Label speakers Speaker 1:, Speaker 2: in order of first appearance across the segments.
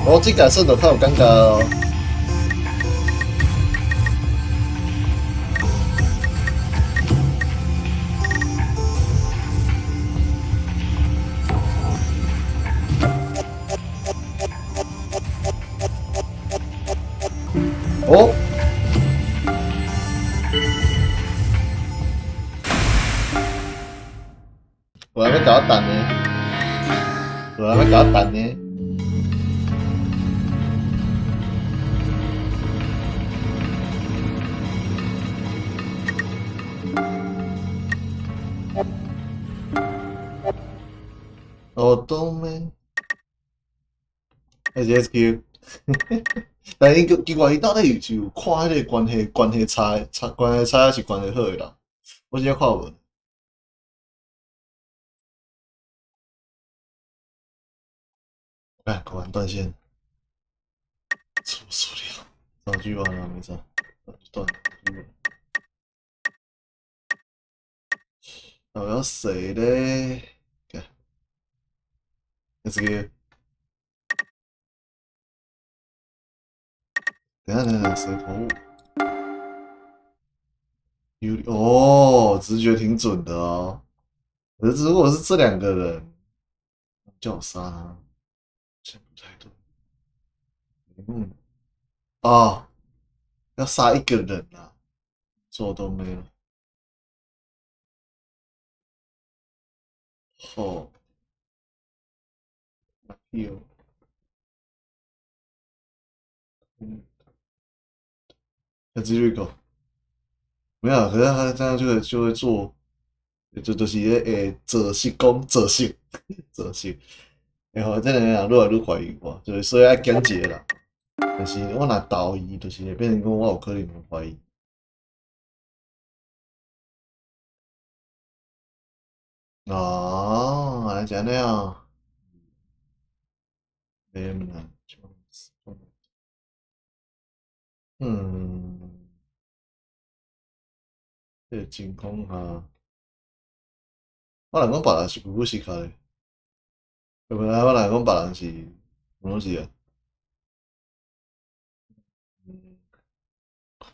Speaker 1: 我這個算就較有感覺哦。哦，有人欲共我等呢，有人欲共我等呢。哦，懂咩？還是 SQ？但伊奇怪，伊到底是有看彼个關係關係差差關係差，抑是關係好的人？我真正看無。哎，果然斷線，出輸了，早就完了，沒事，斷了。那我要誰咧？這個，等下等下，誰投？有哦，直覺挺準的哦。可是如果是這兩個人，叫我殺他，想不太對。嗯，哦，要殺一個人啊，做都沒了。好。有，嗯，要繼續講，沒有，可是他這樣就會做，就是會做實講做實做實，然後這兩個人愈來愈懷疑我，就是所以愛減一個人，但是我若投伊，就是會變成講我有可能會懷疑。哦，原來是按呢啊。嗯，這個情況下，我若講別人是久久時較咧，對不對？我若講別人是什麼事啊？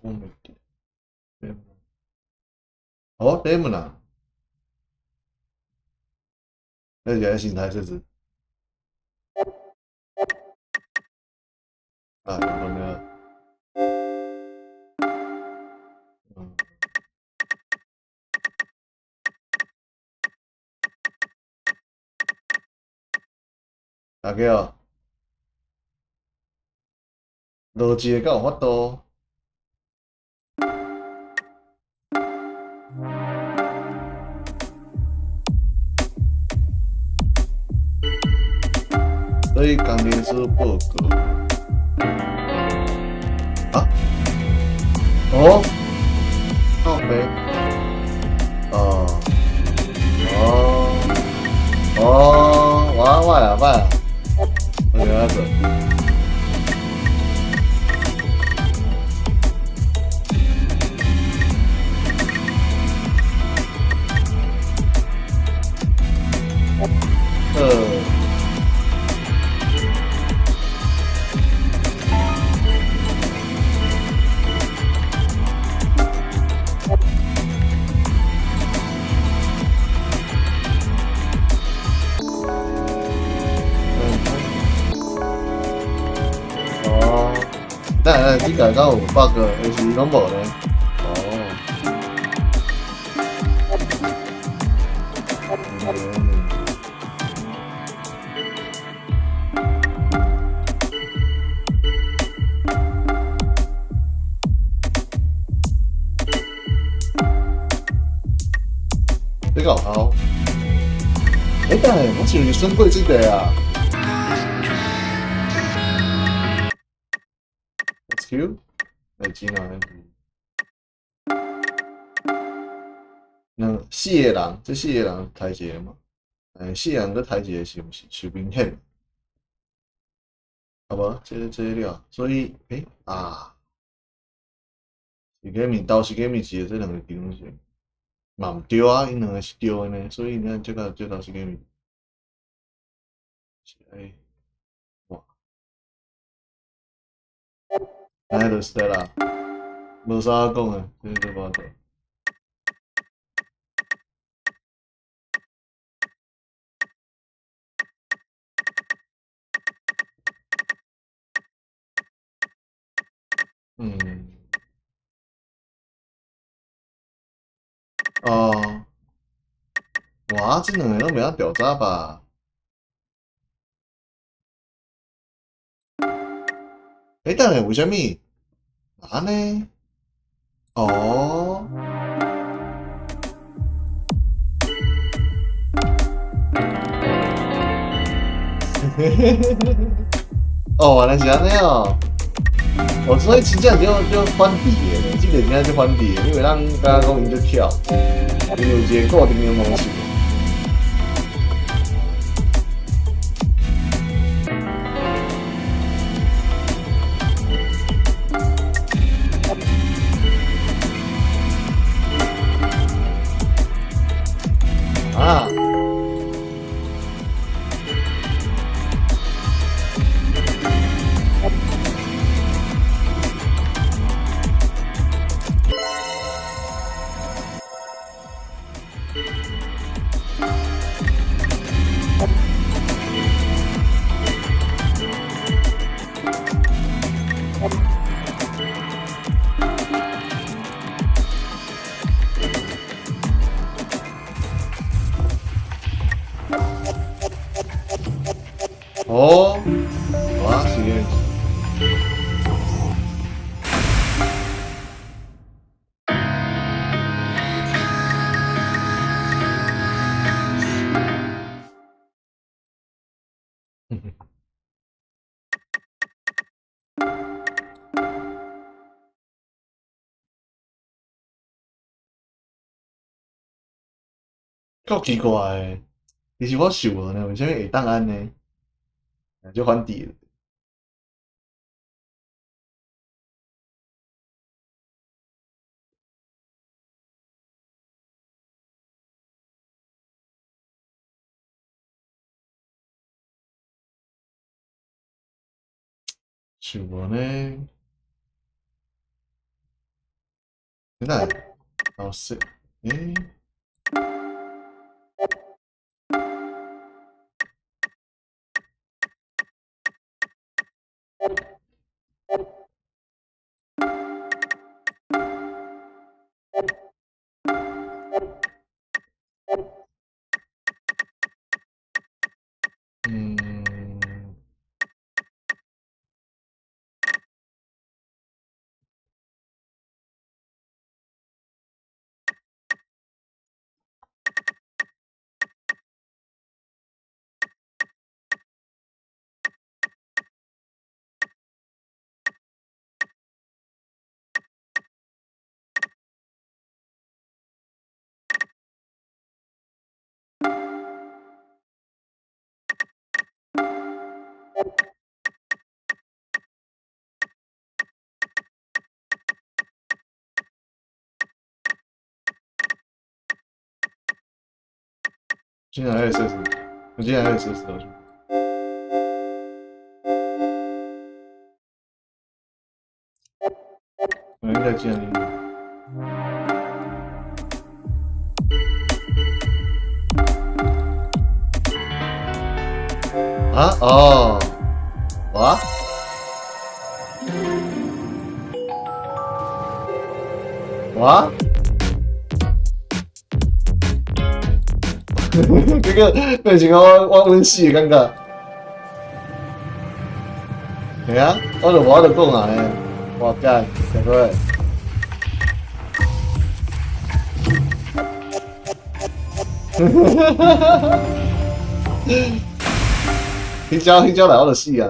Speaker 1: 嗯，哦，對門啊，那是心態設置。啊，都沒有。嗯。大家哦，邏輯會敢有法度？所以工程師報告。啊？哦？靠北？哦？哦？哦？我我啊我啊，我就按做。哦，等下，這個敢有 bug，還是攏無咧？哦。這個有效？欸，等下，我是毋是選過這個啊？Q，來進來。那四個人，這四個人刣一個嘛？欸，四個人閣刣一個是毋是傷明顯？好無？這了，所以，欸啊，是假物，兜是假物是這兩個其中一個，嘛毋對啊，𪜶兩個是對的呢，所以咱這個這兜是假物，是愛，哇。按呢就是得啦，無啥好講的，這個無法度。哦，哇，這兩个攏袂曉調查吧？欸，等下，為啥物？按呢？哦。哦，原來是按呢哦。哦，所以真正就反智的，這個真正就反智的，因為咱敢若講𪜶足巧，𪜶有一個固定的模式。啊！哦，哇，是的。夠奇怪的，其實我想無呢，為啥物會當按呢？就反智了。想無呢？你哪會？老師，欸？嗯。竟然還有設施，我竟然還有設施東西。我應該建立。啊哦，哇哇！這個變成我阮死的感覺。係啊，我就無法度講啊，我幹，對不對？哈哈哈哈！彼隻來我就死啊！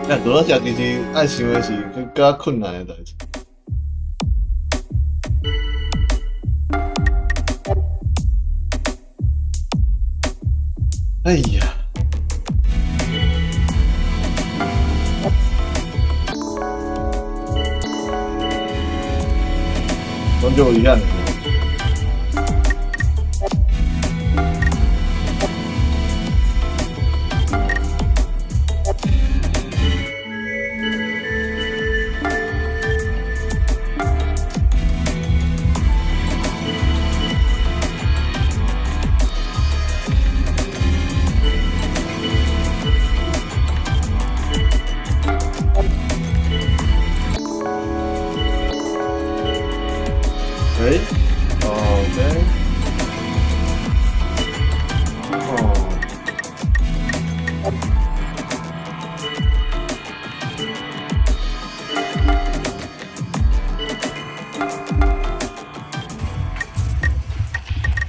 Speaker 1: 但除了這其實愛想的是閣較困難的代誌。哎呀！攏足遺憾的。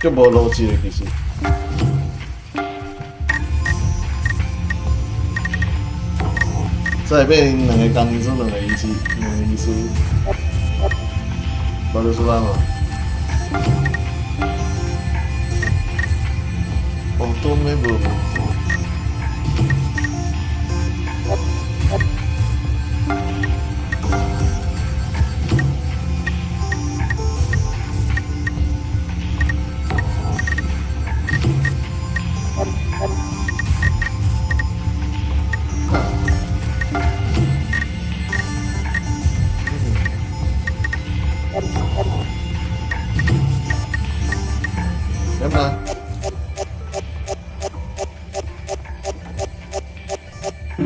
Speaker 1: 足無邏輯的其實。再變兩個工醫師，兩個醫師，兩個醫師，無就出來嘛。哦，都沒無。點啊？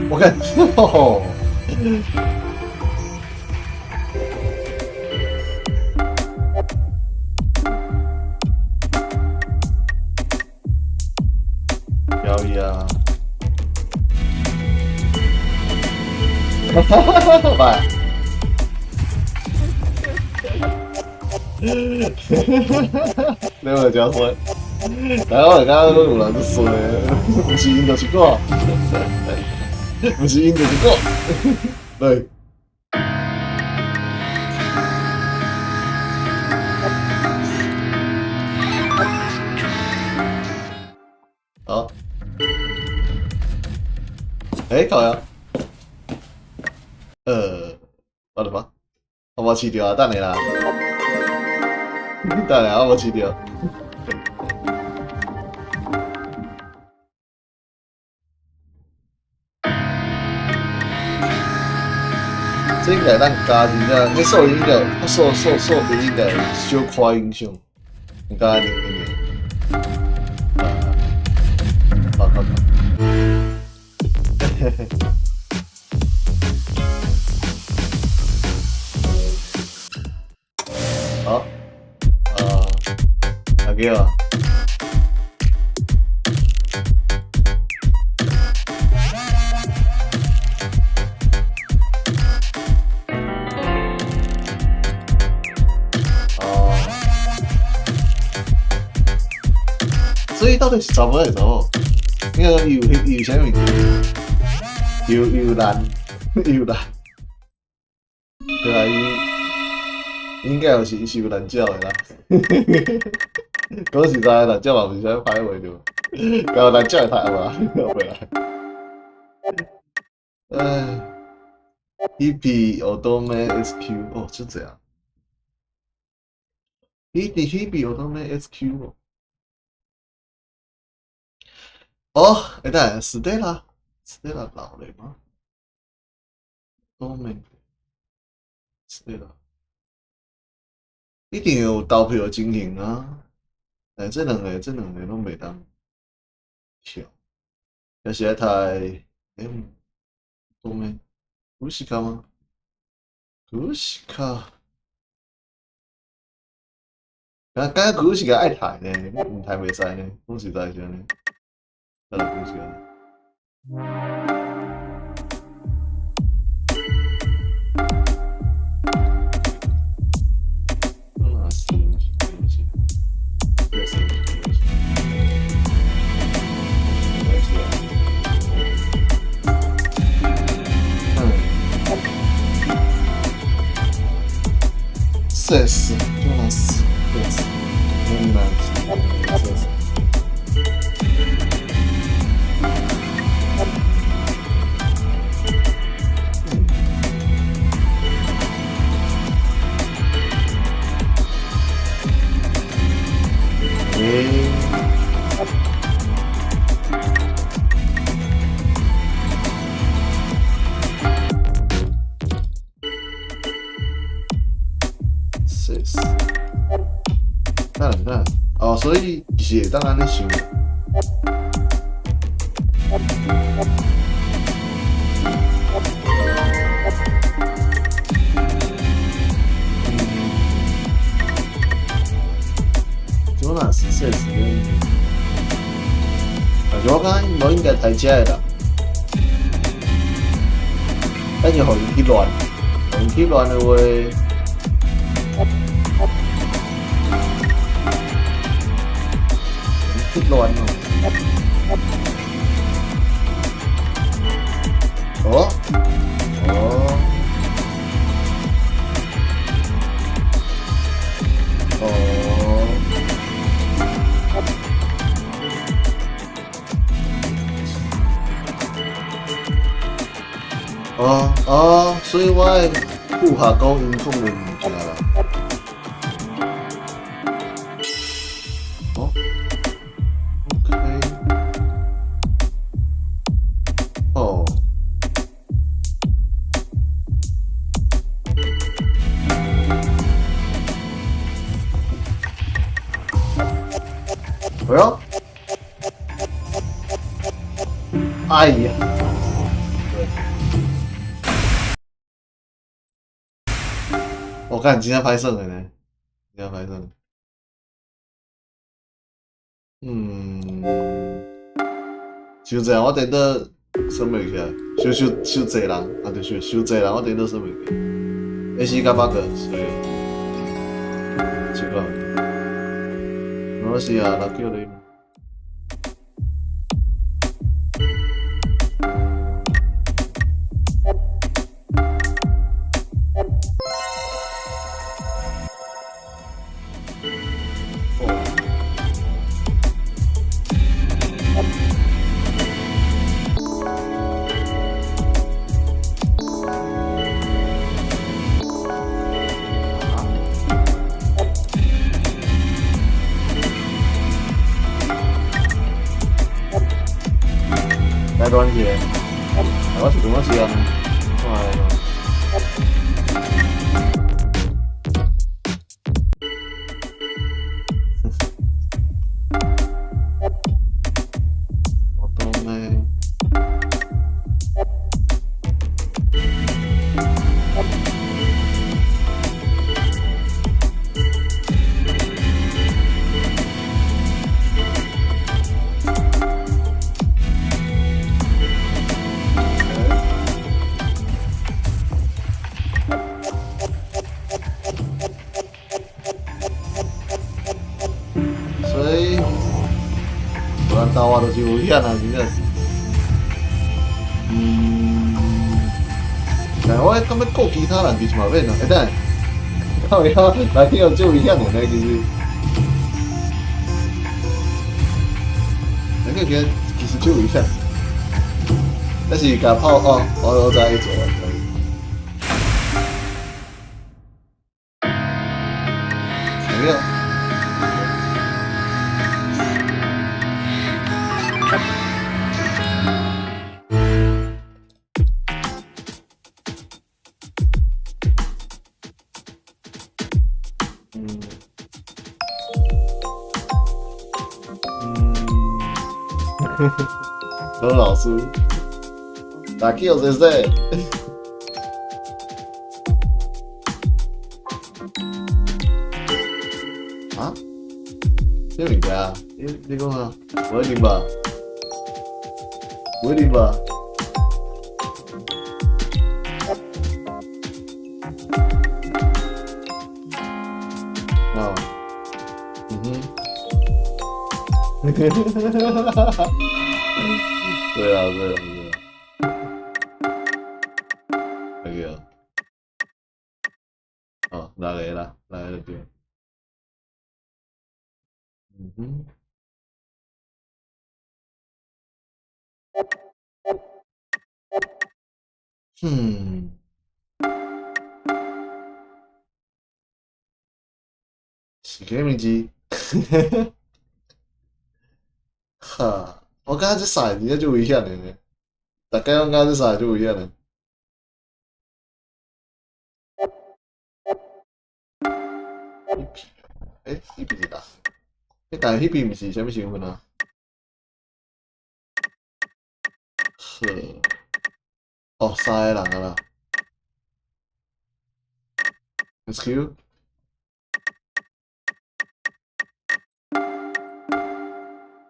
Speaker 1: 我看，哦，表演啊！哈哈哈哈哈！你咪真衰，但我感覺有人衰，毋是𪜶就是我，毋是𪜶就是我，對。好，欸，靠呀，我的媽，我無飼著啊，等下啦，等下我無飼著。這應該咱加真正，你數應該，數數數字應該小可影響，應該按呢啊，好好好，嘿嘿。好，啊，阿叫啊。哦，所以到底是查某還是查某？應該講伊有伊有啥物？有有難，有難。對啊，伊應該有是是有難鳥的啦。講實在，難鳥嘛毋是啥物歹話對無？搞難鳥會太無，袂啦。唉，Hebe 乙女 SQ 哦，就這樣。Hebe Hebe 乙女 SQ 哦。哦，欸，等下，史黛拉，史黛拉老了嗎？乙女，史黛拉，一定有投票的情形啊！欸，這兩個攏袂當跳，抑是愛刣，欸，乙女，古斯卡嗎？古斯卡，感覺古斯卡愛刣呢，毋刣袂使呢，講實在是按呢。得啦，古斯卡。那是，不是，不是，不是，不是啊。嗯。四十，就那四，四，那四十。欸，四十，等下等下，哦，所以其實會當按呢想。嗯，那是四十，但是我感覺無應該刣這个啦，咱就予𪜶去亂，予𪜶去亂的話。亂哦。哦，哦，哦，哦哦，所以我的部下講𪜶講的物件啦。哦，OK，哦。哎喲，哎呀！我看真正歹耍的呢，真正歹耍。嗯，傷濟人我顛倒耍袂起來，傷傷傷濟人，啊對，傷傷濟人我顛倒耍袂起來。AC 甲 bug，所以，這個，沒事啊，來叫你。來亂起來，我是感覺是啊，看下。我懂嘞。所以，無人鬥我就是危險啊，真正是。嗯，但我感覺顧其他人其實嘛免啊，欸等下，靠腰來去有足危險的呢，其實。來去其實其實足危險，但是共炮哦，我都知伊做啊。沒有。嗯。嗯。羅老師，打 Q 先生。啊？啥物件？你你講啊？無一定吧？無一定吧？啊。嗯哼。對啊，對啊，對啊。那個。哦，六個啦，六個就對。嗯哼。嗯。是啥物字？哈，我感覺這三個真正足危險的呢，逐家攏感覺這三個足危險的。欸，彼邊是哪？欸，但彼邊毋是啥物身份啊？好，哦，三個人啊啦。SQ。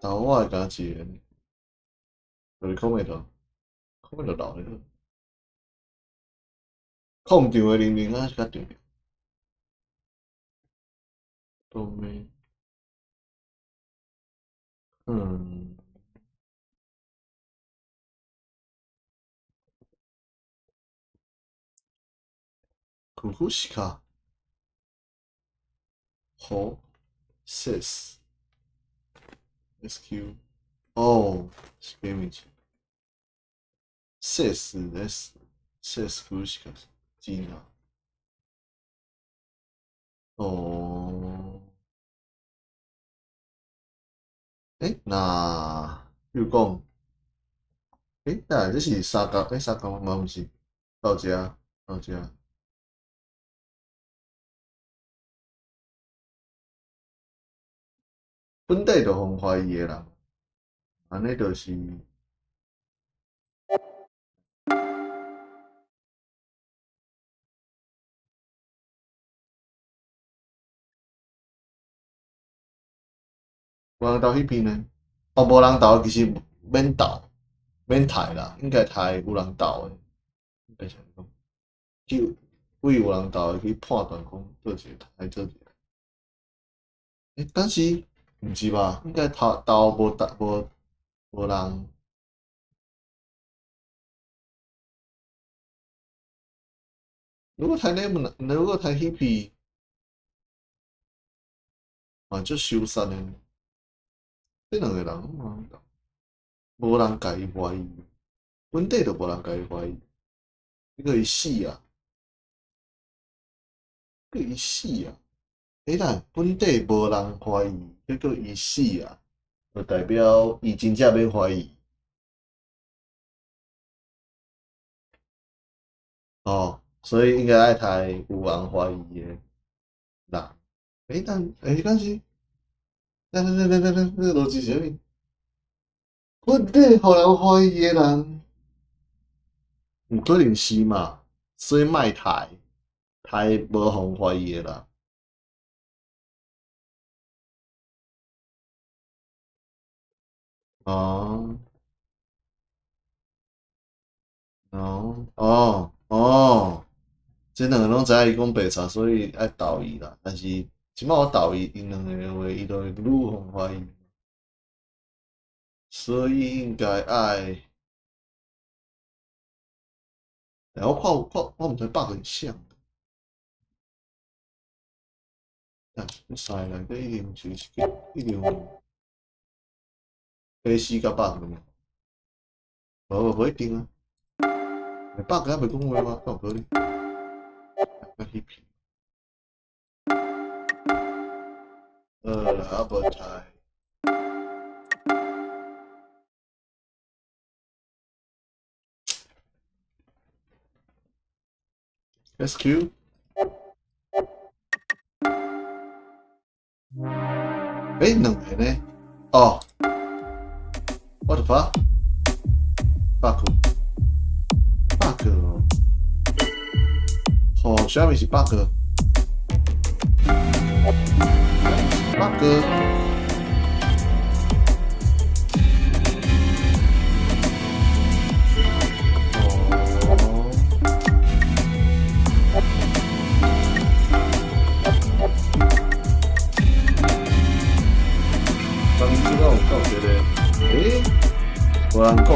Speaker 1: 但我會敢一個，就是控袂到，控袂到留咧。控場的人員啊是較重要。都咩？嗯，クフシカ，好，six SQ，哦，是啥物事？six S six クシカ，真啊，哦，欸，那比如講，欸，等下這是三角，欸，三角嗎？毋是，到這，到這。本底就予懷疑的人，按呢就是。無人投彼邊呢？哦，無人投其實免投，免刣啦，應該刣有人投的，應該是按呢講。去為有人投的去判斷講佗一个刣佗一个。欸，但是毋是吧？應該投投無投無無人。如果刣你們，如果刣彼邊，嘛足相殺的。這兩個人攏無人投，無人共伊懷疑，本底就無人共伊懷疑，結果伊死啊！結果伊死啊！欸，等本底無人懷疑，結果伊死啊，就代表伊真正免懷疑。哦，所以應該愛刣有人懷疑的人。欸，但欸，但是，等等等等等，這個邏輯是啥物？本底予人懷疑的人，有可能是嘛？所以莫刣，刣無予懷疑的人。哦，哦，哦，哦，這兩個攏知影伊講白賊，所以愛投伊啦。但是這擺我投伊，𪜶兩個的話，伊就會愈予懷疑，所以應該愛。欸，我看看我毋知百個是啥。啊，這三个內底一定是一定有 A、C 佮百個嘛？無無一定啊。百個猶未講話嗎？敢有可能？佮彼邊。啊無刣。SQ。欸，兩個呢？哦。What the fuck? Bug. Bug 哦。吼，啥物是 bug？bug。哦。當初敢有夠一個？欸，無人講。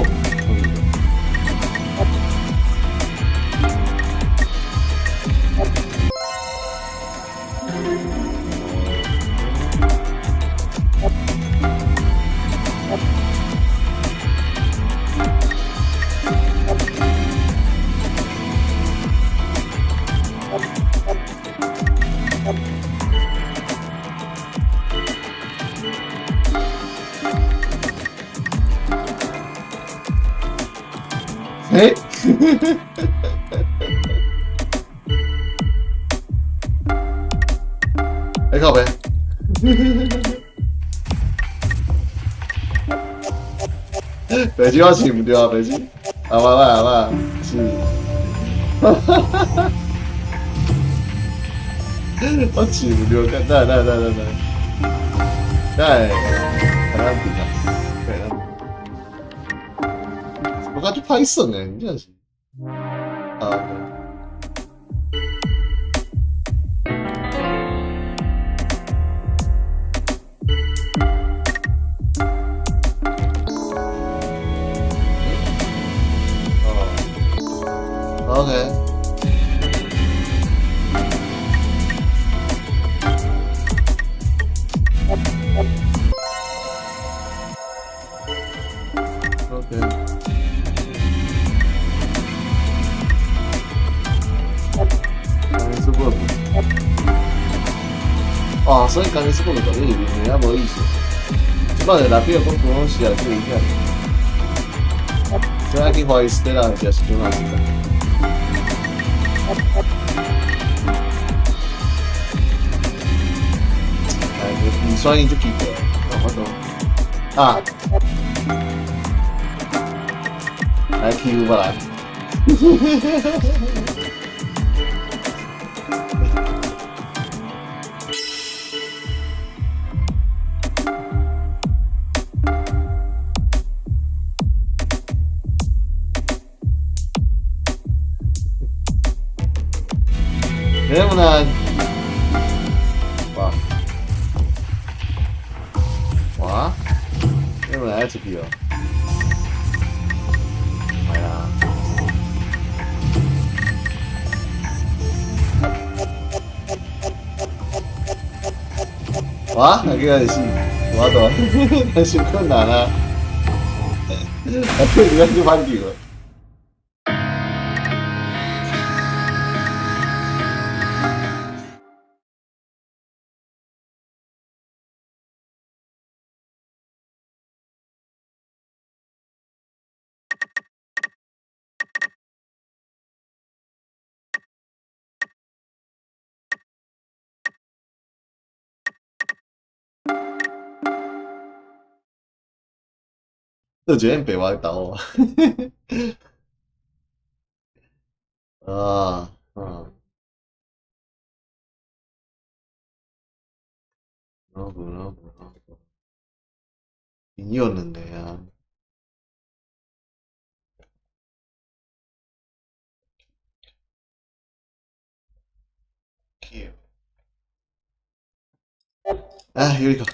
Speaker 1: 欸？欸，靠北。白痴我飼毋著啊，白痴。啊，歹歹啊，歹，是。我飼毋著，等等等等等等。等下，等下變啊，等下。我感覺歹耍的，真正是。啊。OK。OK。甘斯布，哦，所以甘斯布就你是面啊無意思。這擺就來比如講講是啊，就影響。所以愛去懷疑斯特拉就是這樣子。哎，你算伊就奇怪，我懂。啊，來欺負過來。能不能？哇哇，能不能愛出去哦？係啦。哇，那個是，我懂，太困難啦。啊，對，你看就翻掉了。這絕對白我刀啊！啊啊！老婆老婆老婆，有兩個啊！哎，有一個。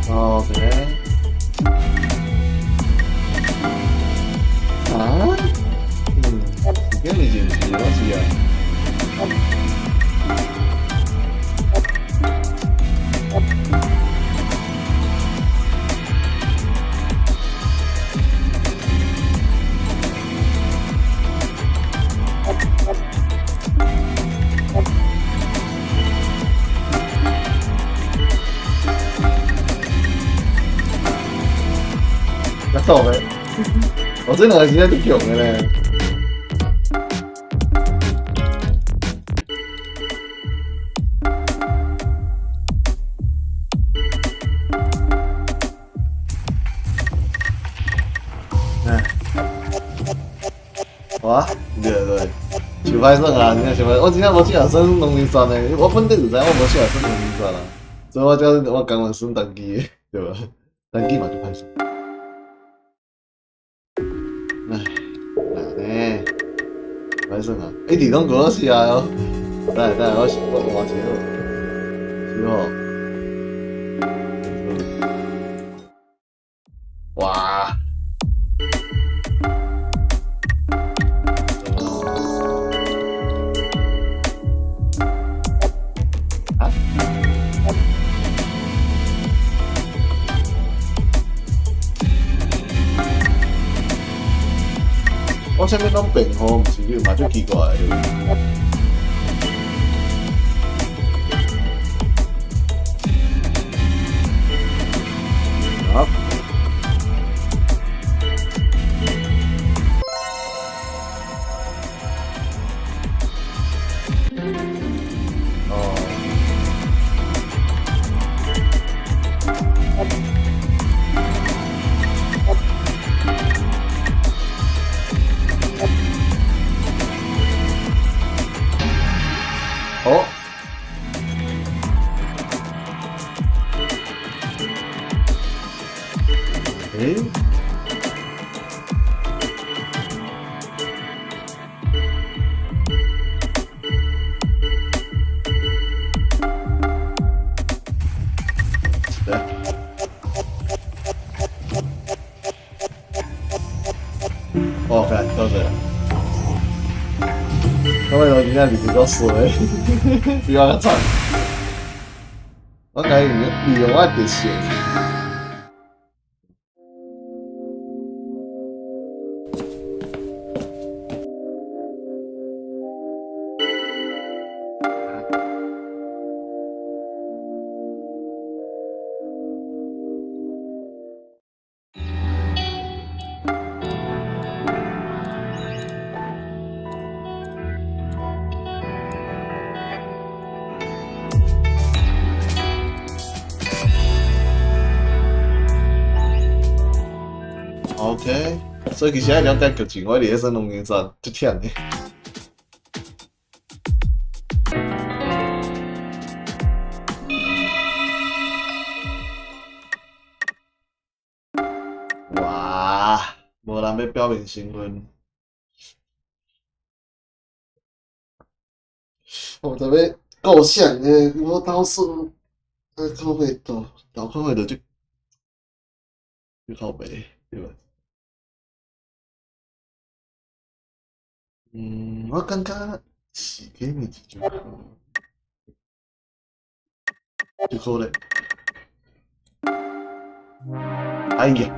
Speaker 1: OK。啊？嗯，時間你是唔是攏是啊？錯的，我這兩個真正足強的咧。唉，哇，對對，就歹耍啊！真正是歹，我真正無適合耍龍鱗山的，我本底就知影我無適合耍龍鱗山啦，所以我才我甘願耍單機的，對吧？單機嘛就歹耍。唉，難呢，歹耍啊！一直攏過死啊！等下等下，我我換一個，是吼。哇！啊？我啥物攏變吼，毋是嘛足奇怪的。啊？哦。欸？对。OK，多謝。我為咗真正是夠衰，比我較慘。我該利用我的特性。OK，所以其實愛了解劇情，我佇咧耍龍井山足忝的。哇，無人欲表明身份。我特別夠像的，我倒是靠北倒，倒靠北就就靠北，對吧？嗯，我感覺是給你一種，就好咧。哎呀！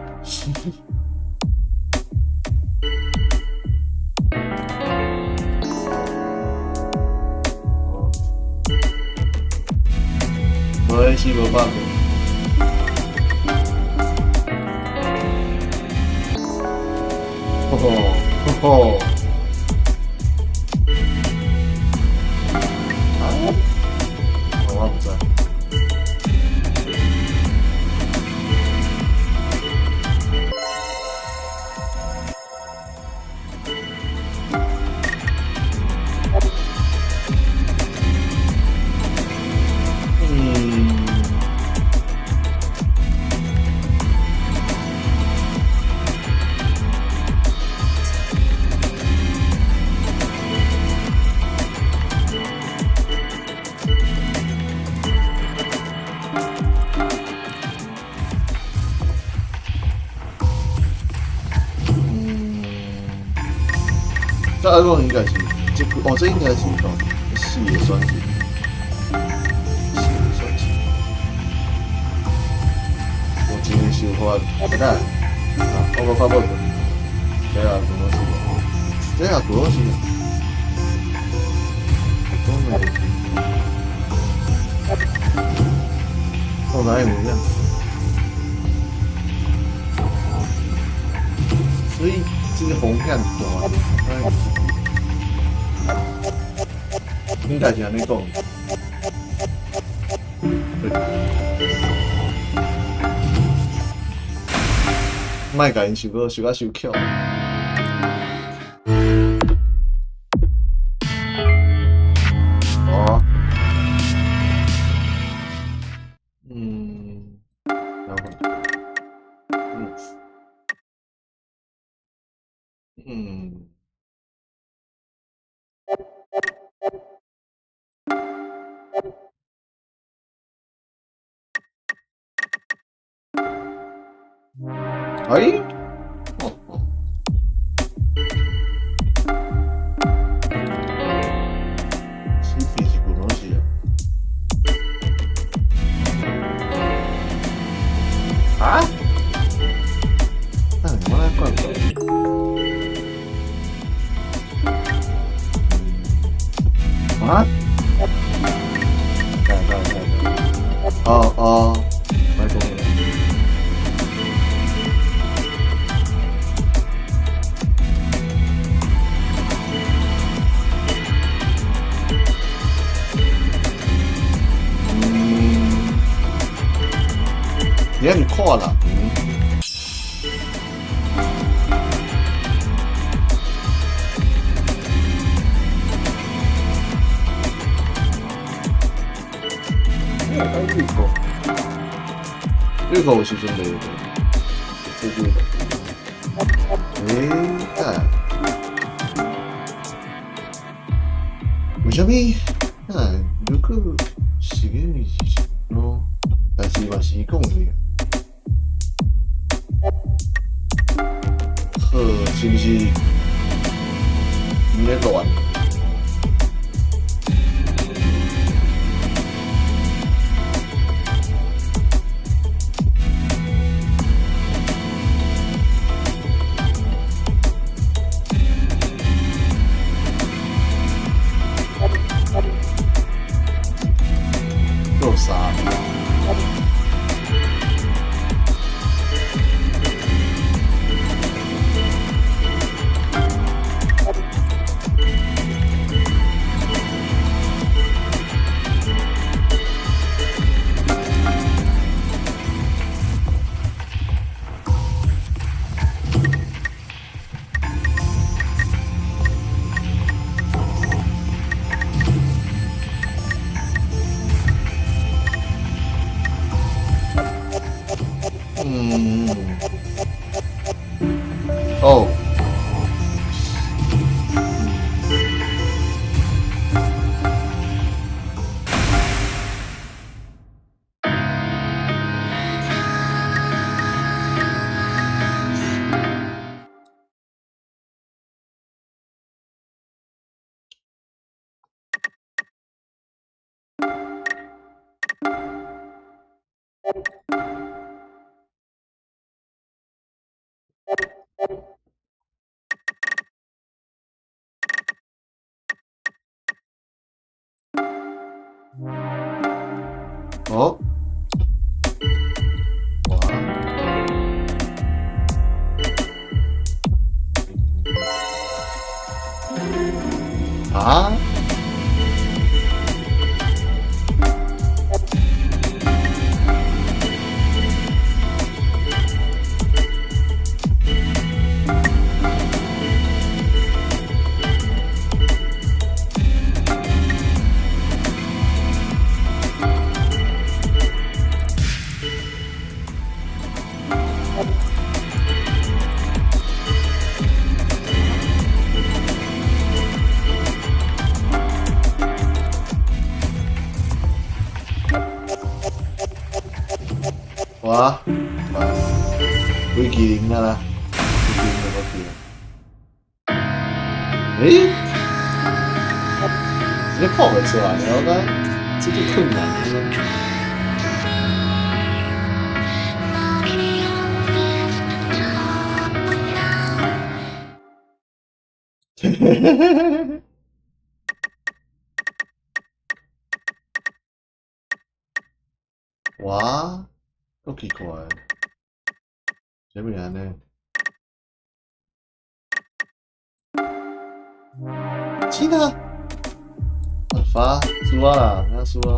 Speaker 1: 無是無辦法。吼吼吼吼！我毋知。嗯。這阿公應該是這個哦，這應該是哦，四個選擇，四個選擇。我真想法，等下，啊，我無發無，這也無是，這也無是，講的，我知影有影，所以這個風險大。應該是按呢講。對。莫共𪜶想閣想甲傷巧。哦。嗯。然後。嗯。嗯。哎，哦哦，是不是古東西啊？啊？那你我來怪怪。啊？對對對對。哦哦，莫講了。嗯，你還是看人。入口，入口有時陣袂會這個，欸，幹，為啥物？幹，如果是個咯，但是嘛是講這個，好，是毋是？毋咧亂？夠傻！嗯，哦。哦，哇，啊？哇，哇，危機零啊啦，危機零就無去啦。欸？直接看袂出來，我感覺這就困難了。嘿嘿嘿嘿嘿。哇，夠奇怪，啥物按呢？真啊！發輸啊啦，哪輸啊？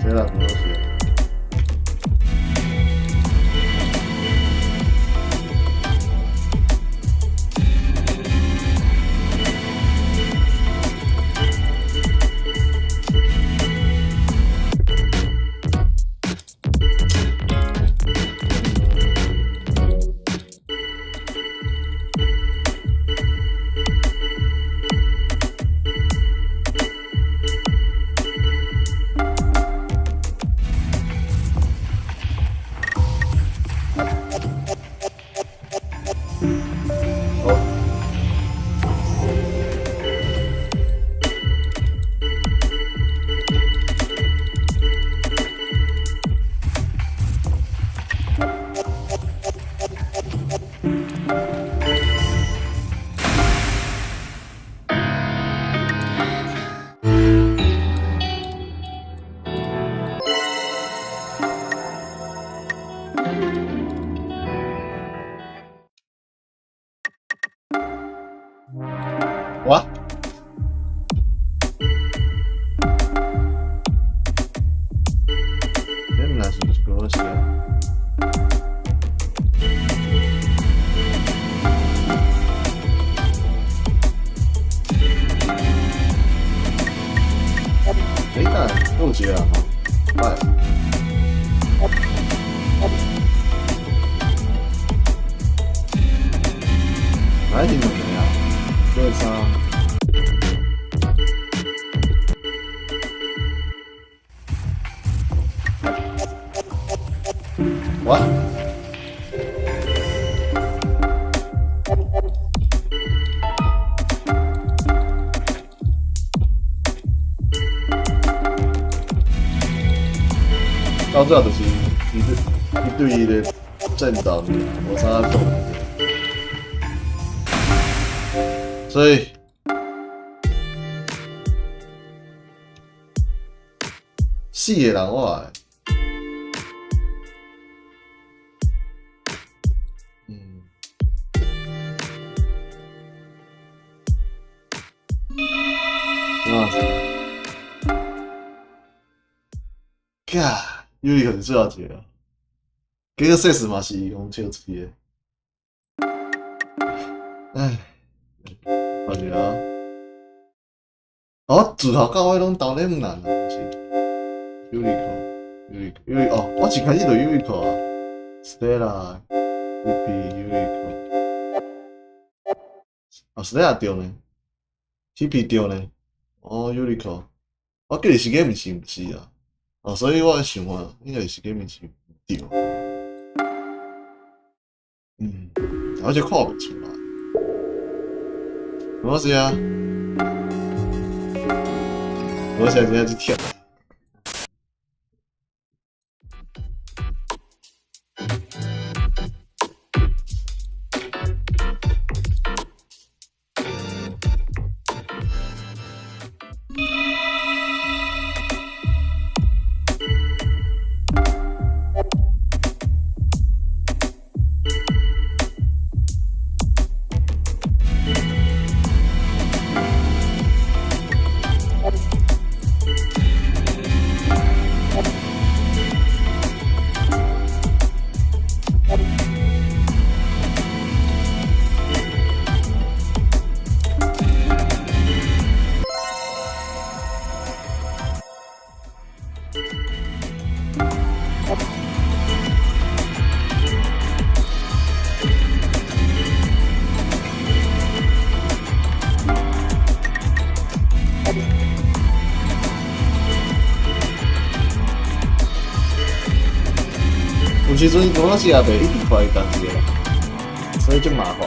Speaker 1: 誰啦？什麼東西？哇！這毋若是歌詞啊？欸，等下，有一個人吼，歹。來是兩個啊，二三。哇！到最後就是伊對伊的政黨無啥講，所以四個人我會，嗯，啊，嘎，尤里可是最後一個，結果說嘛是伊講笑出去的，唉，看一下啊，哦，自頭到尾攏投咧毋難啊，毋是，尤里可，尤里尤里哦，我一開始就尤里可啊，Stella、Hippie、尤里可，哦，Stella 對呢，Hippie 對呢，哦，尤里可，我記得是個毋是毋是啊，哦，所以我想看應該是個毋是毋對，嗯，而且看袂出來，沒事啊，我現在真正去忝。有時陣講是也袂一直看伊同一個，所以足麻煩。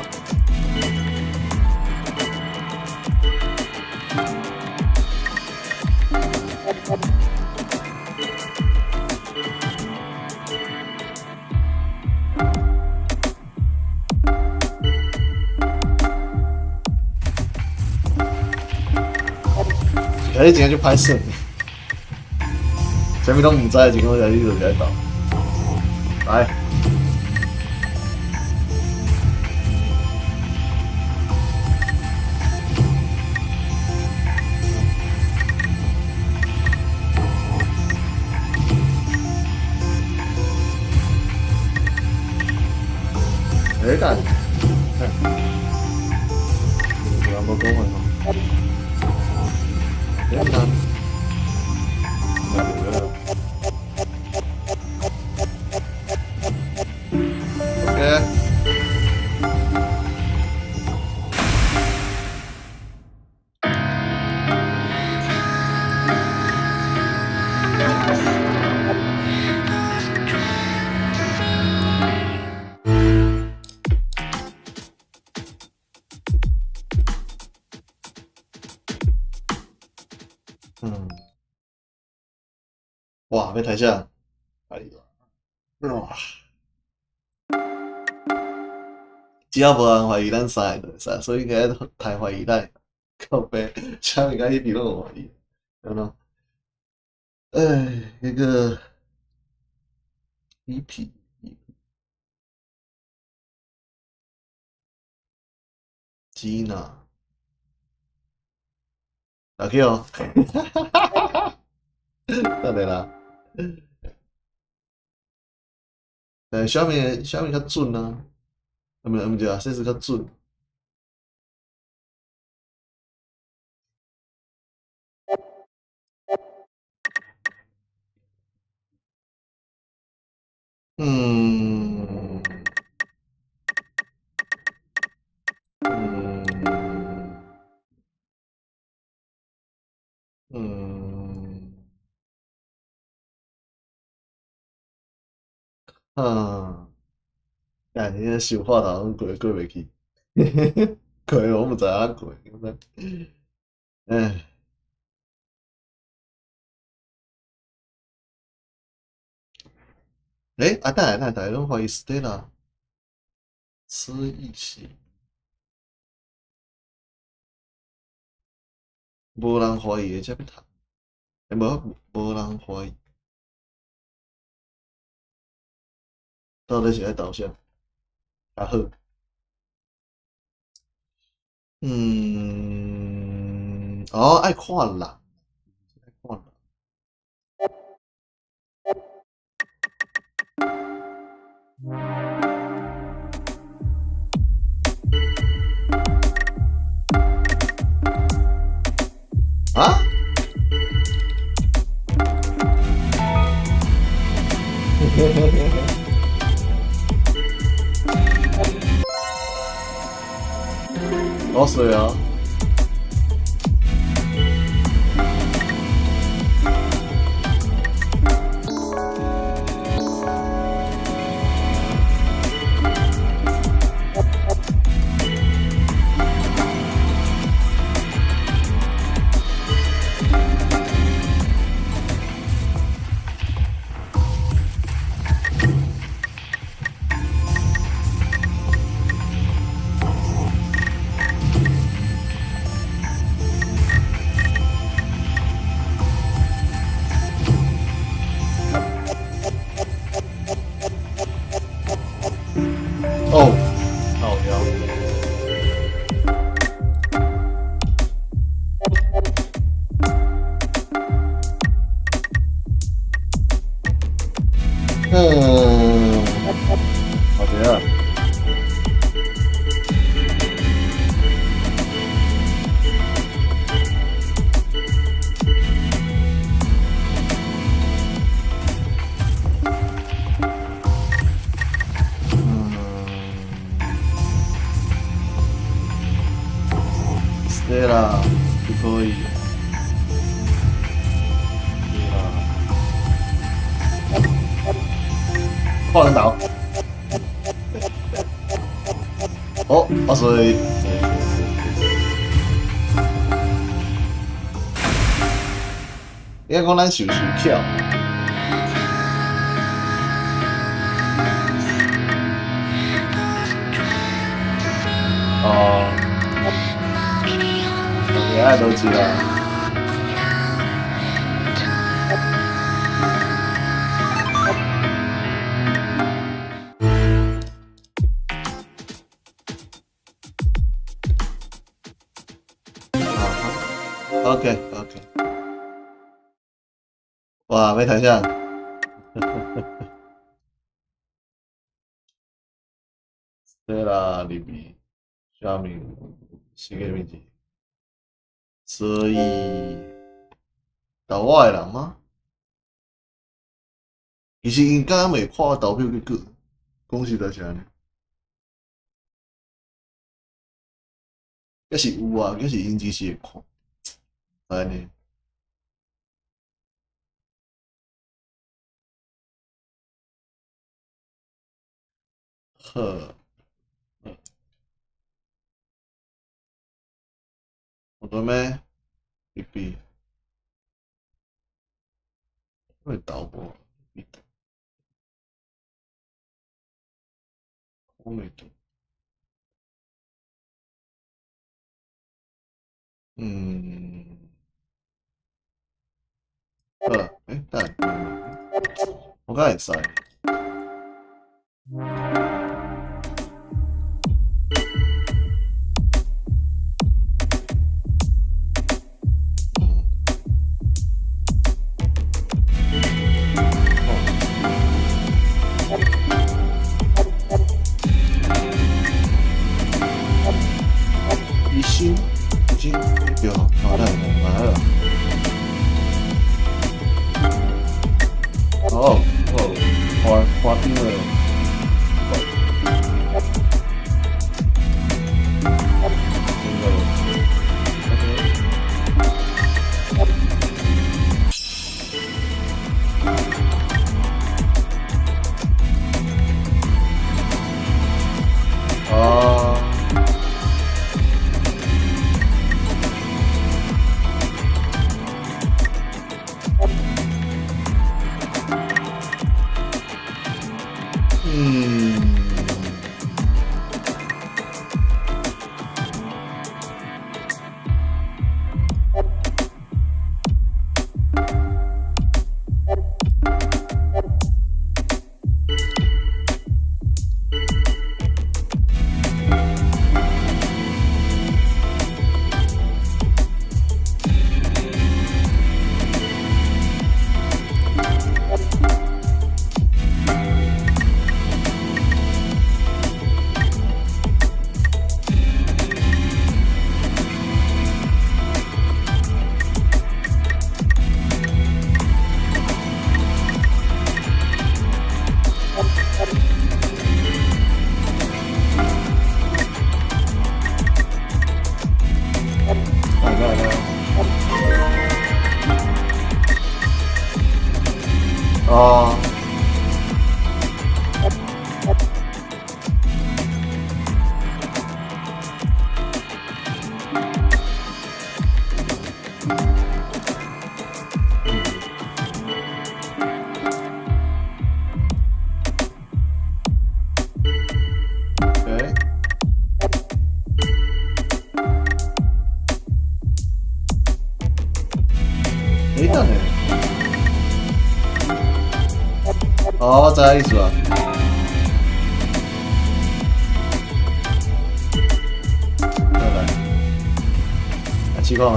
Speaker 1: 一開始真正足歹耍，啥物攏毋知的情況下，你就是愛鬥。來，欸等，看，有人無講話吼，簡單，OK。嗯，哇，欲刣啥？哎呀，哇！只要無人懷疑咱三個就會使，所以應該太懷疑咱。靠北，啥物佮彼邊攏有懷疑，對喏。哎，那個 EP，吉娜，打開哦，等下啦。欸，啥物啥物較準啊？啊，毋毋對啊，說是較準。啊，幹你這想法頭攏過過袂去，過我毋知影過，唉。欸，啊等下等下，逐家攏懷疑 Stella 失憶是，無人懷疑的才欲讀，欸無無人懷疑，到底是愛投啥？較好。嗯，哦，愛看人，愛看人。啊？好水啊！哦，好呀。嗯，好的。嗯，Stella 不可以。對啦。看人投。哦，啊所以，應該講咱想想巧。哦，大家都知啦。OK OK，哇，沒彈下。對啦，裡面下面是個問題，所以投我的人嗎？其實𪜶剛剛未看我投票結果，講實在是按呢。抑是有啊，抑是𪜶其實會看，按呢。好，我做咩？B B，會投無？我未投。嗯，好啦，欸，等下，我敢會使。醫生，醫生，對，好啦，來了。哦哦，花花邊了。哦。欸。欸，等下。哦，我知影意思啊。再來，來試看覓。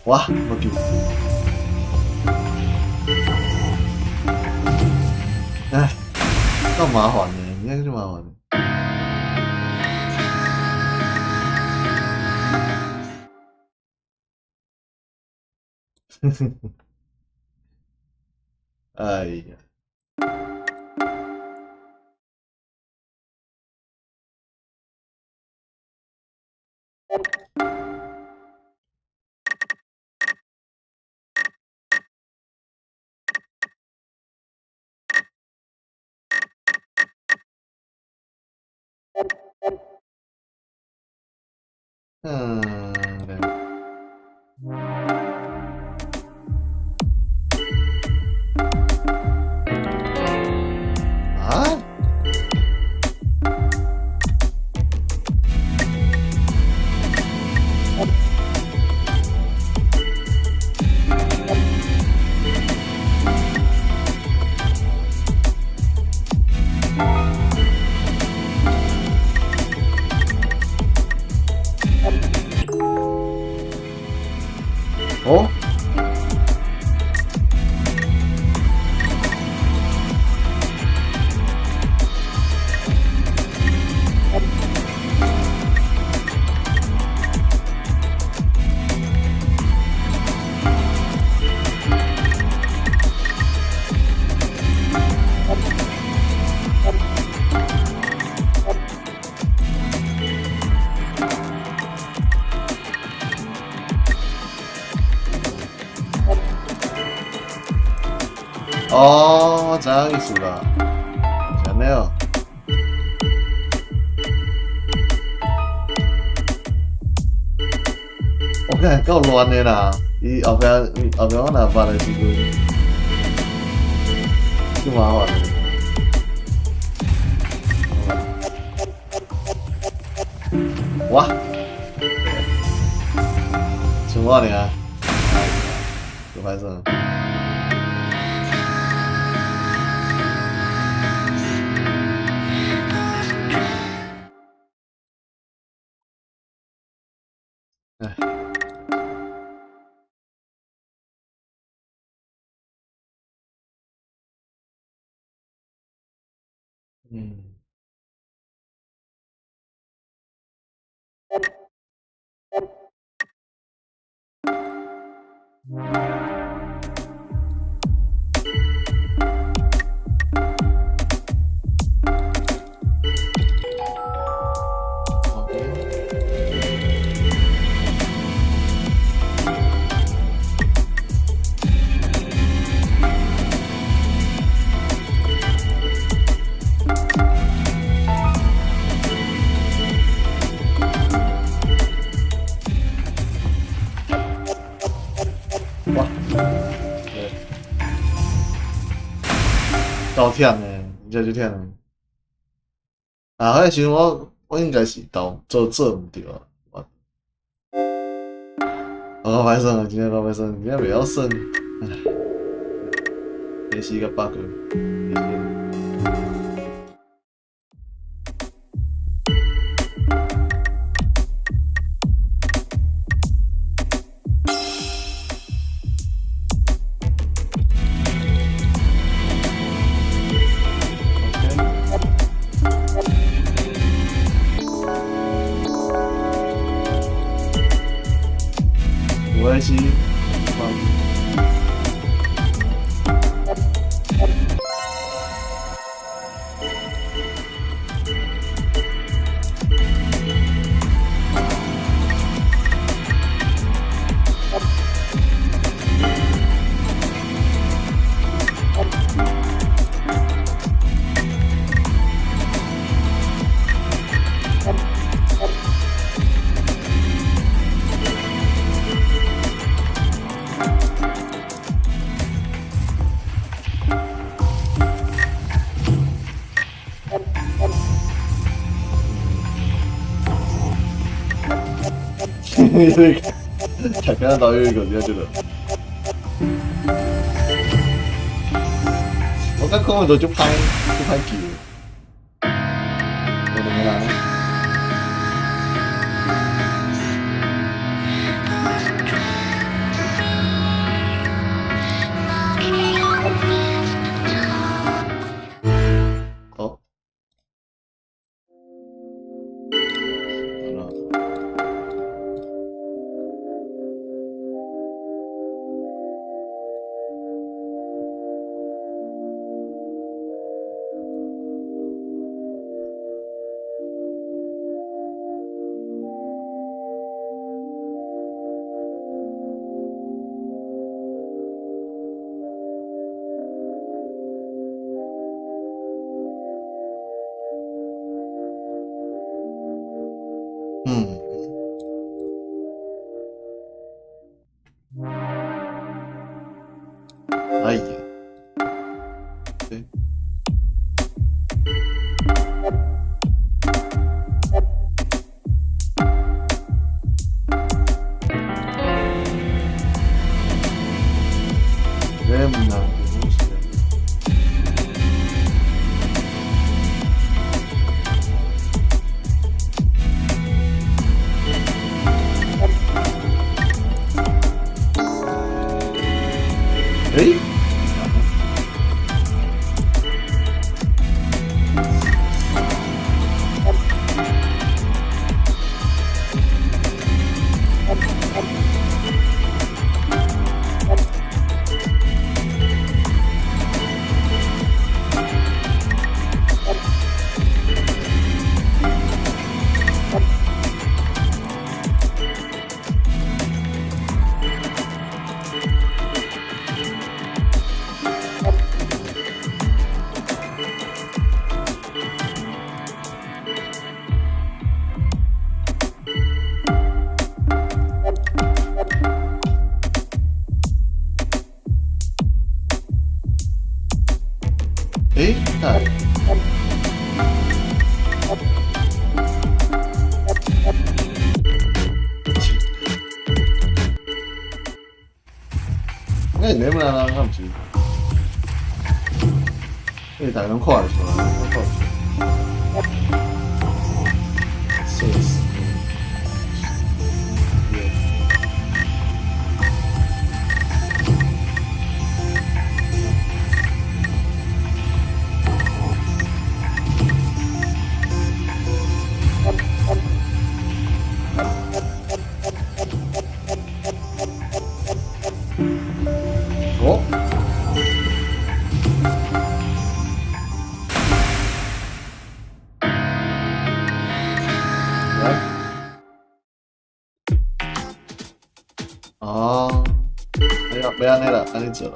Speaker 1: 哇，無救。唉，夠麻煩的，你這個就麻煩的。哼哼哼。哎呀。嗯。啊？哦？哦，我知影意思啦，是按呢哦。我看夠亂的啦，伊後壁伊後壁我若捌的時陣，足麻煩的。哇！像我爾，哎，就歹耍。唉。嗯。哇！夠忝的，真正足忝的。啊，彼時陣我應該是投做毋對啊。我我歹耍啊，真正夠歹耍，真正袂曉耍。唉，這是一個 bug。沒關係。大家老有一個這個。我感覺講就足歹，足歹記。有兩個人。好。好了。嗯。哎呀。對。這毋難。欸？欸？哪會？應該是恁啦，敢毋是？因為大家攏看會出來，攏看會出來。笑死！哦？來。哦，哎呀，袂按呢啦，按呢做啦。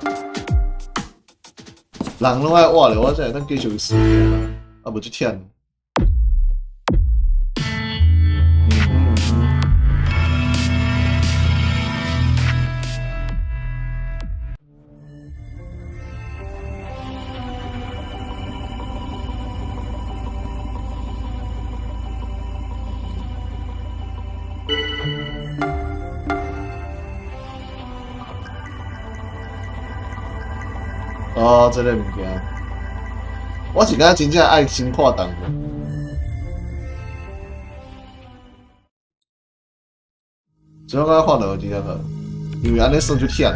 Speaker 1: 人攏愛活著，我才會當繼續生活啦，啊無就忝。嗯嗯嗯。哦，這个物件，我是感覺真正愛先看動畫。所以我感覺看動畫真正好，因為按呢算足忝。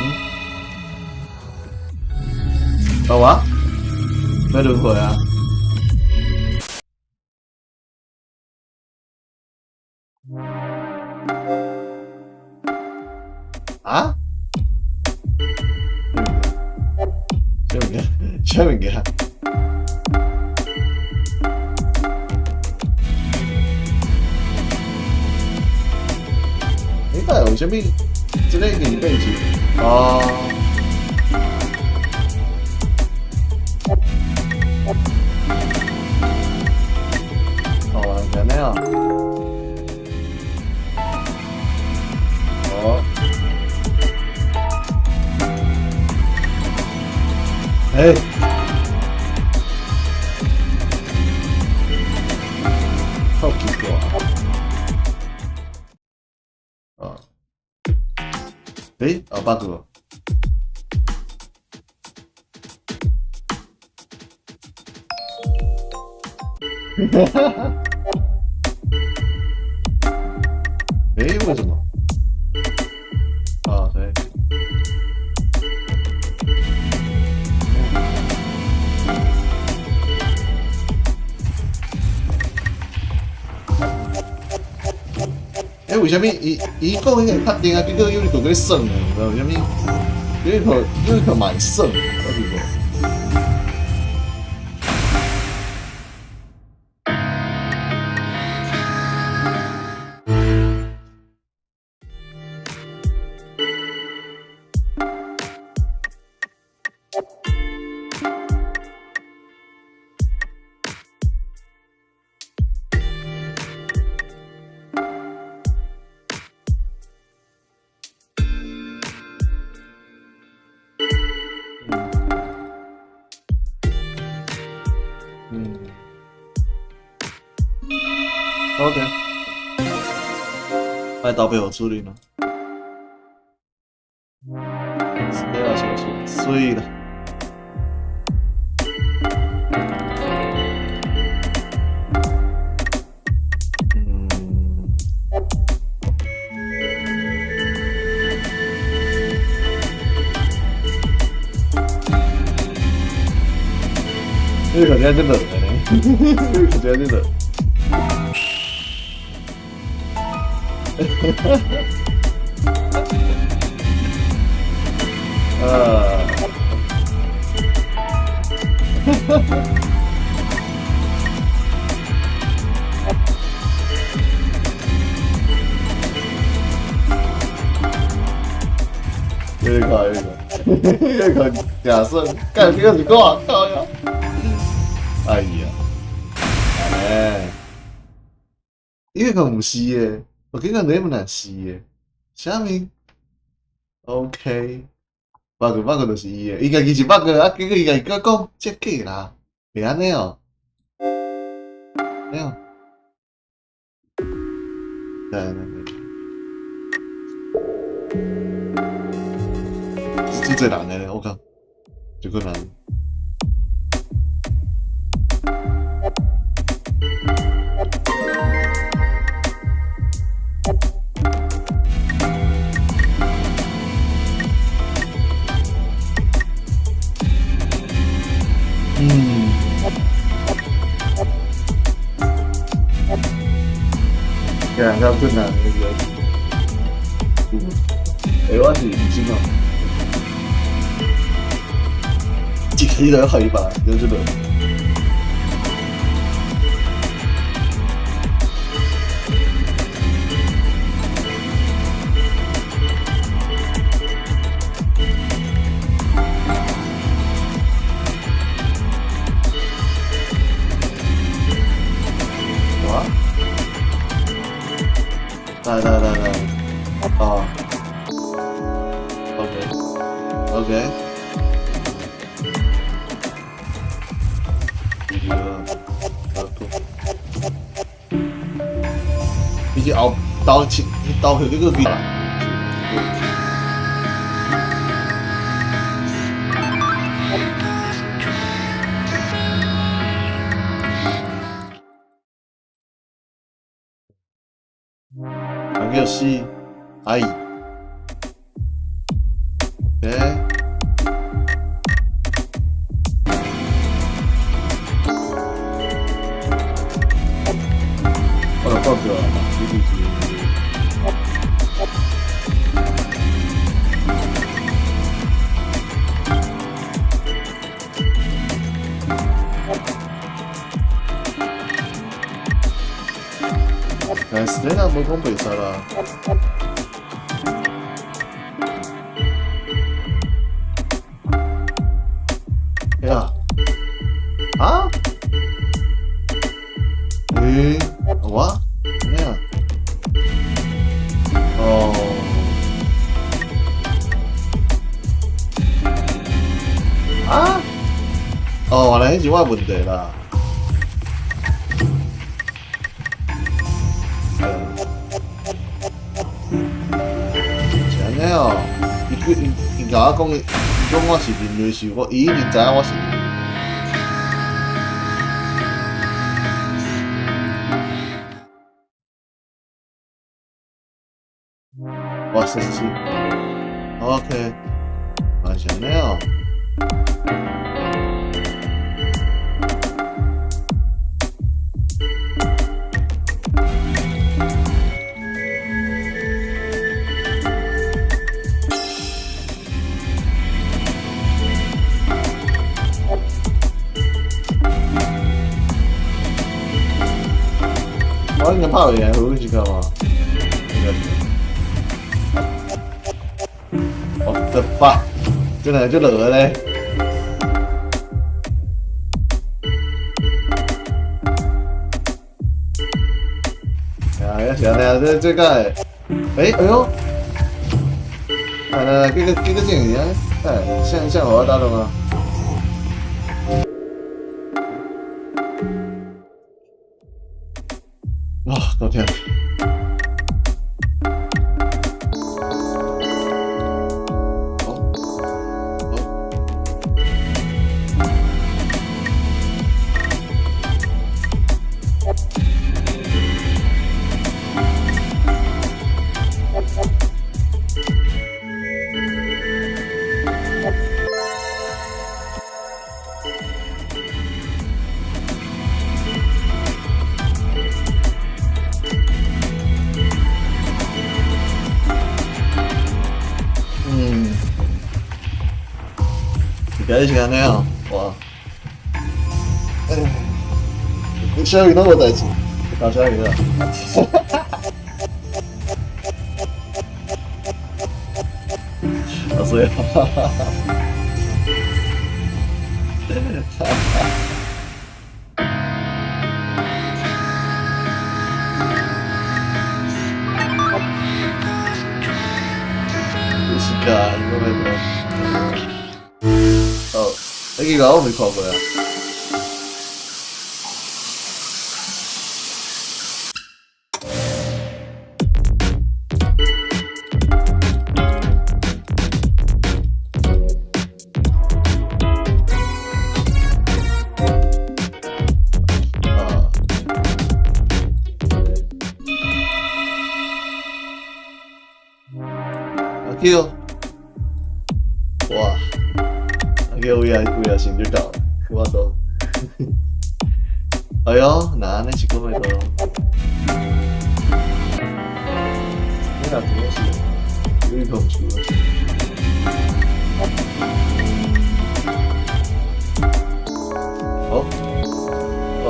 Speaker 1: 嗯？到我？欲輪迴啊！啊？啥物件？啥物件？你到底為啥物？這個已經變成哦。哦，是按呢哦。哦。欸，好奇怪啊！欸，啊，bug。哈哈哈！欸，為什麼？啊，對。欸，為啥物伊伊講彼個確定啊？結果有一個閣算的，你知道為啥物？有一個嘛會算，我是講。嗯，OK，愛投票予主任咯。這也是水啦。嗯。這個真的冷的呢，這個真的冷。哈哈。啊！哈哈。這個這個，這個假設，幹這個是掛靠呀！哎呀，哎，這個毋是的，我感覺你們若是的，啥物？OK。bug bug 就是伊的，伊家己是 bug 啊，結果伊家己閣講這假啦，會按呢哦？沒有。對對對。這最難的咧，我靠，這個難。嗯。對啊，較困難的個。欸，我是毋知哦。一起來害吧，就這個。哇！來來來來，哦，OK，OK。好，你去後投去投票這個啦。人叫死，哎，欸。我就講過啦嘛，你就是。但是你若無講袂使啦。呀？啊？欸？我？咩啊？哦。啊？哦，原來彼是我的問題啦。是按呢哦，伊伊伊共我講，伊講我是人類是我，伊已經知影我是人類。哇，47，OK，原來是按呢哦。我應該拍落來，好是幹嘛？應該是。What the fuck？真係就落咧。啊，也是按呢啊，這這個，欸，哎喲，來來來，這個這個這樣，哎，像像我打動啊。哇，夠聽。好，好。嗯，今日是按呢哦，哇！哎，小魚攏無代誌，搞小魚啦。啊，所以，哈哈哈哈哈。是㗎，我咪講。哦，你記得我未看過啊？啊。阿 Q，哇，阿 Q 有影有影成就到，我都。哎喲，那按呢是講袂到。你若真是有控球啊！好，好，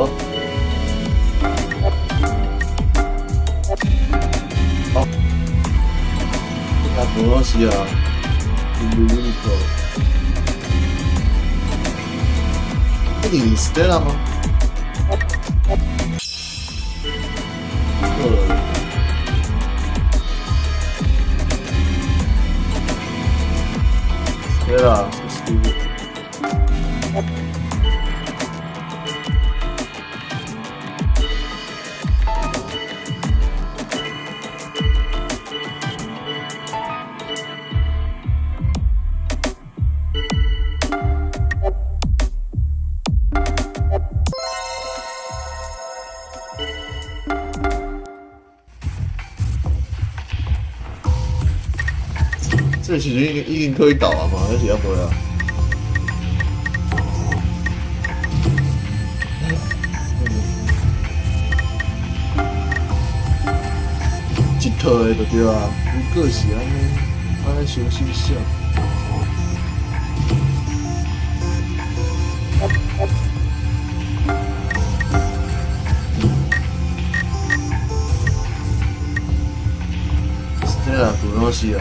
Speaker 1: 好，啊，無是啊，Unico，這是 Stella 嗎？呃。Stella 是 Stella。這個時陣已經已經可以到啊嘛，還是猶未啊？這套的就對啊，如果是按呢，按呢傷心少。Stella 布魯斯啊。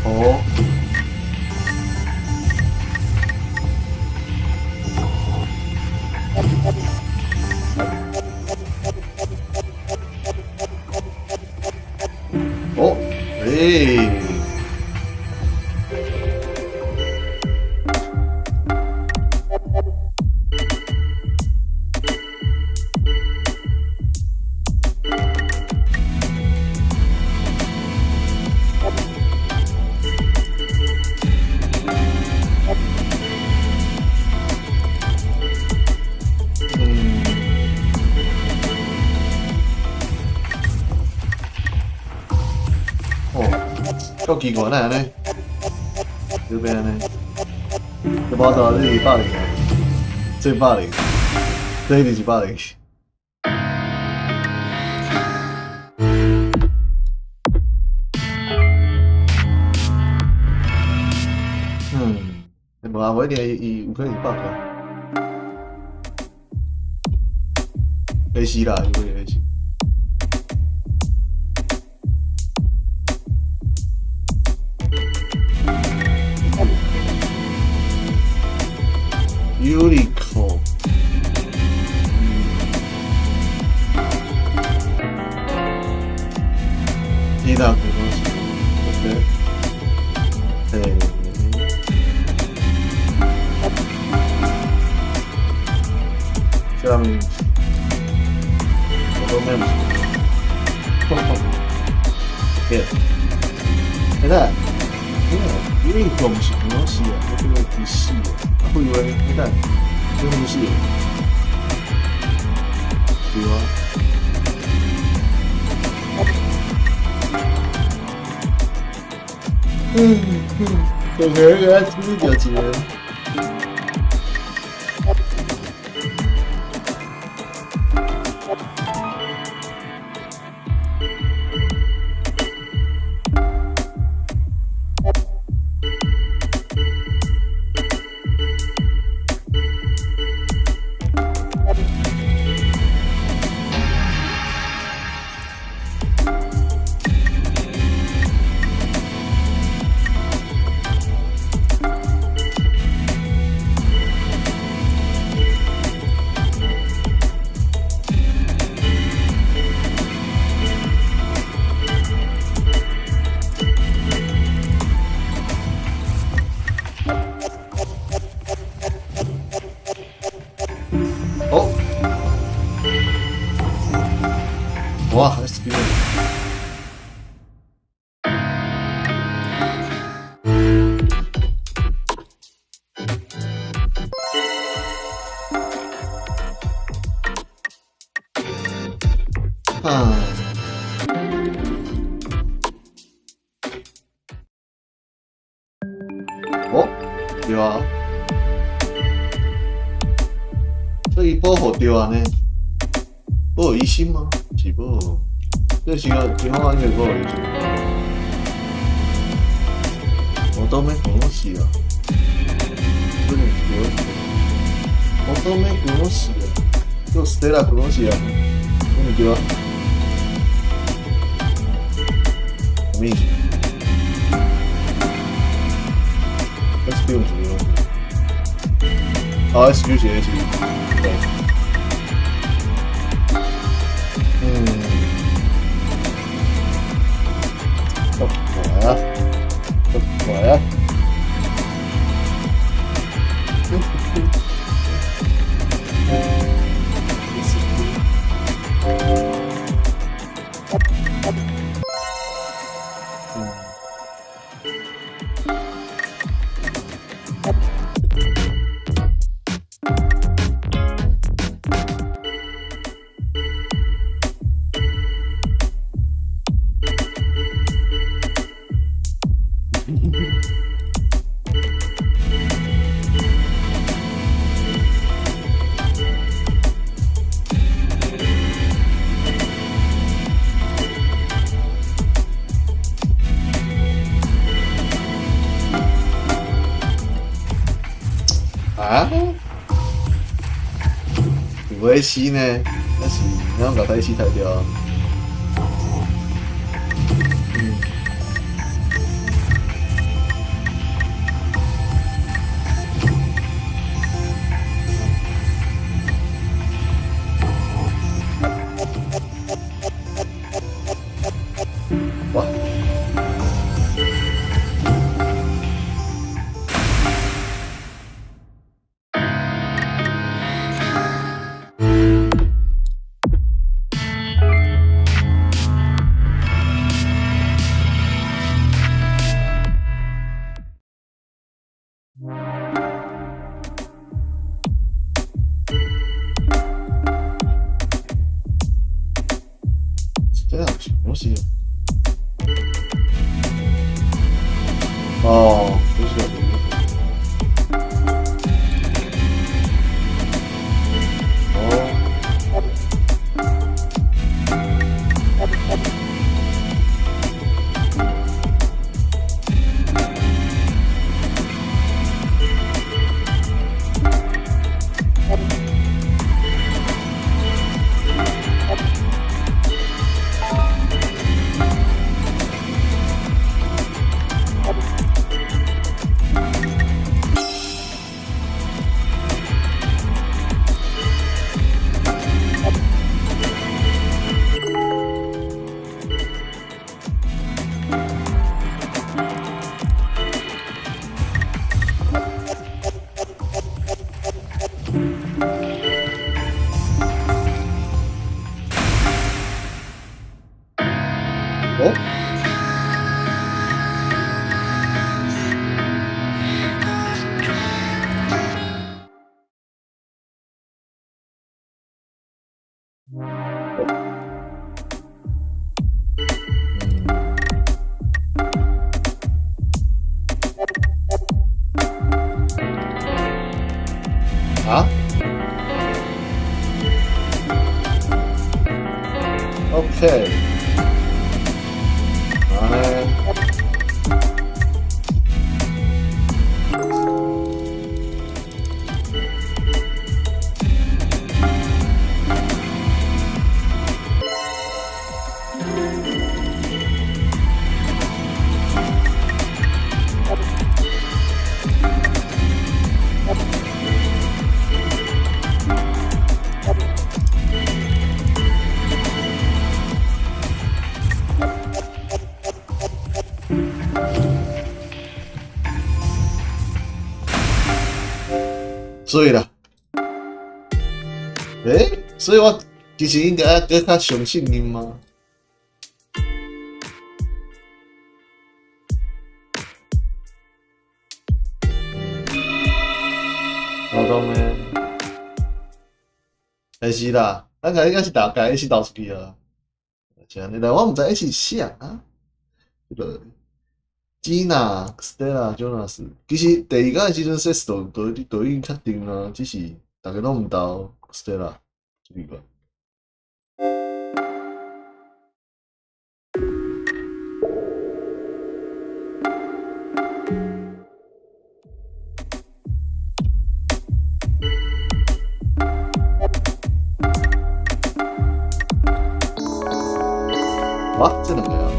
Speaker 1: 哦。哦，欸，夠奇怪，哪會按呢？這欲按呢？這無法度，這是霸凌啊！這是霸凌，這一定是霸凌。嗯，無啊，無一定伊有可能是 bug 啊。會死啦，有可能會死。Unico，其他沒關係，OK，欸，這樣我都沒有，對，欸等下，Unico 毋是東西啊，我這個第四啊，啊廢話，你等下。這不是，對啊。嗯嗯，OK，給他注意到一個。哦，哇，SQ。啊。哦，對啊。所以保護著按呢？保護醫生嗎？是保護，這是個情況應該保護醫生。我都沒講死啊！我都沒講死啊！就 Stella 講死啊！我毋對啊？什麼意思？SQ 毋是講哦，SQ 是 S，對。嗯，足怪啊，足怪啊！啊？有會死呢？那是咱共睇死睇掉。嗯。哇！這樣是東西。哦，不是兩個。哦。哦。啊？OK。然後呢？所以啦，欸，所以我其實應該愛閣較相信𪜶嗎？我講呢，但是啦，咱個應該是大概是投出去啊。是按呢，但我毋知彼是啥啊。這個吉娜、Stella、Jonas，其實第二工的時陣，說就已經確定啊，只是逐家攏毋投 Stella，這奇怪。哇，這兩個啊！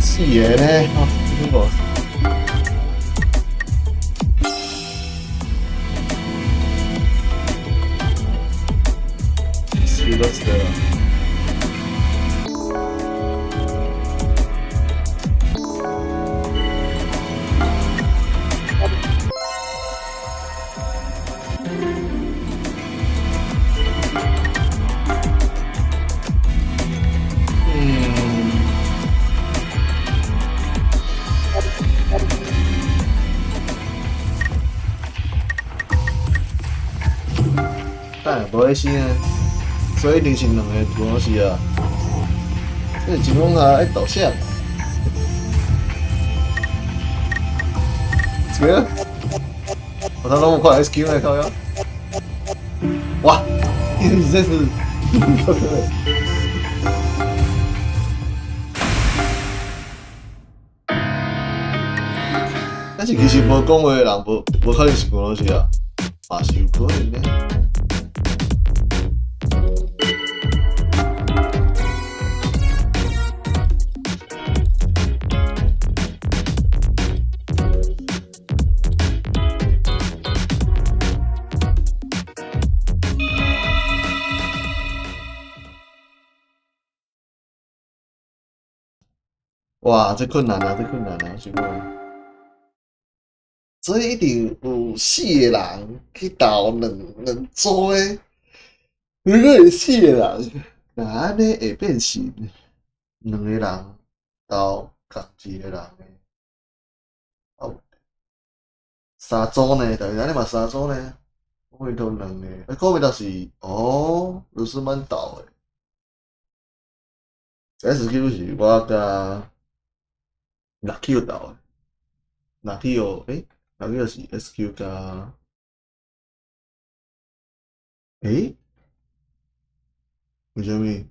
Speaker 1: 四個呢？哦，這個。四個 Stella。嗯。等下無咧死呢，所以一定是兩個圖是啊。這個情況下愛投誰？這個，我頭攏無看 SQ 呢，靠腰。哇，你這是，靠腰。但是其實無講話的人，無可能是俄羅斯啊，嘛是有可能呢。哇，這困難啊，這困難啊，是講。所以一定有四個人去投兩組的，如果有四個人，若按呢會變成兩個人投仝一個人的，哦，三組呢？但是按呢嘛三組呢？我會投兩個，啊，嗰邊就是哦，魯斯曼投的。SQ 是我佮六 Q 鬥的，六 Q 欸，六 Q 是 SQ 佮，欸？為啥物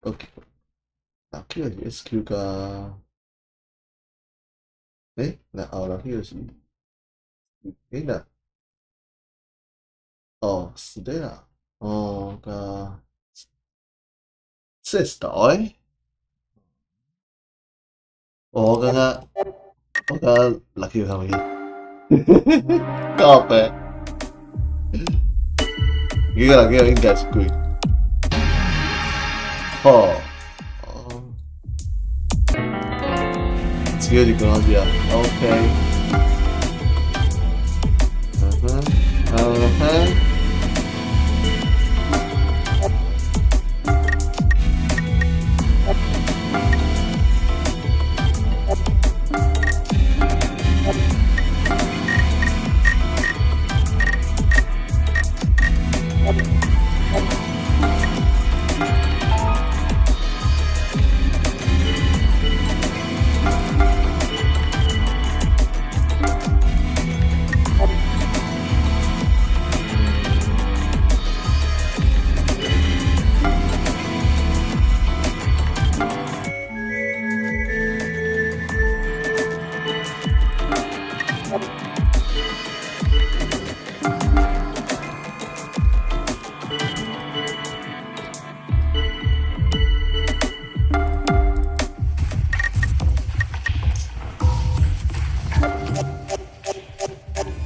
Speaker 1: ？OK，六 Q 是 SQ 佮，欸？那後六 Q 是，欸那，哦，是的啦，哦，佮。這是鬥的？哦，我感覺六 Q 較去，靠北，這個六 Q 應該是鬼。好，哦，這個就講到這，OK。嗯哼，嗯哼。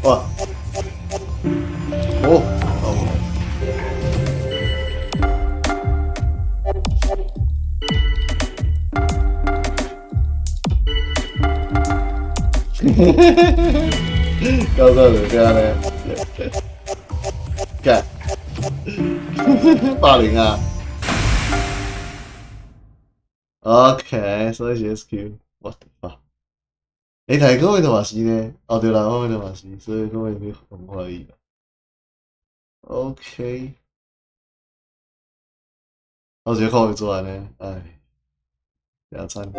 Speaker 1: 哇！哦，哦。搞到就這樣咧，幹，霸凌啊！OK，所以是 SQ，what the fuck？欸，台講的嘛是呢，哦對啦，我的嘛是，所以講會很懷疑。OK，我直接看袂出來呢，唉，真慘。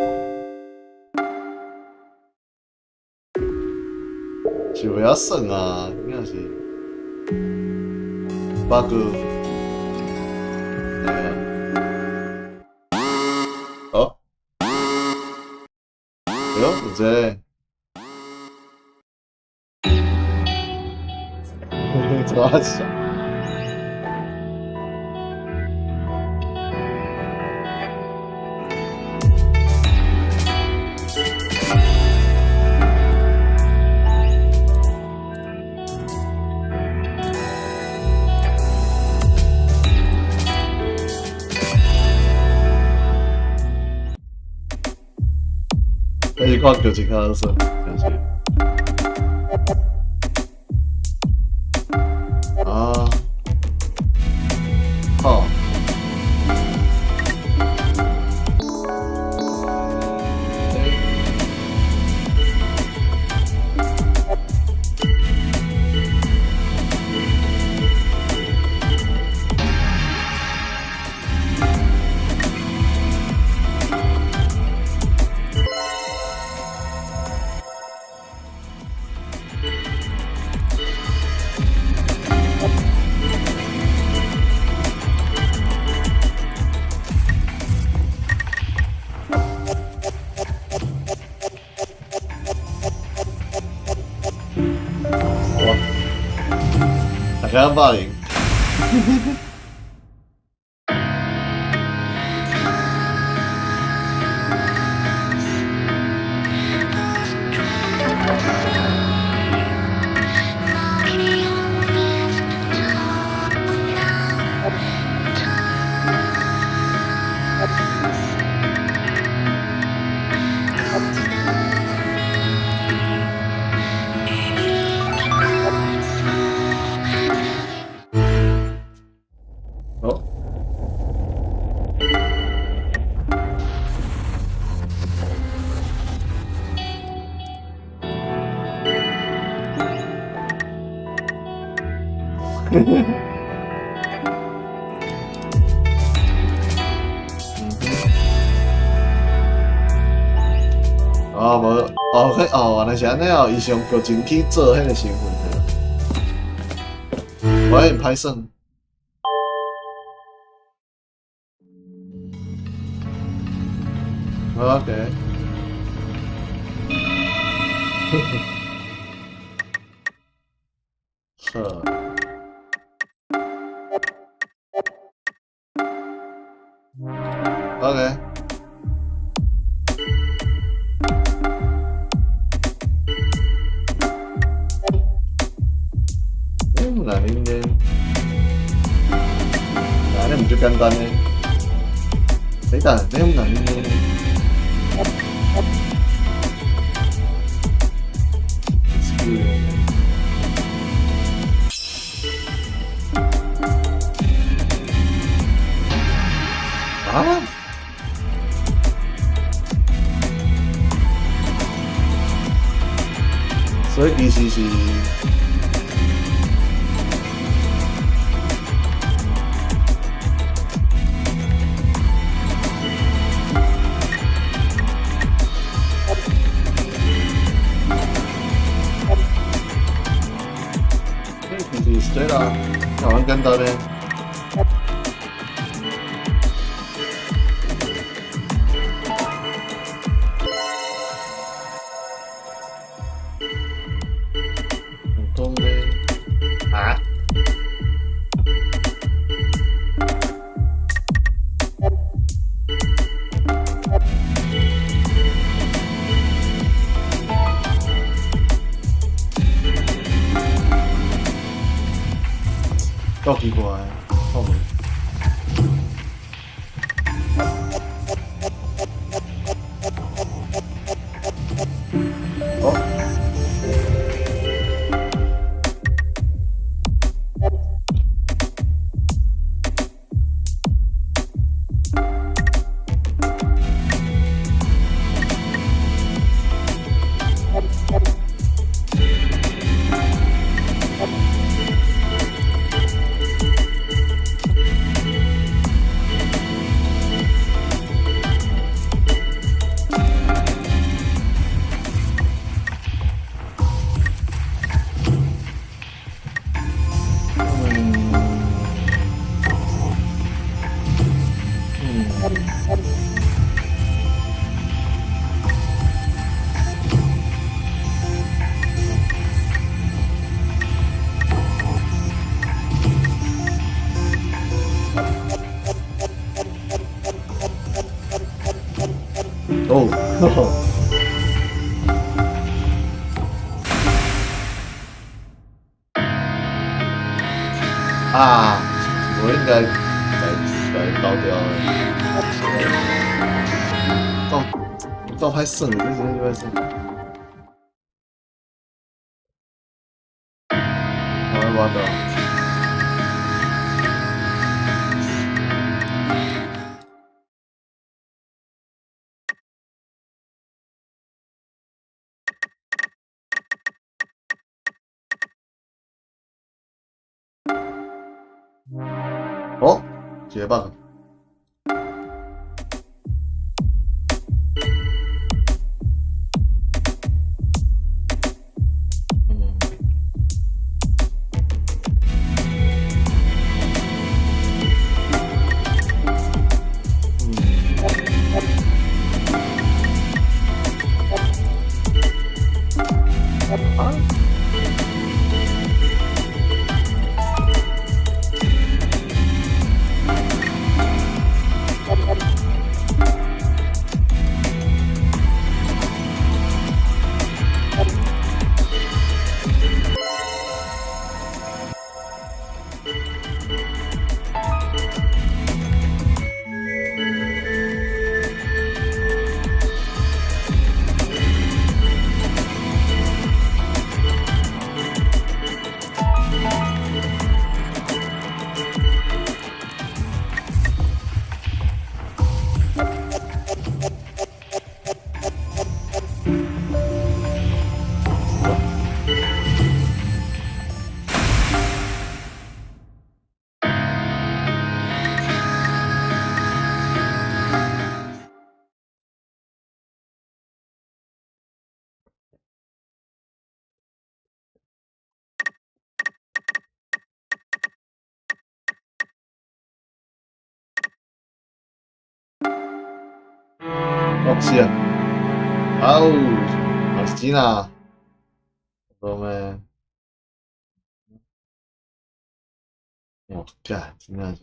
Speaker 1: 是袂曉算啊，應該是 bug。對啊。哦。哎喲，有這個。抓小。但是看劇情較好耍，真是。啊，好。哇！大家霸凌。哦。哦，無，哦，佢哦，原來是按呢哦，伊是用劇情去做彼個身份的。我很歹算。OK。好。OK。嗯，那恁這，那你毋足簡單呢？你等，你毋難呢？啊？所以其實是。其實是對啦，蠻簡單的。講咧啊？夠奇怪，後面。哦。哦，呵呵。啊，我應該來倒掉了。到到歹算的，這真正歹算。好，我到。哦，一個 bug。嗯。嗯。啊？是啊。哦，嘛是錢啦。做咩？我幹，真正是。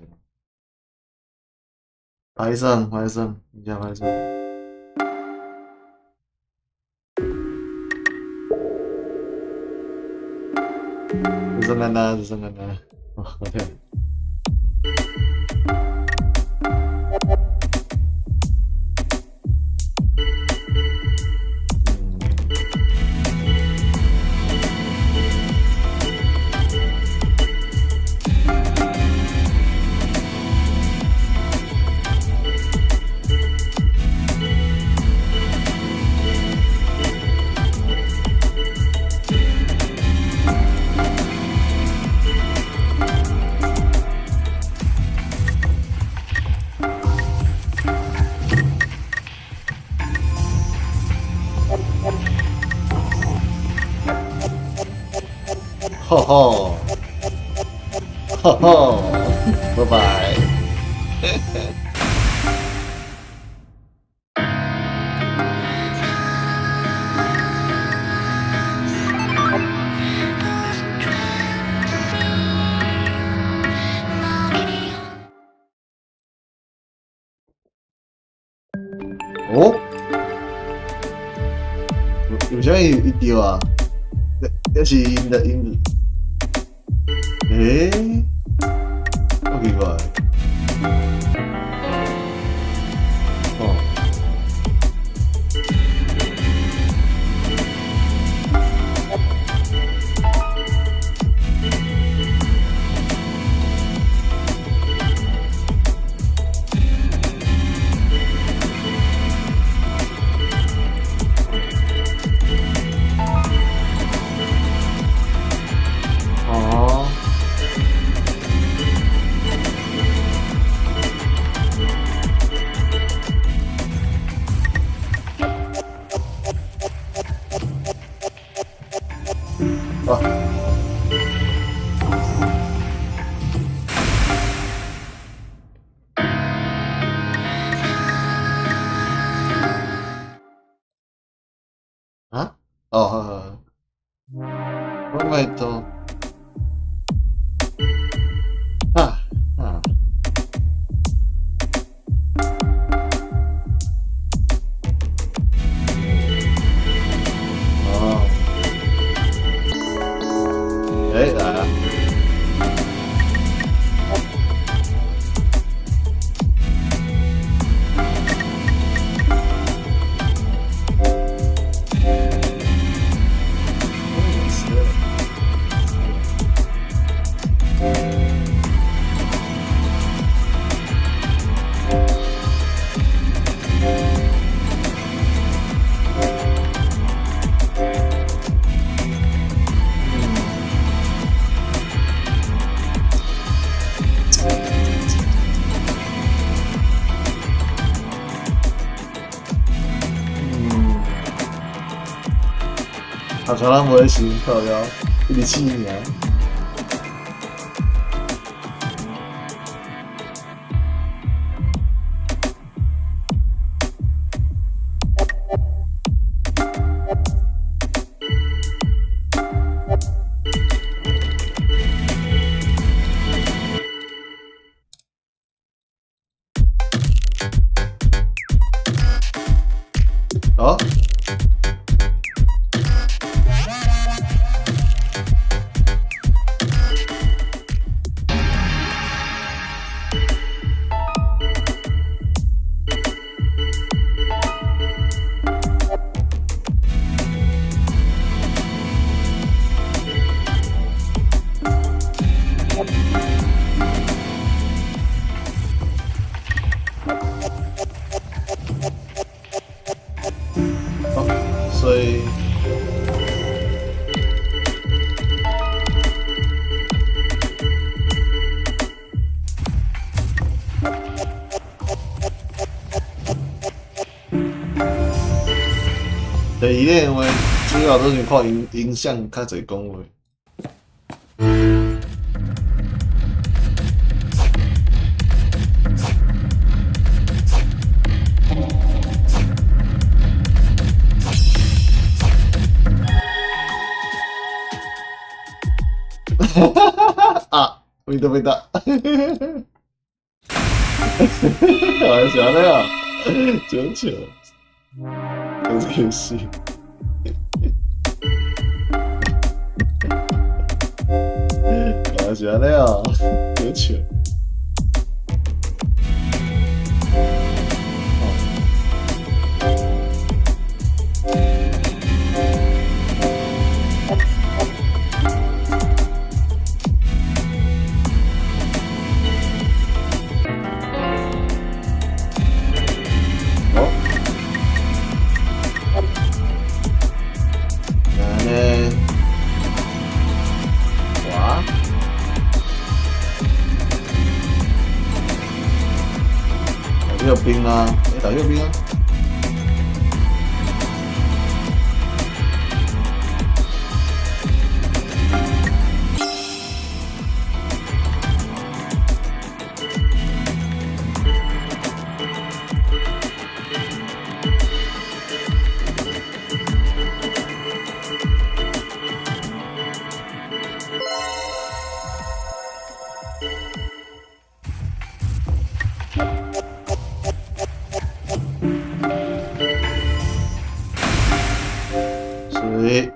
Speaker 1: 歹耍，歹耍，真正歹耍。這算簡單，這算簡單。哦，OK。吼吼，吼吼，拜拜。哦？有啥物伊著啊？這是𪜶的𪜶。欸？好奇怪。哦。哦。啊。啊？哦，好好好。我咪到。啊啊。哦。欸，來啊。啊，可能無咧想靠腰，一直試爾。哦？所以，第二个話，主要都是看影影響較濟講話。認めた。啊，是按呢啊，真笑，真是。啊，是按呢啊，真笑。好，按呢，哇，打右兵啊，欸，打右兵啊。所以，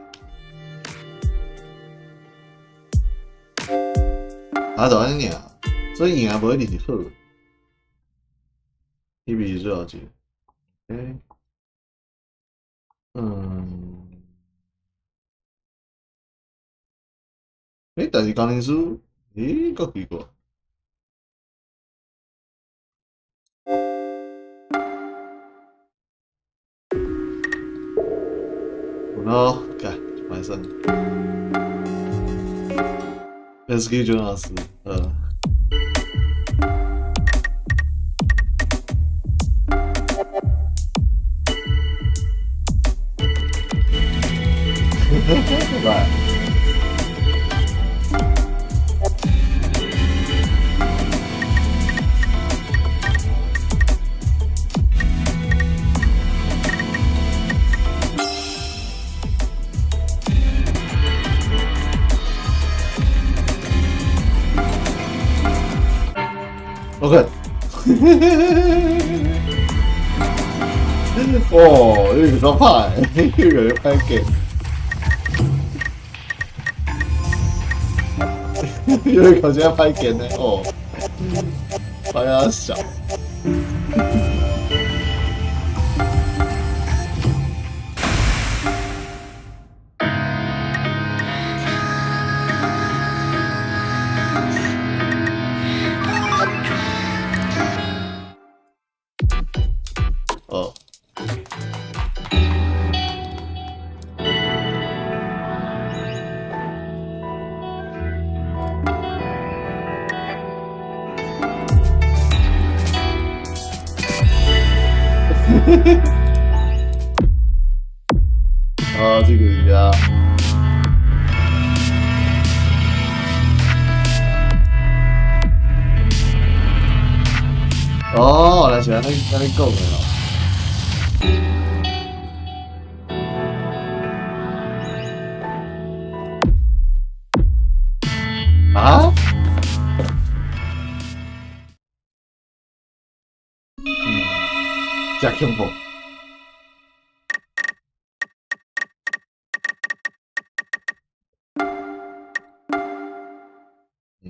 Speaker 1: 啊，就按呢爾，所以贏無一定是好，彼是最後一個。欸，嗯，欸，但是工程師，欸，閣奇怪。有喏，幹，完勝。SK 老師，拜。OK。哦，這個歹，這個歹計，這個真歹見呢，哦，歹啊笑。哦。啊，這個是啊。哦，原來是按呢按呢講的哦。啊？嗯，真恐怖。嗯。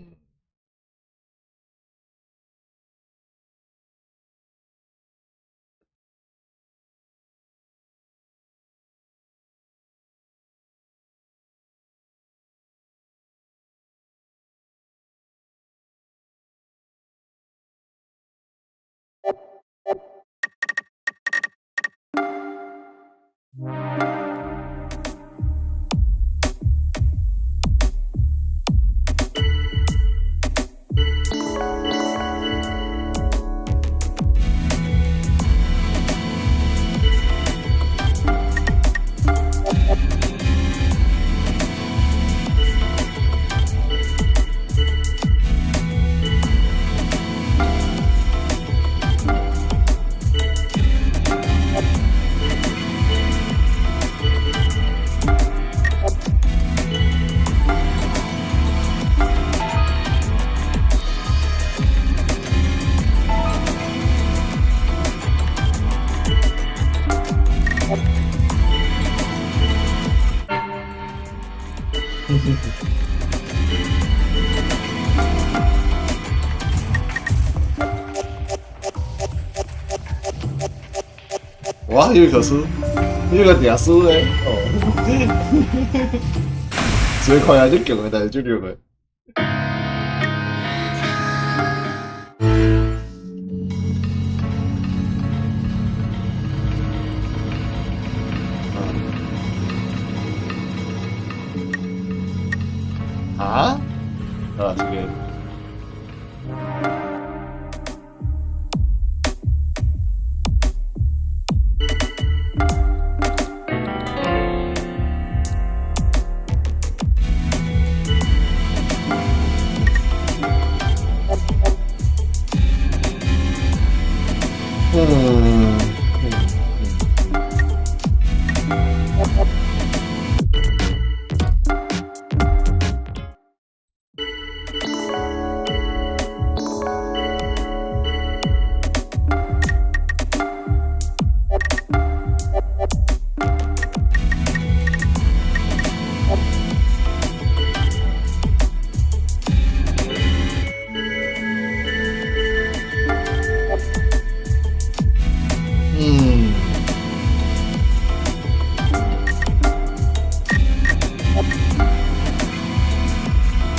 Speaker 1: 哇，有可輸，有個定輸咧，哦，最快啊，這強的，但是這弱的。啊？啊，這個。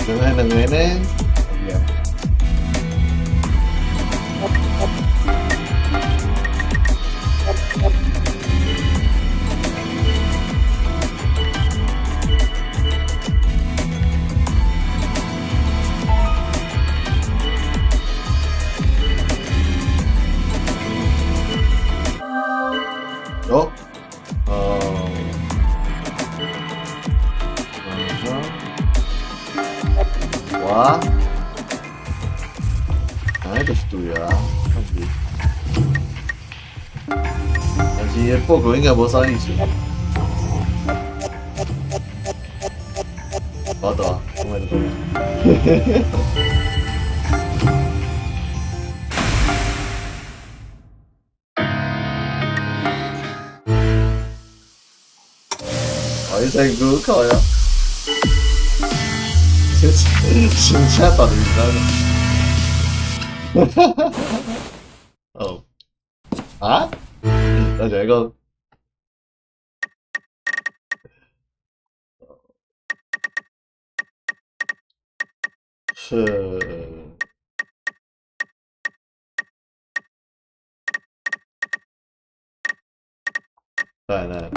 Speaker 1: 兩個兩個呢？哦，哦，嗯哼，哇，按呢就是對啊，但是伊報告應該無啥意思。無多，講袂講。哦，伊身軀靠呀，新車到底是哪個？哦，啊？那就一個。是。來來。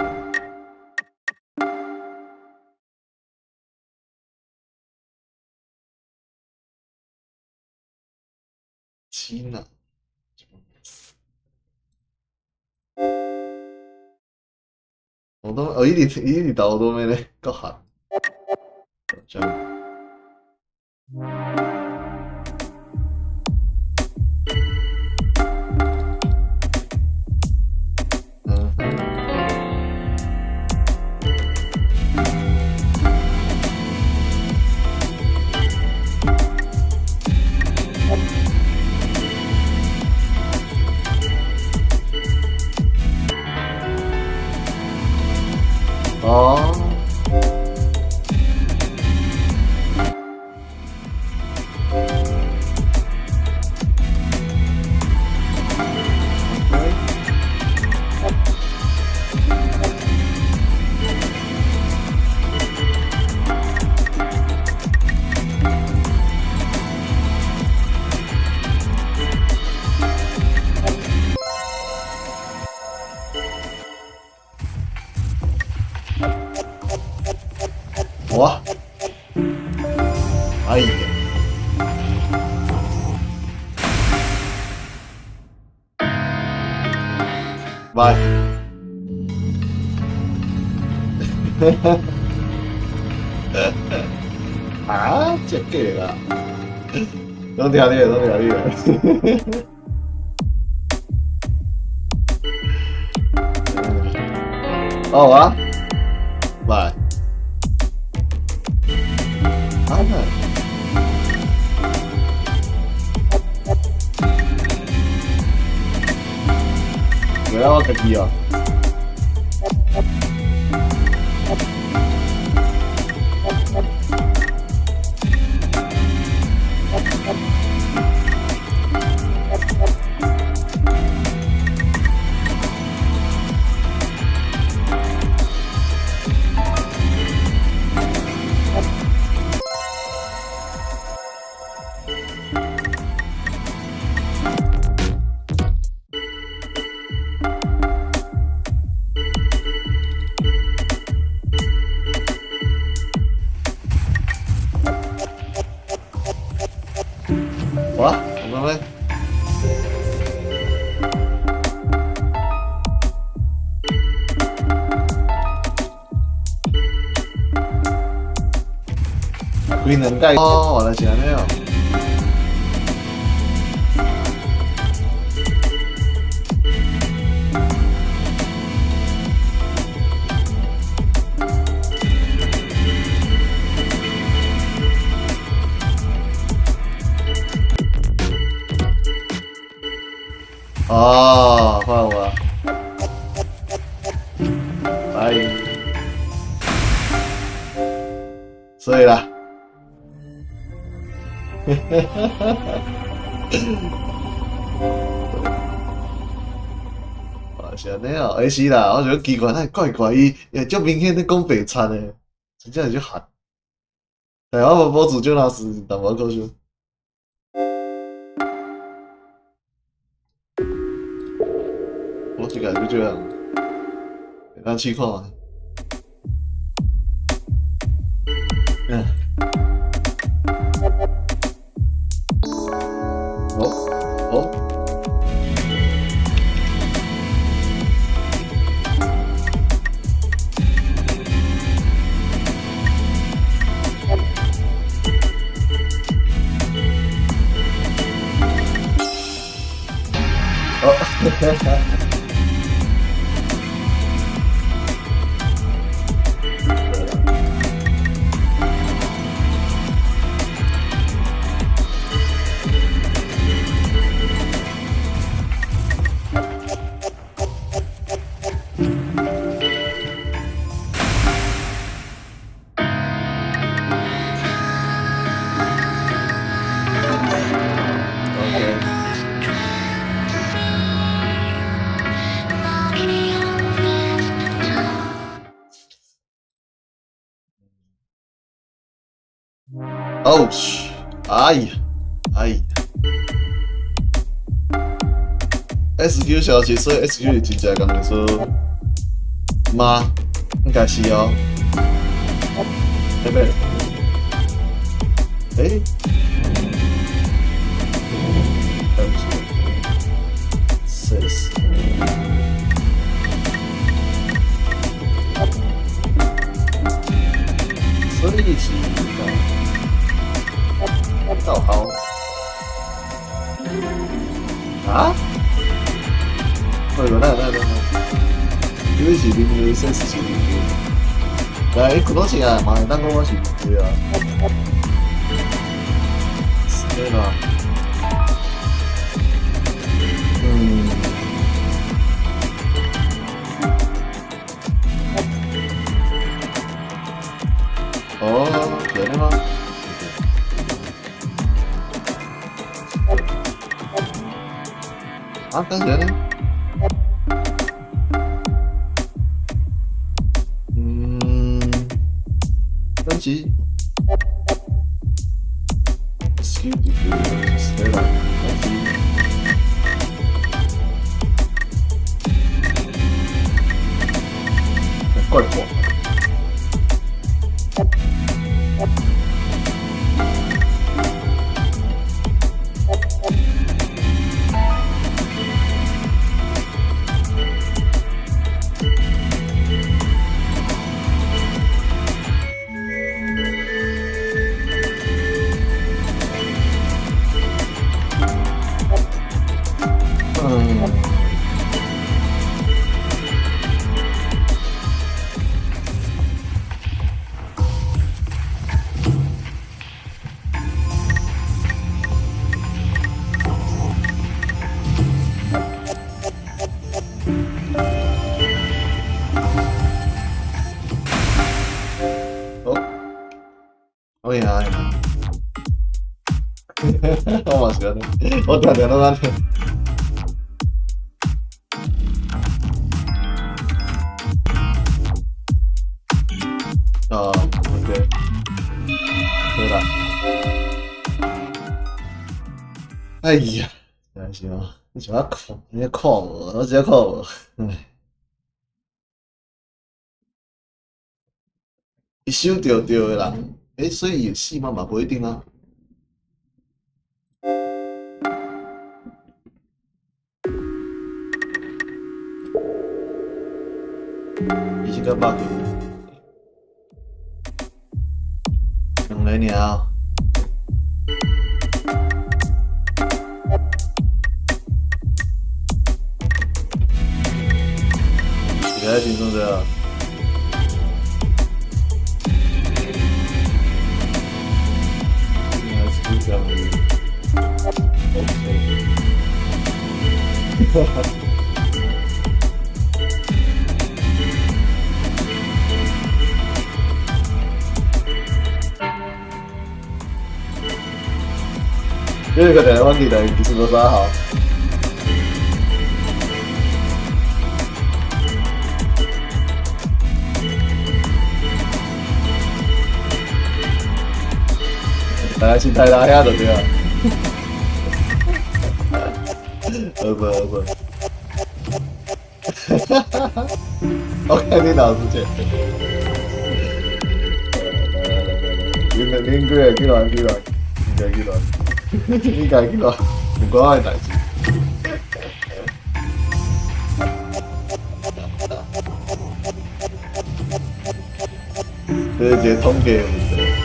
Speaker 1: 七呢？我都哦，伊佇伊佇頭都咩咧？閣喊，這樣。嗯哼。哦。哇！哎呀！拜。啊，這假啦！攏聽你的，攏聽你的。好啊，拜。啊那。袂啊，我家己啊。好啊，咁樣咧。開兩屆哦，原來是按呢哦。哦，看有啊。哎，所以啦。哈哈哈哈哈！是按呢哦，欸是啦，我想講奇怪，哪會怪怪伊，會足明顯咧講白賊的，真正是足瀚。台灣博主就那是淡薄仔搞笑。我這個就這樣，咱試看覓。嗯。哦哦。哦，哈哈。OK。哦，哎呀，哎呀，SQ 消息，所以 SQ 是真正共說嗎？應該是哦。對不對？欸？對不起，是。所以是逗號啊？喂，來來來來，因為是零零三四零零，來，可能是啊，嘛會當講我是對啊，對啦，嗯，哦，是按呢嗎？啊，敢是按呢？嗯，但是，excuse me，對啦，但是，怪怪。嗯。好，我贏啊！我嘛是按呢，我定定攏按呢。哦，OK，好啦。哎呀，真是哦，你像我看，你看無，我真看無，唉。伊收著著的人，欸，所以伊會死嗎？嘛無一定啊。真正 bug。兩个爾。一個輕鬆這。應該是這樣子。OK。哈哈。這個台灣地台其實都啥好。大家心態拉遐就對啦。好吧，好吧。哈哈哈！OK，你老師姐。來來來來來，恁幾個起來起來，應該起來，應該起來，毋關我的代誌。這是一個統計的問題。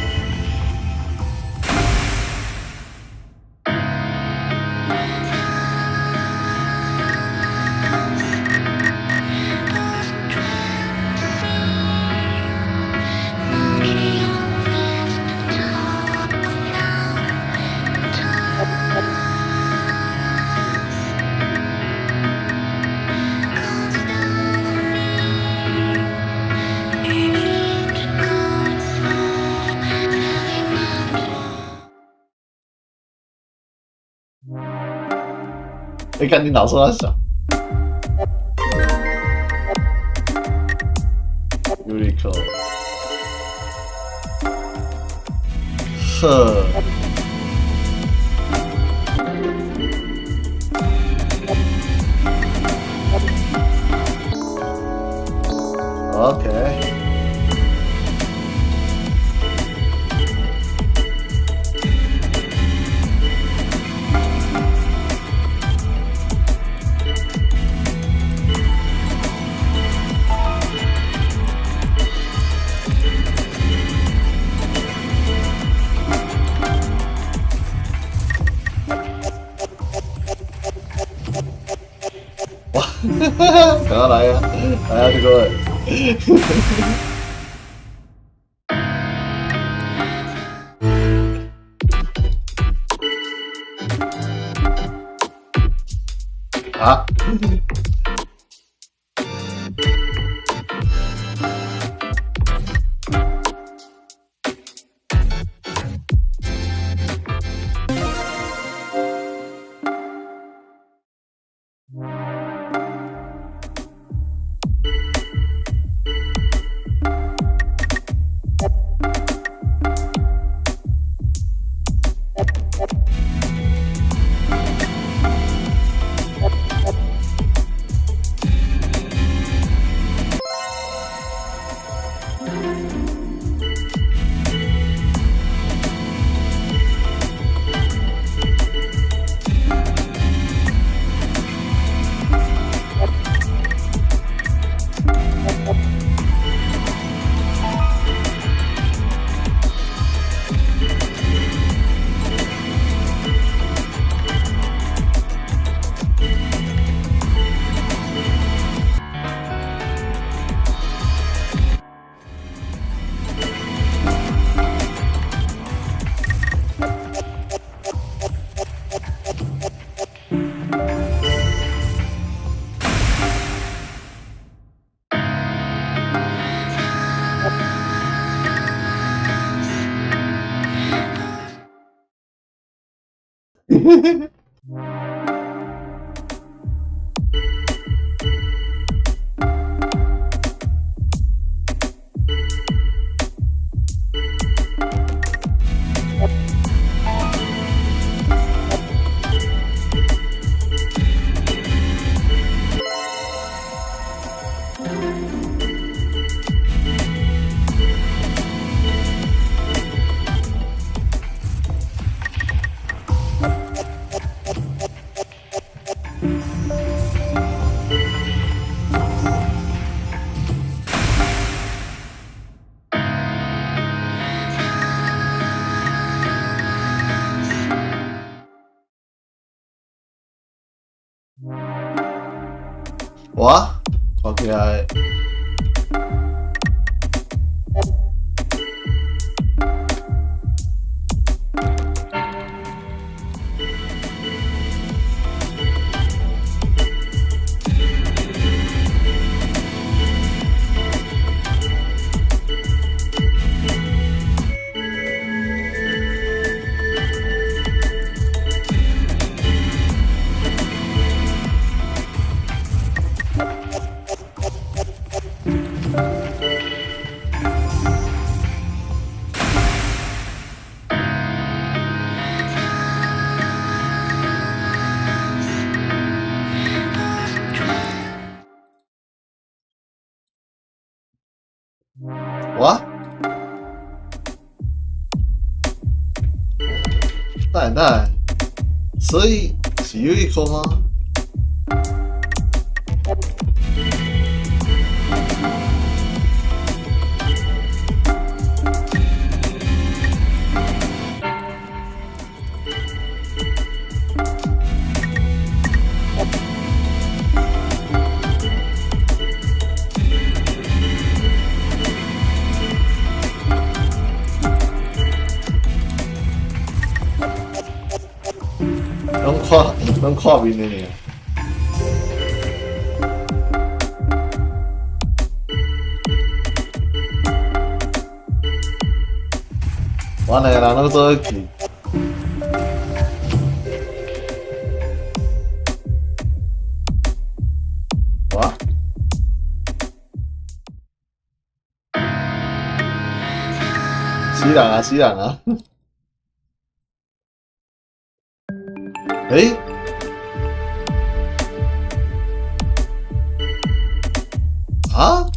Speaker 1: 你看你腦說啥？Unico，呵，OK。哇，趕快來啊！來啊，這個。啊？哇，看起來。哇！等等，所以是有一個嗎？攏看攏看面的爾。我兩個人攏做伙去。哇！死人啊！死人啊！欸？啊？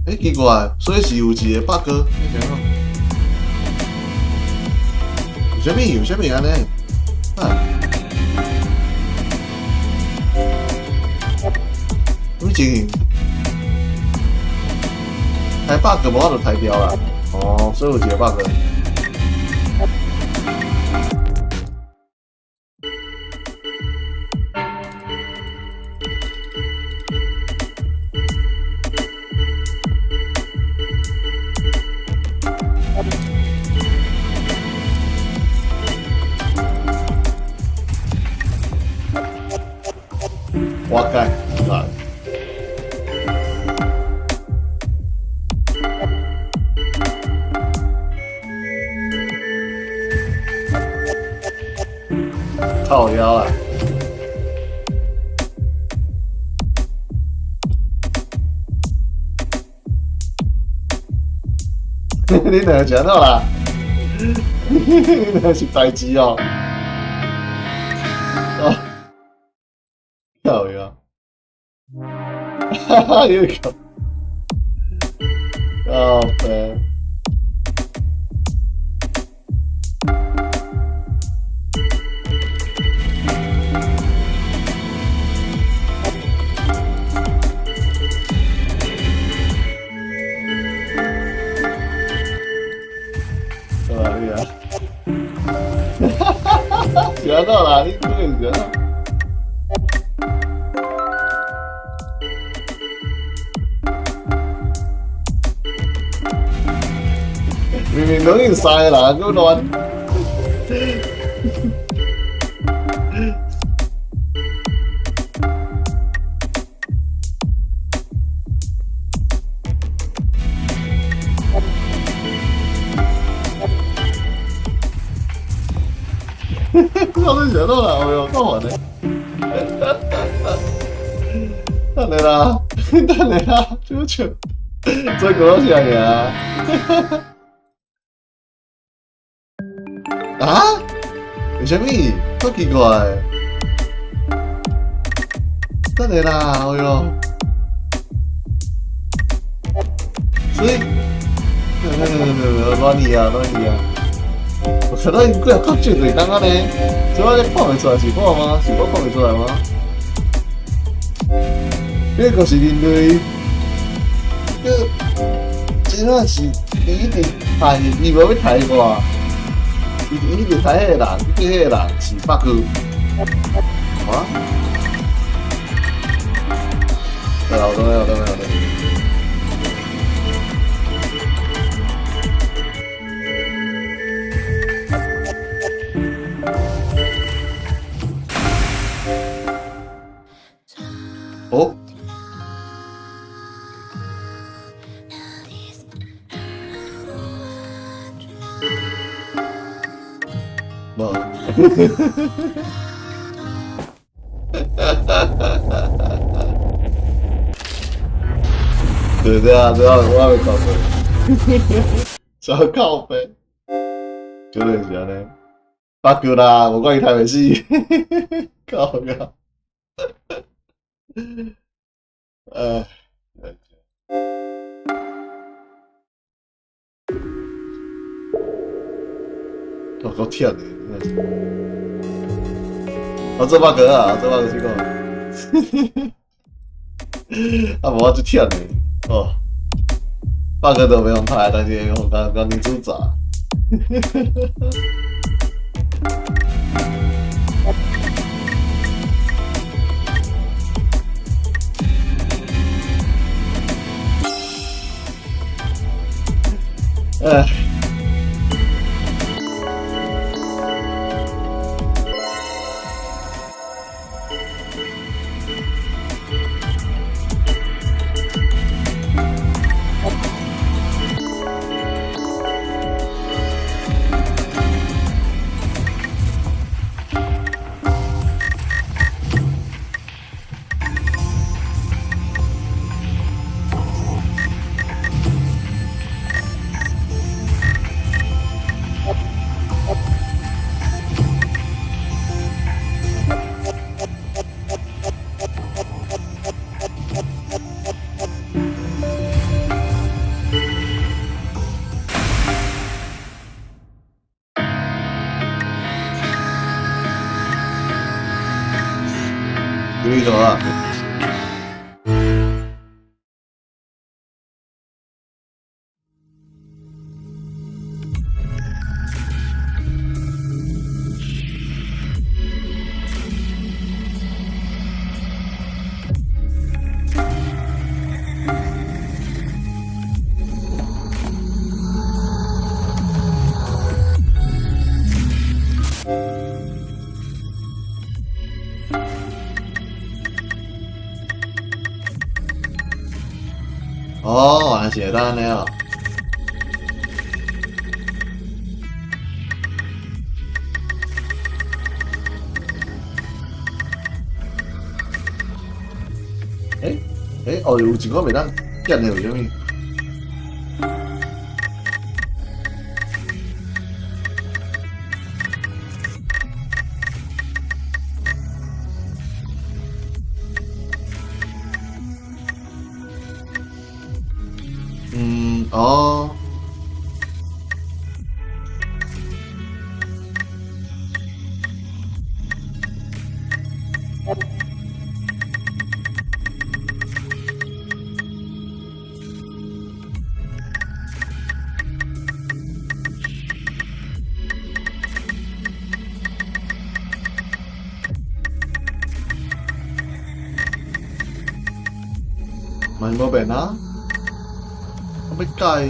Speaker 1: 欸，奇怪，所以是有一個 bug，你想講？有啥物？有啥物按呢？啊？啥物情形？開 bug 無法度刣掉啦。哦，所以有一個 bug。活該，啊！靠腰啊！你兩個講到啦？你兩個是代誌哦？哦，靠腰！哈哈，又靠！靠北！啊你啊！哈哈哈哈！是按怎啦？你這個是按怎？明明攏已經三個人，閣亂。到底是按怎啦？哎喲，夠煩的。等下啦，等下啦，這笑，這個攏是按呢啊？為啥物？足奇怪。等下啦，哎喲。所以，沒有沒有沒有，亂去啊，亂去啊！我看到𪜶幾個國籍就是剛剛呢，所以我咧看袂出來是我嗎？是我看袂出來嗎？這個是人類，這真正是伊一直刣，伊無欲刣我，伊一直刣彼個人，彼個人是 bug。啊？對啦，我等我等我等。哦？無。對對啊，對啊，我還沒搞過，超靠北，可能是按呢，bug 啦，無怪伊刣袂死，靠腰，唉，哦，夠忝的，真的是。我做 bug 啊，做 bug 是講，啊無我足忝的，哦，bug 都袂用刣，但是會予共共女主炸。唉。呢度啊！哦，原來是會當按呢哦。欸欸，哦，有一個袂當揀的，為啥物？嗯，哦。嘛是無變啊，我欲改。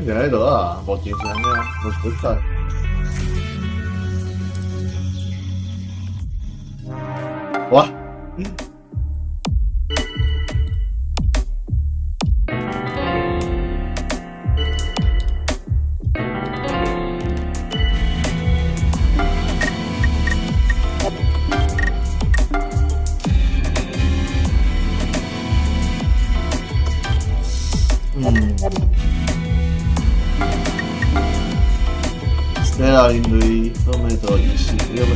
Speaker 1: 是按呢落啊，目前是按呢啊，無想欲改。哇！ステラ人類透明的意識，有沒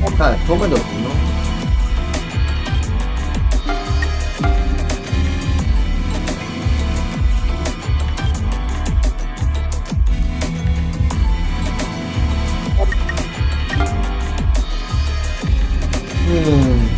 Speaker 1: 有？看透明的圖呢？嗯。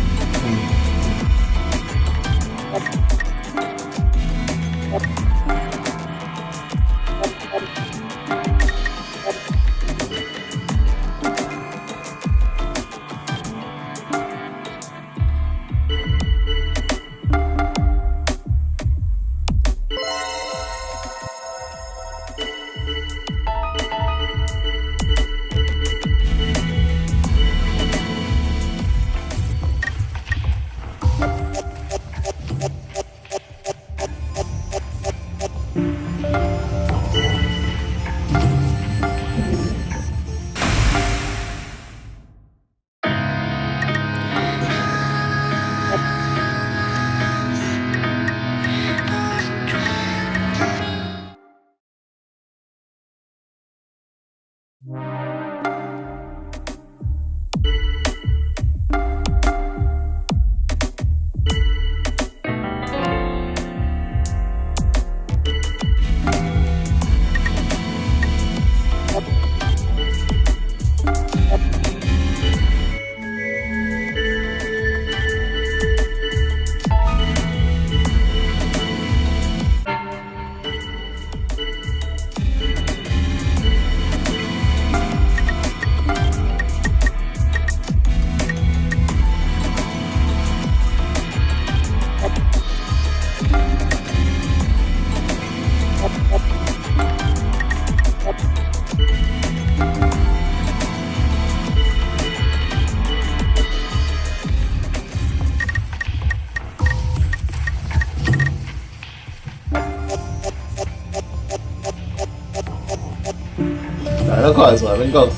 Speaker 1: 來，咱看會出來，免講。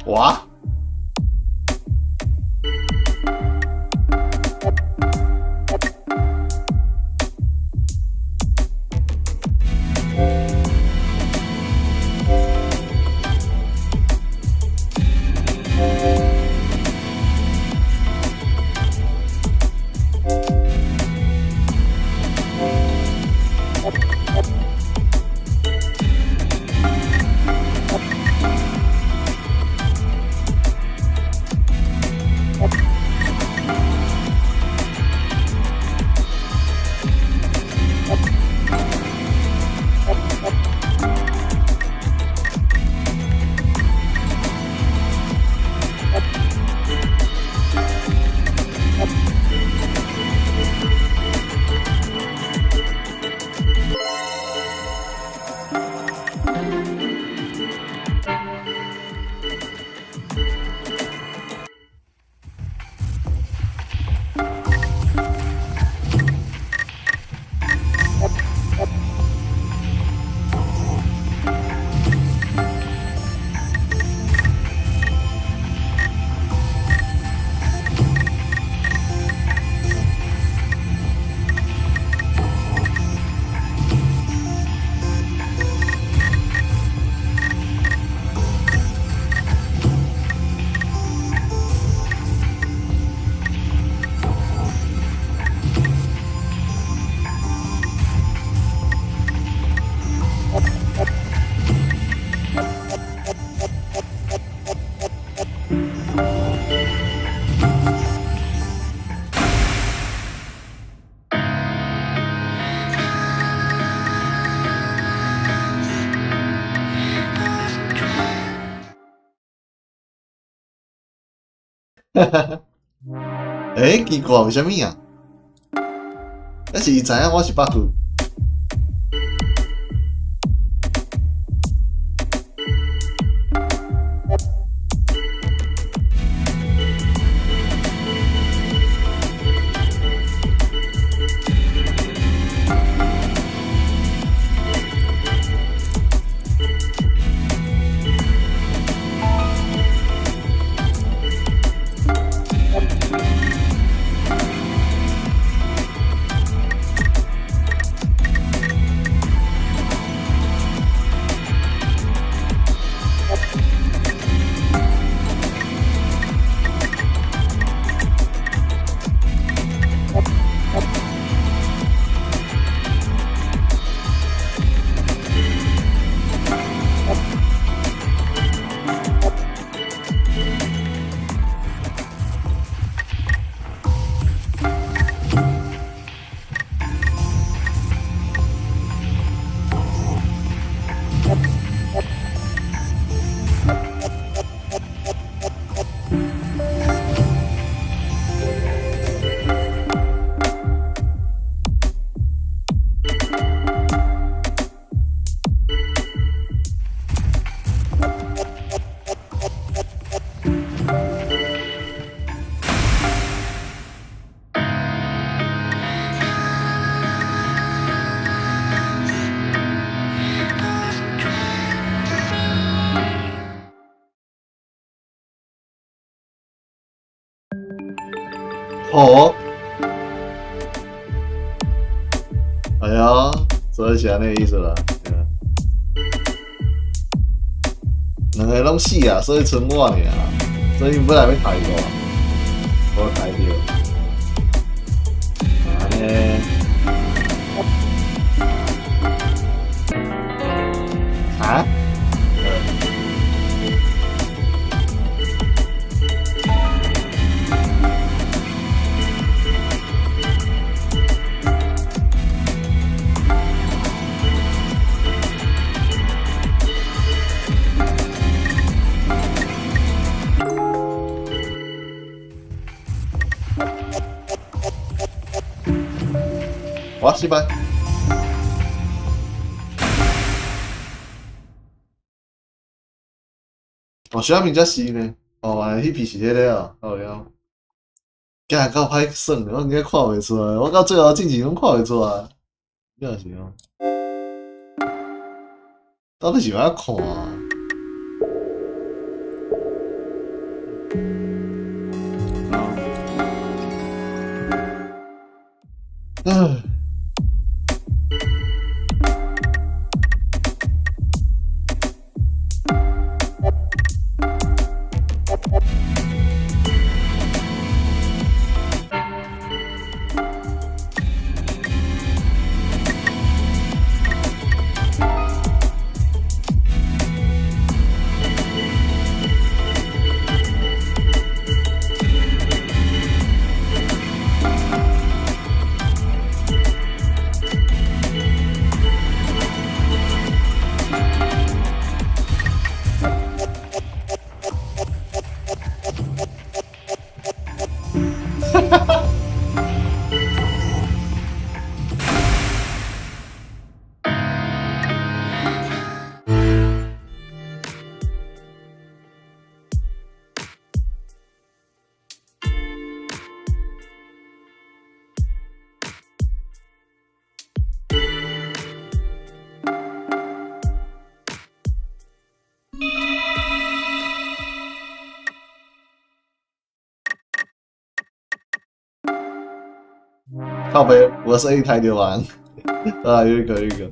Speaker 1: 哇！欸，奇怪，為啥物啊？但是伊知影我是 bug。哦，哎呀，所以是按呢意思啦。對啊，兩个攏死啊，所以賰我爾，所以𪜶本來欲刣我，無刣著。按呢，啊？我失敗。哦，小明才是呢。哦，彼片是彼个哦，哦了。今日夠歹耍的，我應該看袂出來，我到最後進前攏看袂出來。真是哦。到底是欲按怎看啊？唉。靠北，我是一台就完。啊，有一個，有一個。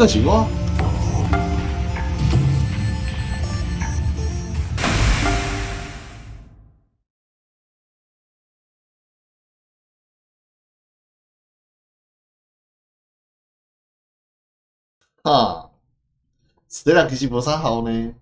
Speaker 1: 這個是我？哈，這人其實無啥效呢。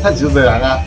Speaker 1: 趁錢濟人啊！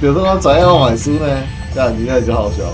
Speaker 1: 就算我知影我嘛會輸呢，這樣真正就好笑。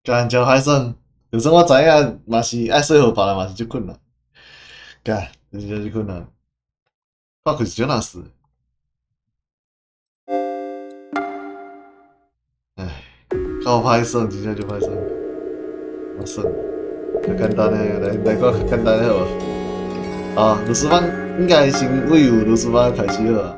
Speaker 1: 幹真歹耍，就算我知影，嘛是愛說服別人嘛是足困難。幹，真正是困難。看開是怎若死。唉，夠歹耍，真正足歹耍。我耍，較簡單的，來來個較簡單的好無？啊，螺絲方應該先為有螺絲方開始好啊。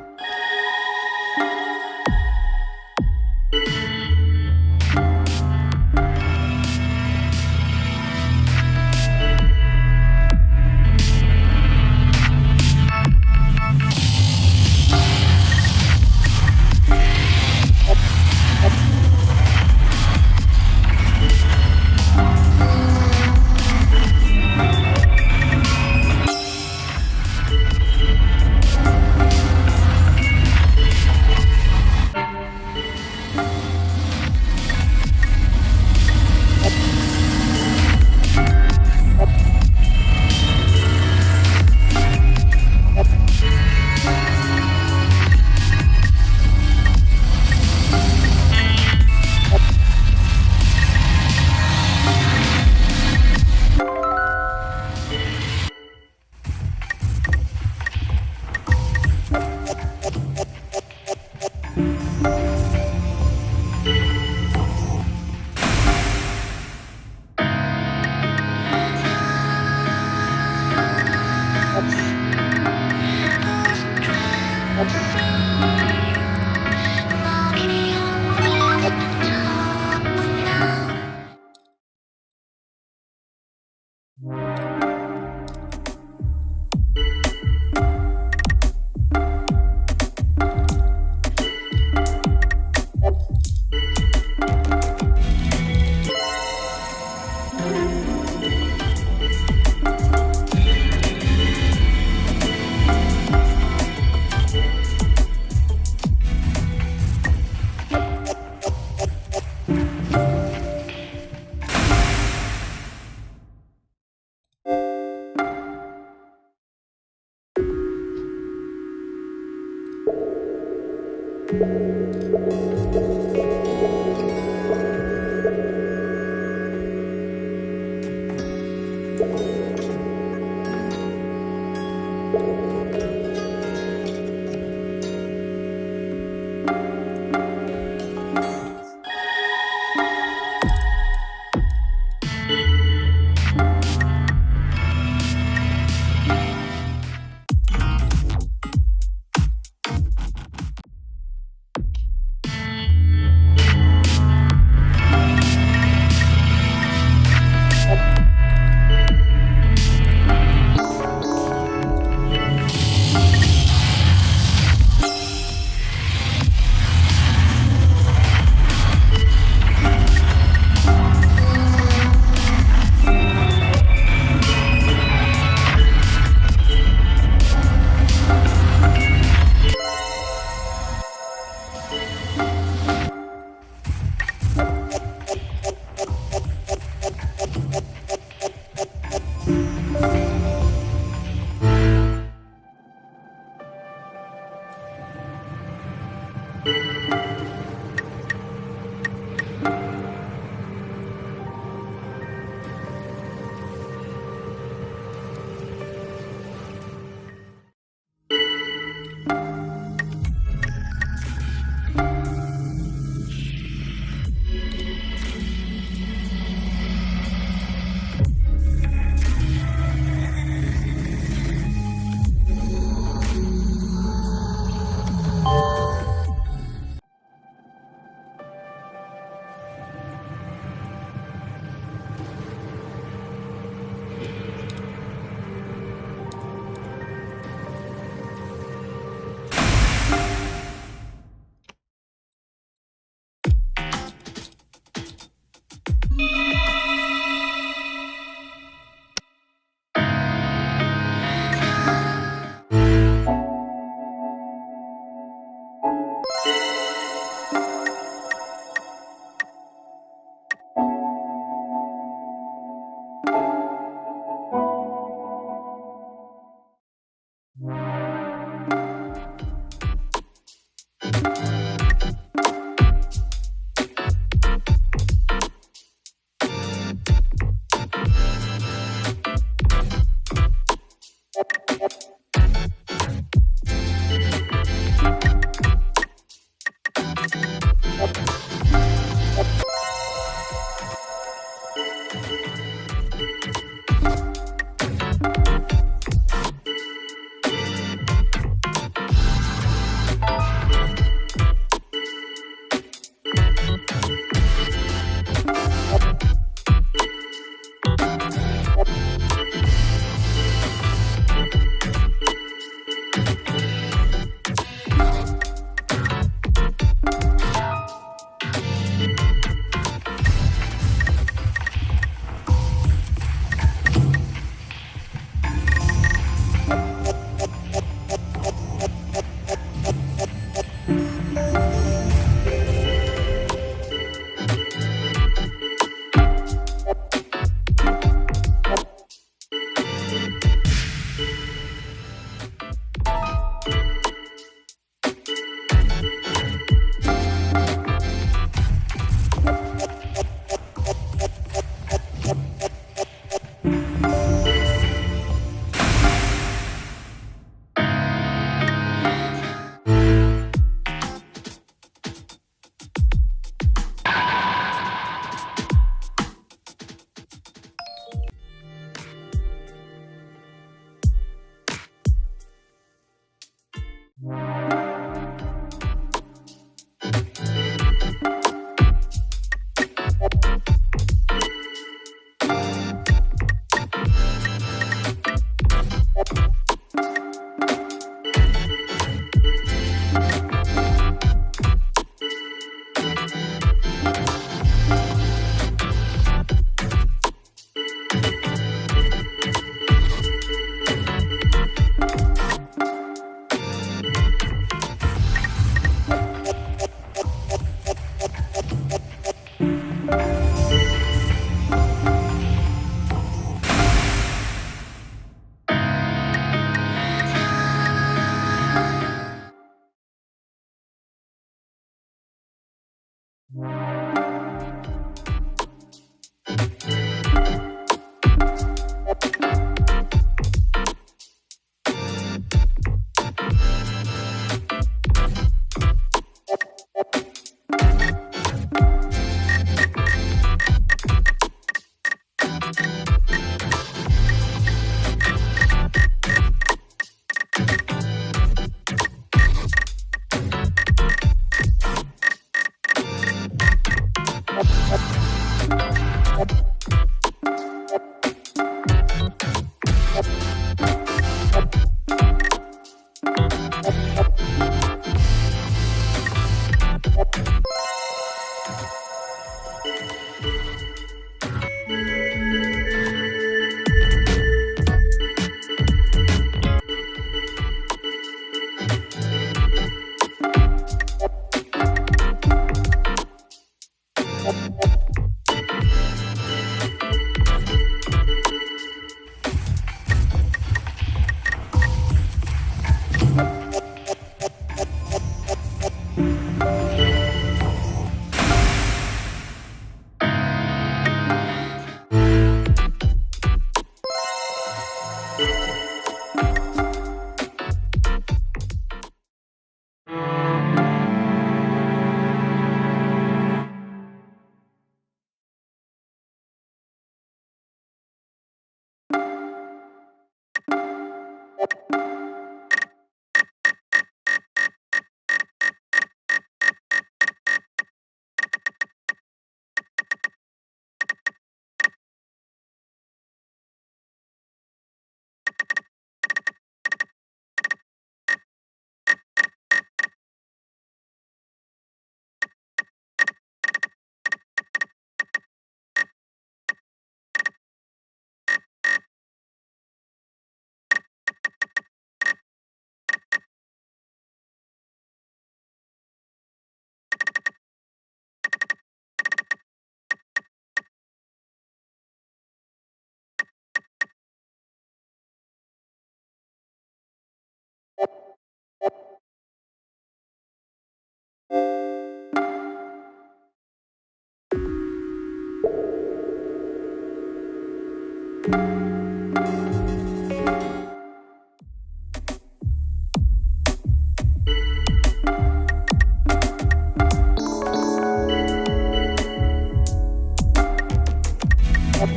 Speaker 1: Thank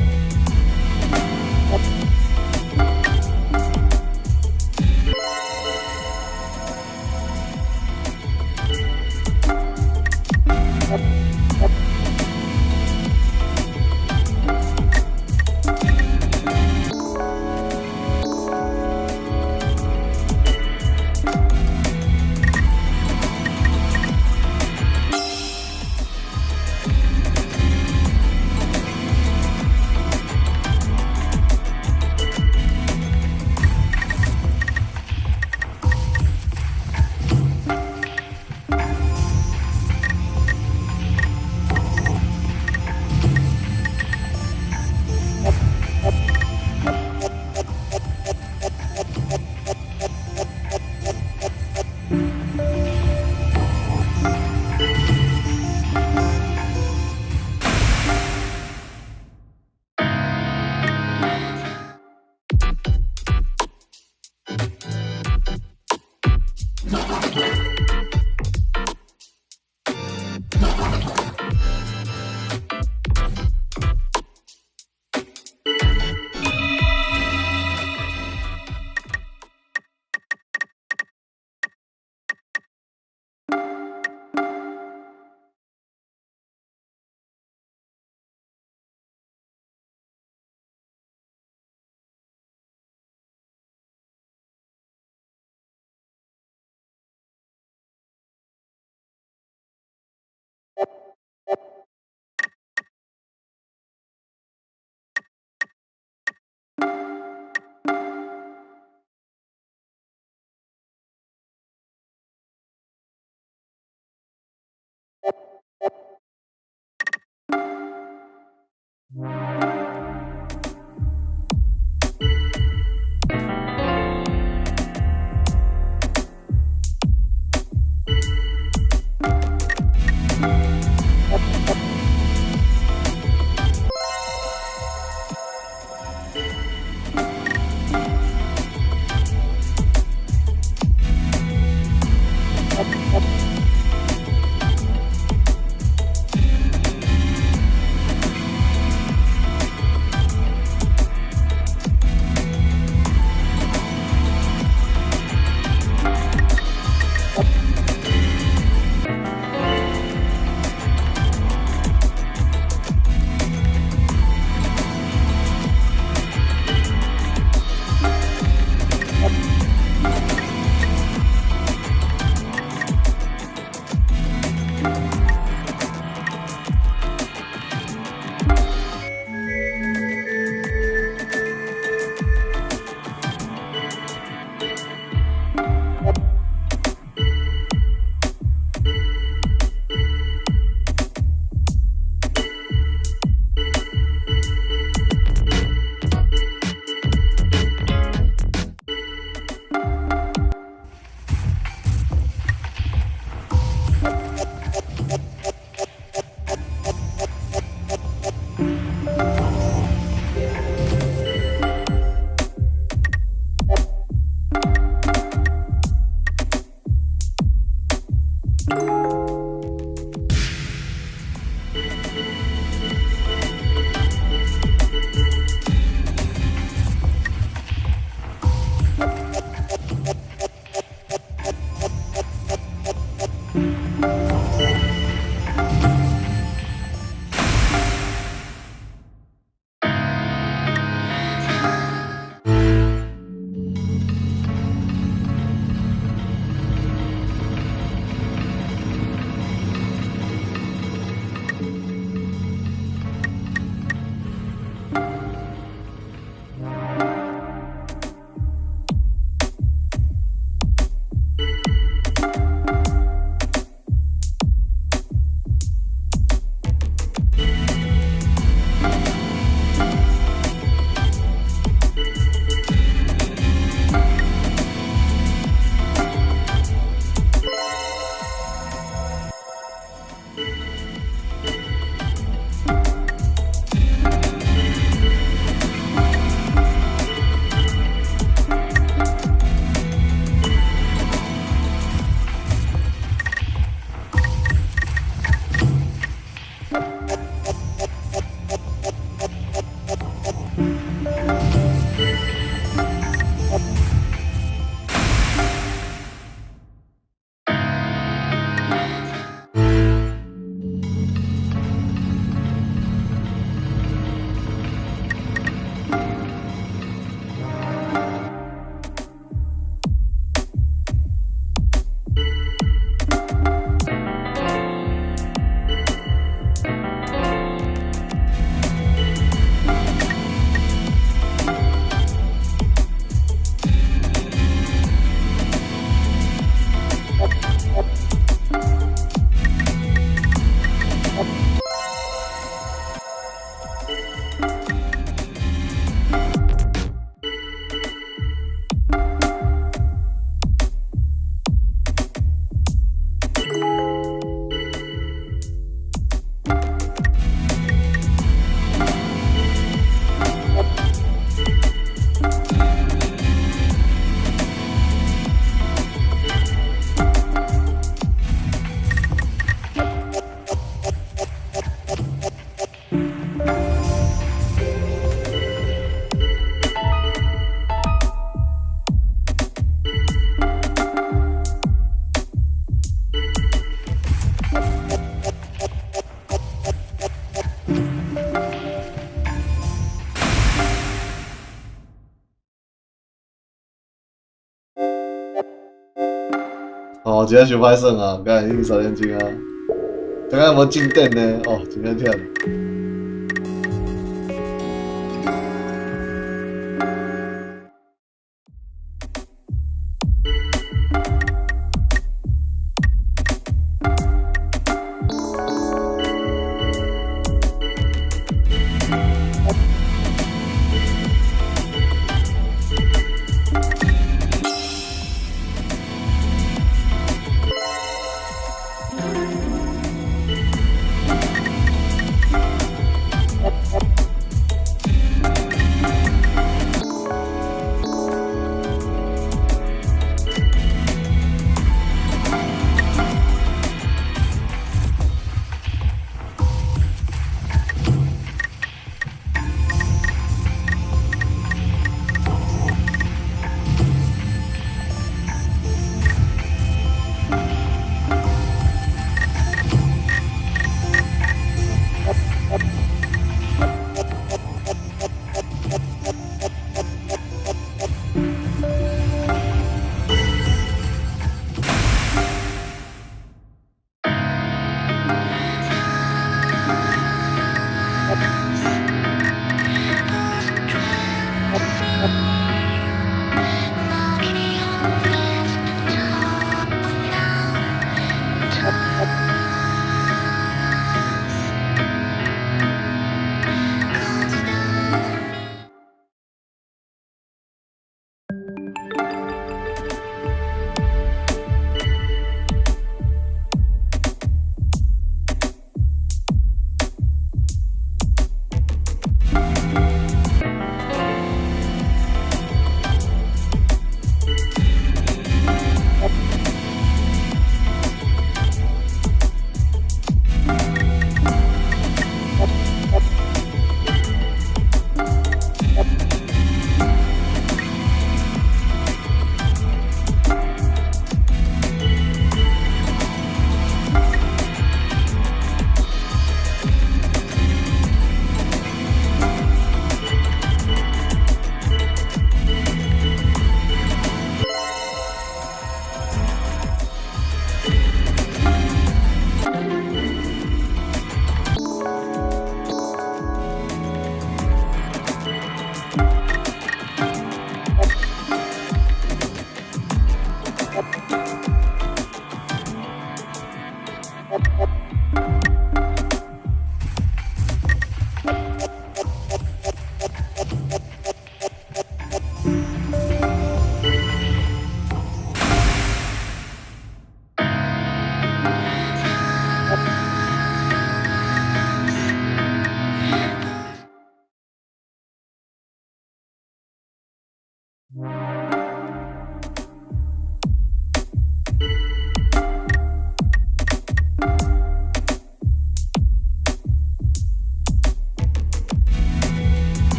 Speaker 1: 吼，真正傷歹耍啊，敢會3點鐘啊，剛剛無進展呢，哦，真正忝。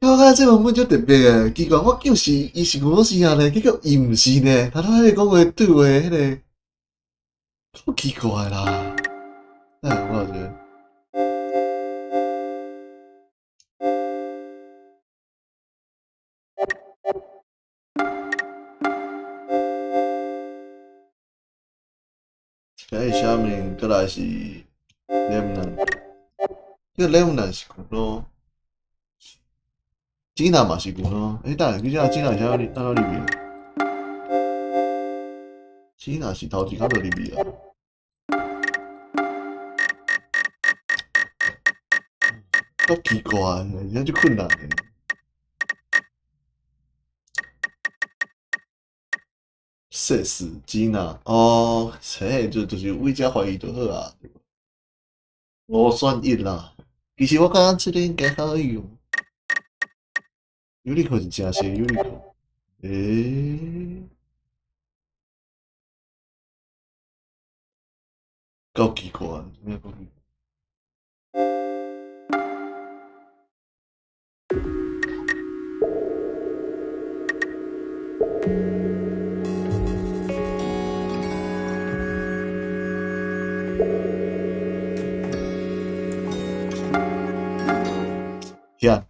Speaker 1: 我感覺這文本足特別的，奇怪，我就是伊是俄羅斯亞呢，結果伊毋是呢，頭拄仔彼個講話對話彼個，好奇怪啦！哎，我覺得。這下面過來是 Remnant，這個 Remnant 是講咯，吉娜嘛是講咯，欸，等下，你這吉娜是按怎入去？吉娜是頭一工就入去啊。足奇怪，而且足困難的。射死吉娜哦，這就是為這懷疑就好啊。五選一啦，其實我感覺這個應該較好用。尤里可是誠實尤里可，欸，夠奇怪，真正夠奇怪。Yeah.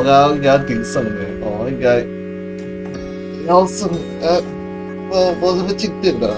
Speaker 1: 我感覺應該頂算的哦，應該會曉算，無無啥物進展啦。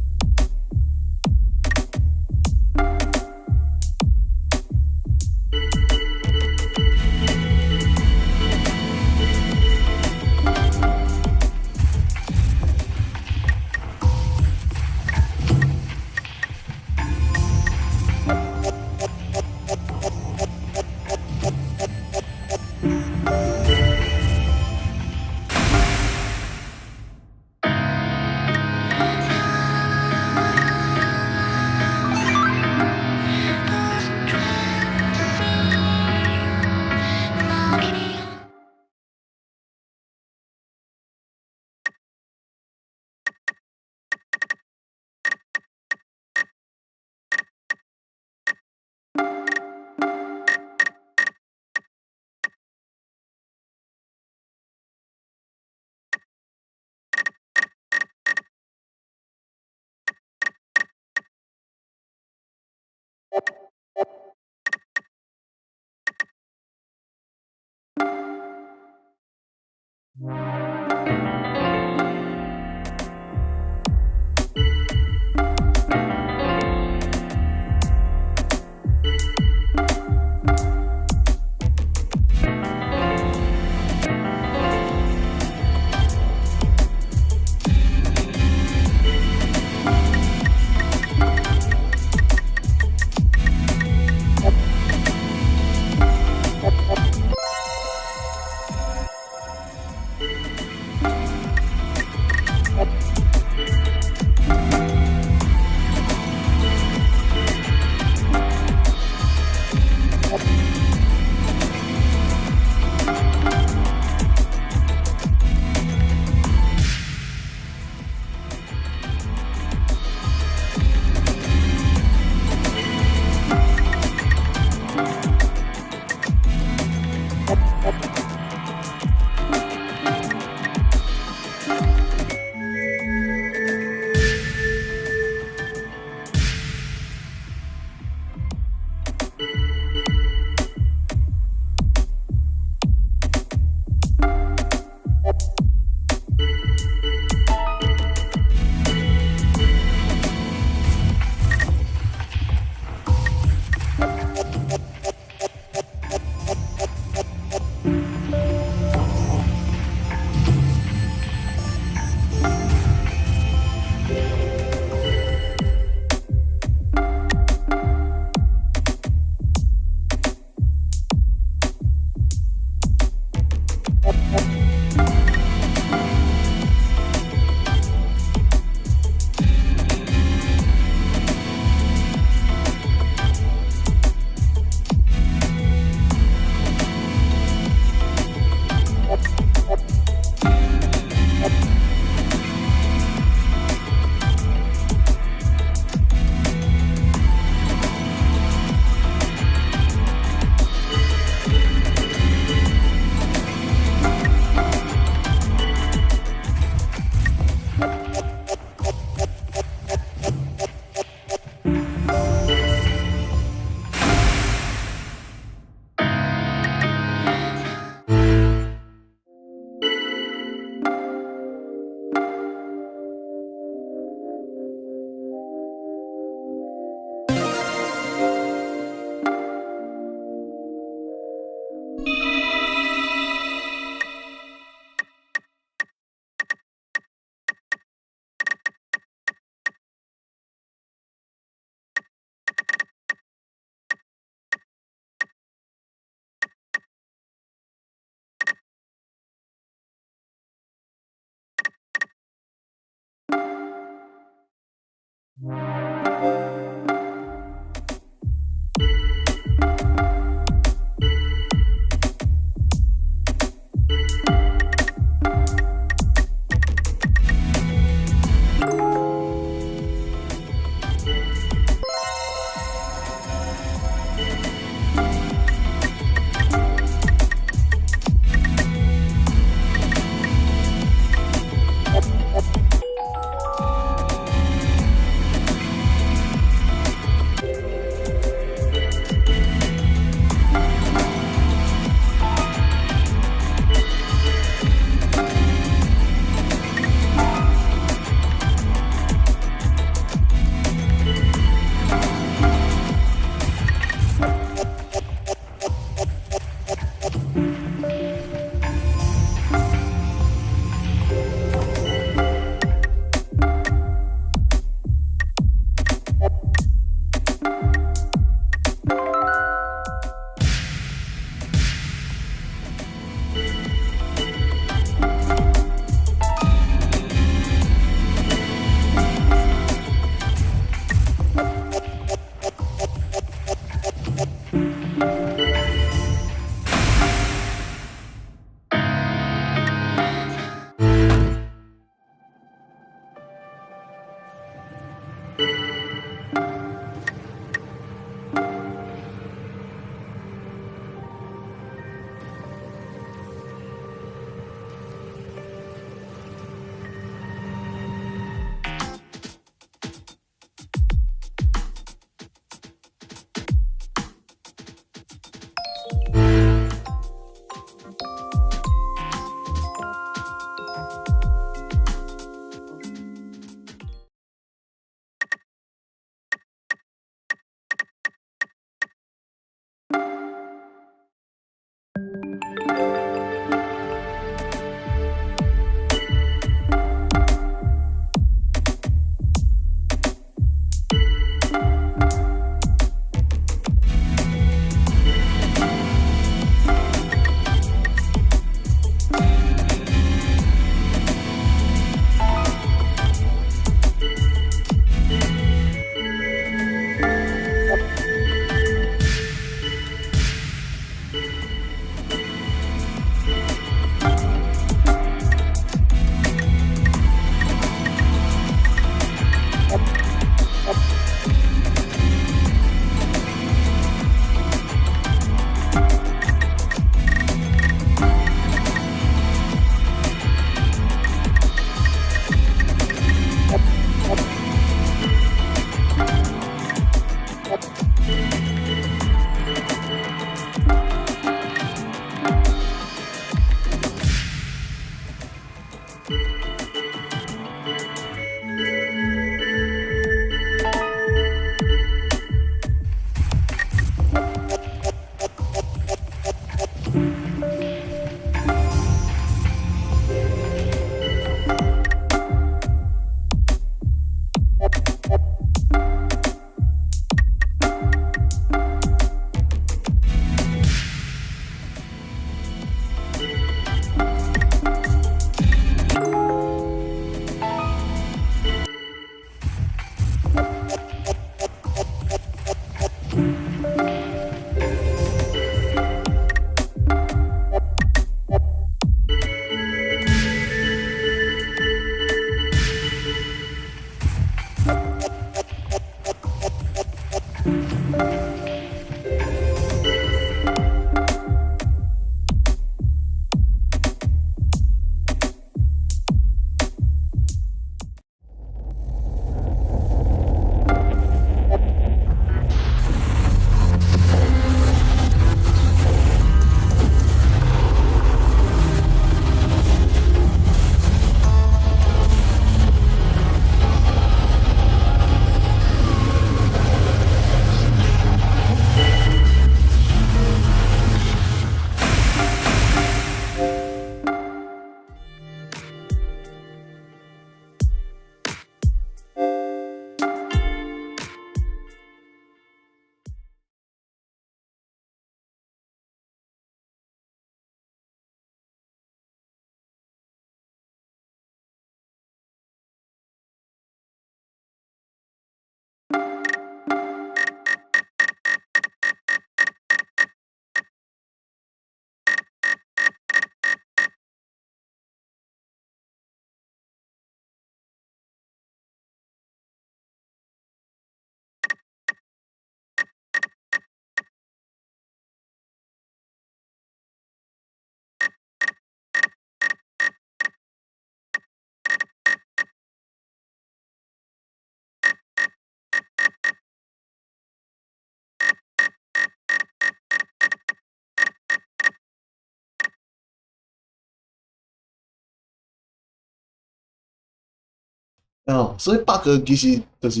Speaker 1: 哦，所以 bug 其實就是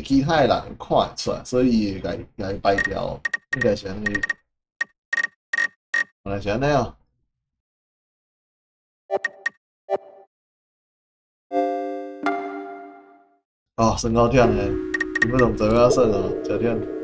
Speaker 1: 其他的人看會出來，所以伊會共伊排掉，應該是按呢。原來是按呢哦。哦，算夠忝的，根本就毋知欲按怎算哦，誠忝。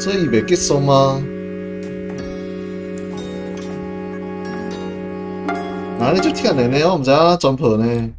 Speaker 1: 所以袂結束嗎？哪裡足忝的呢？我毋知影怎轉破呢。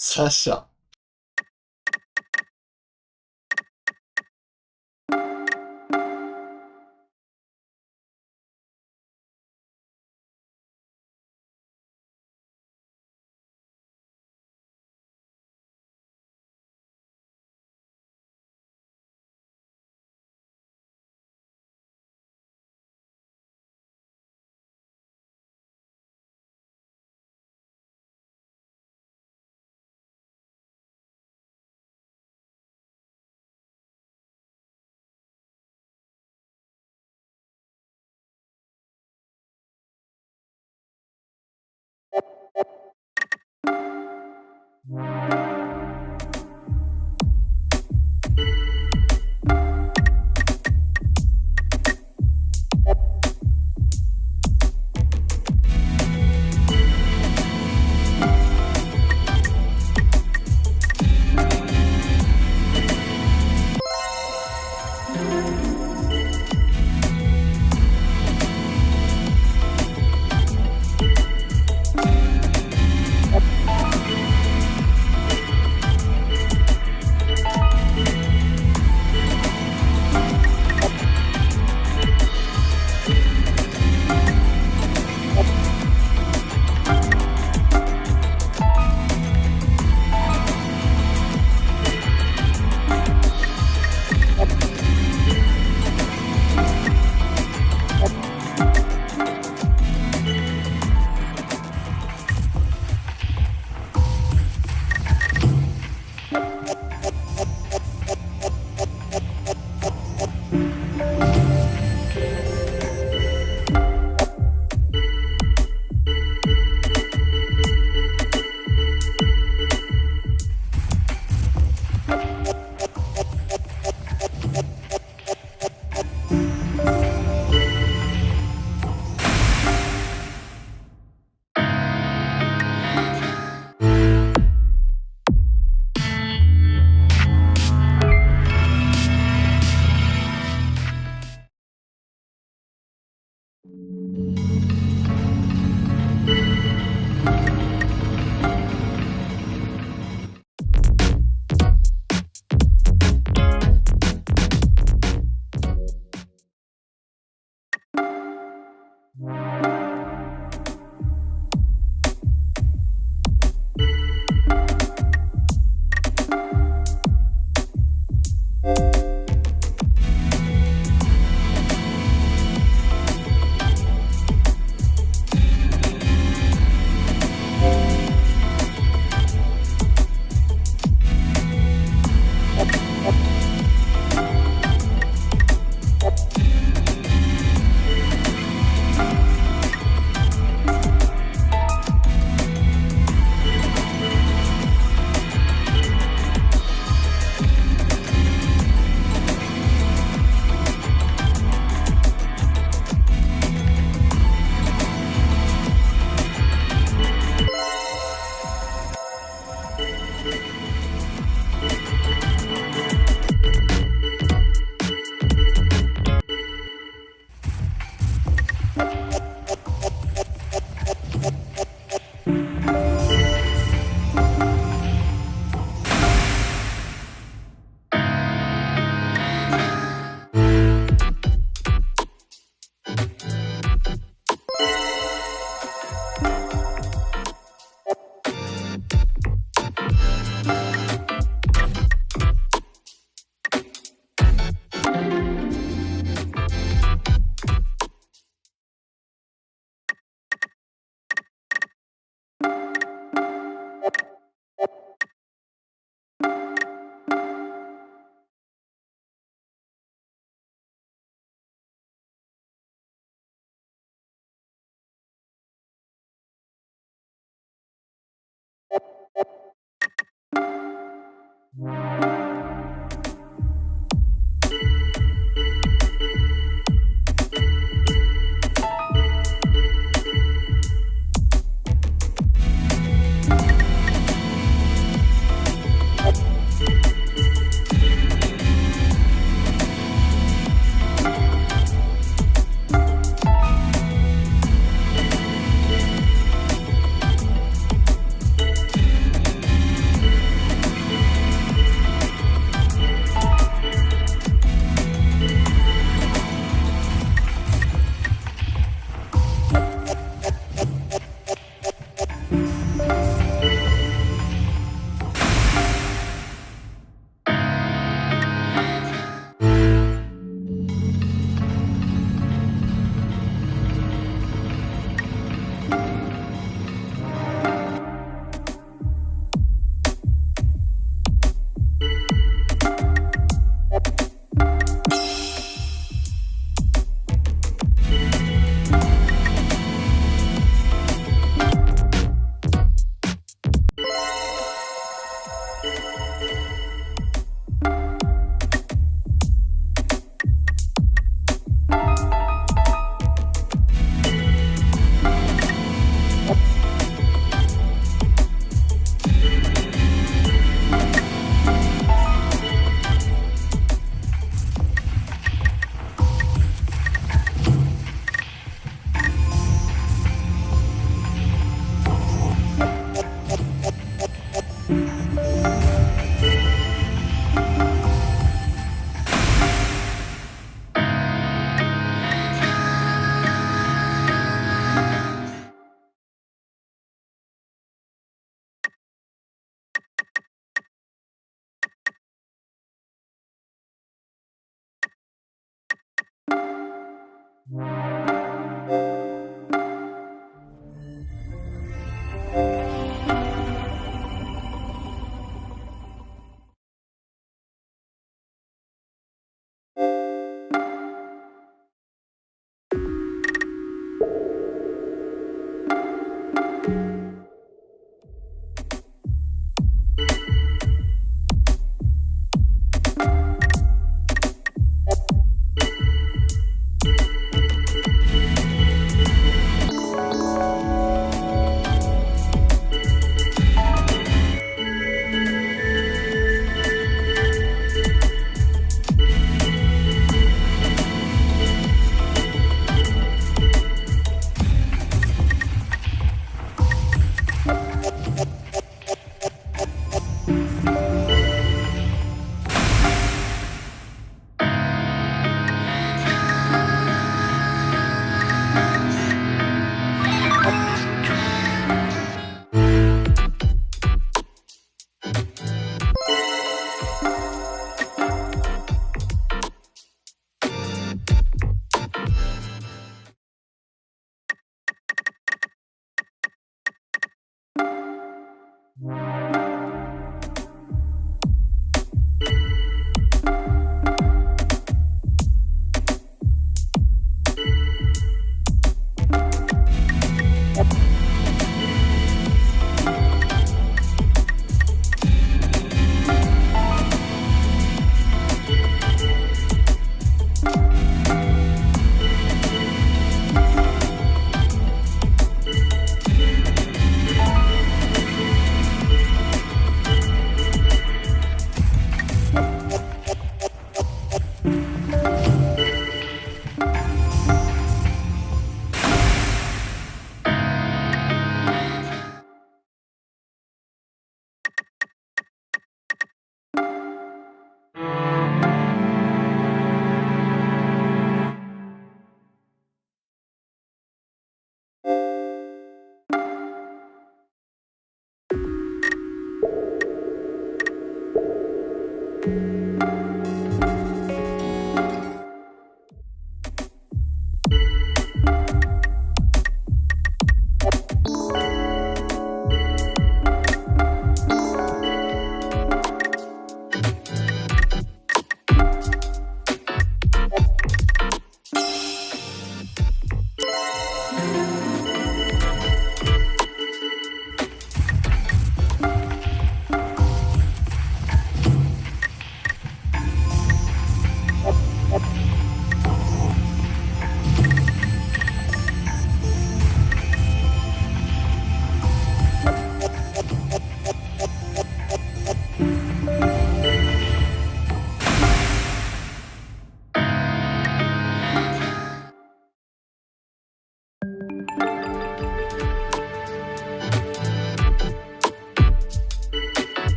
Speaker 1: 啥小？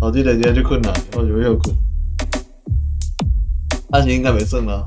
Speaker 1: 哦，這個真足困難，我就欲歇睏。啊是應該袂算啦。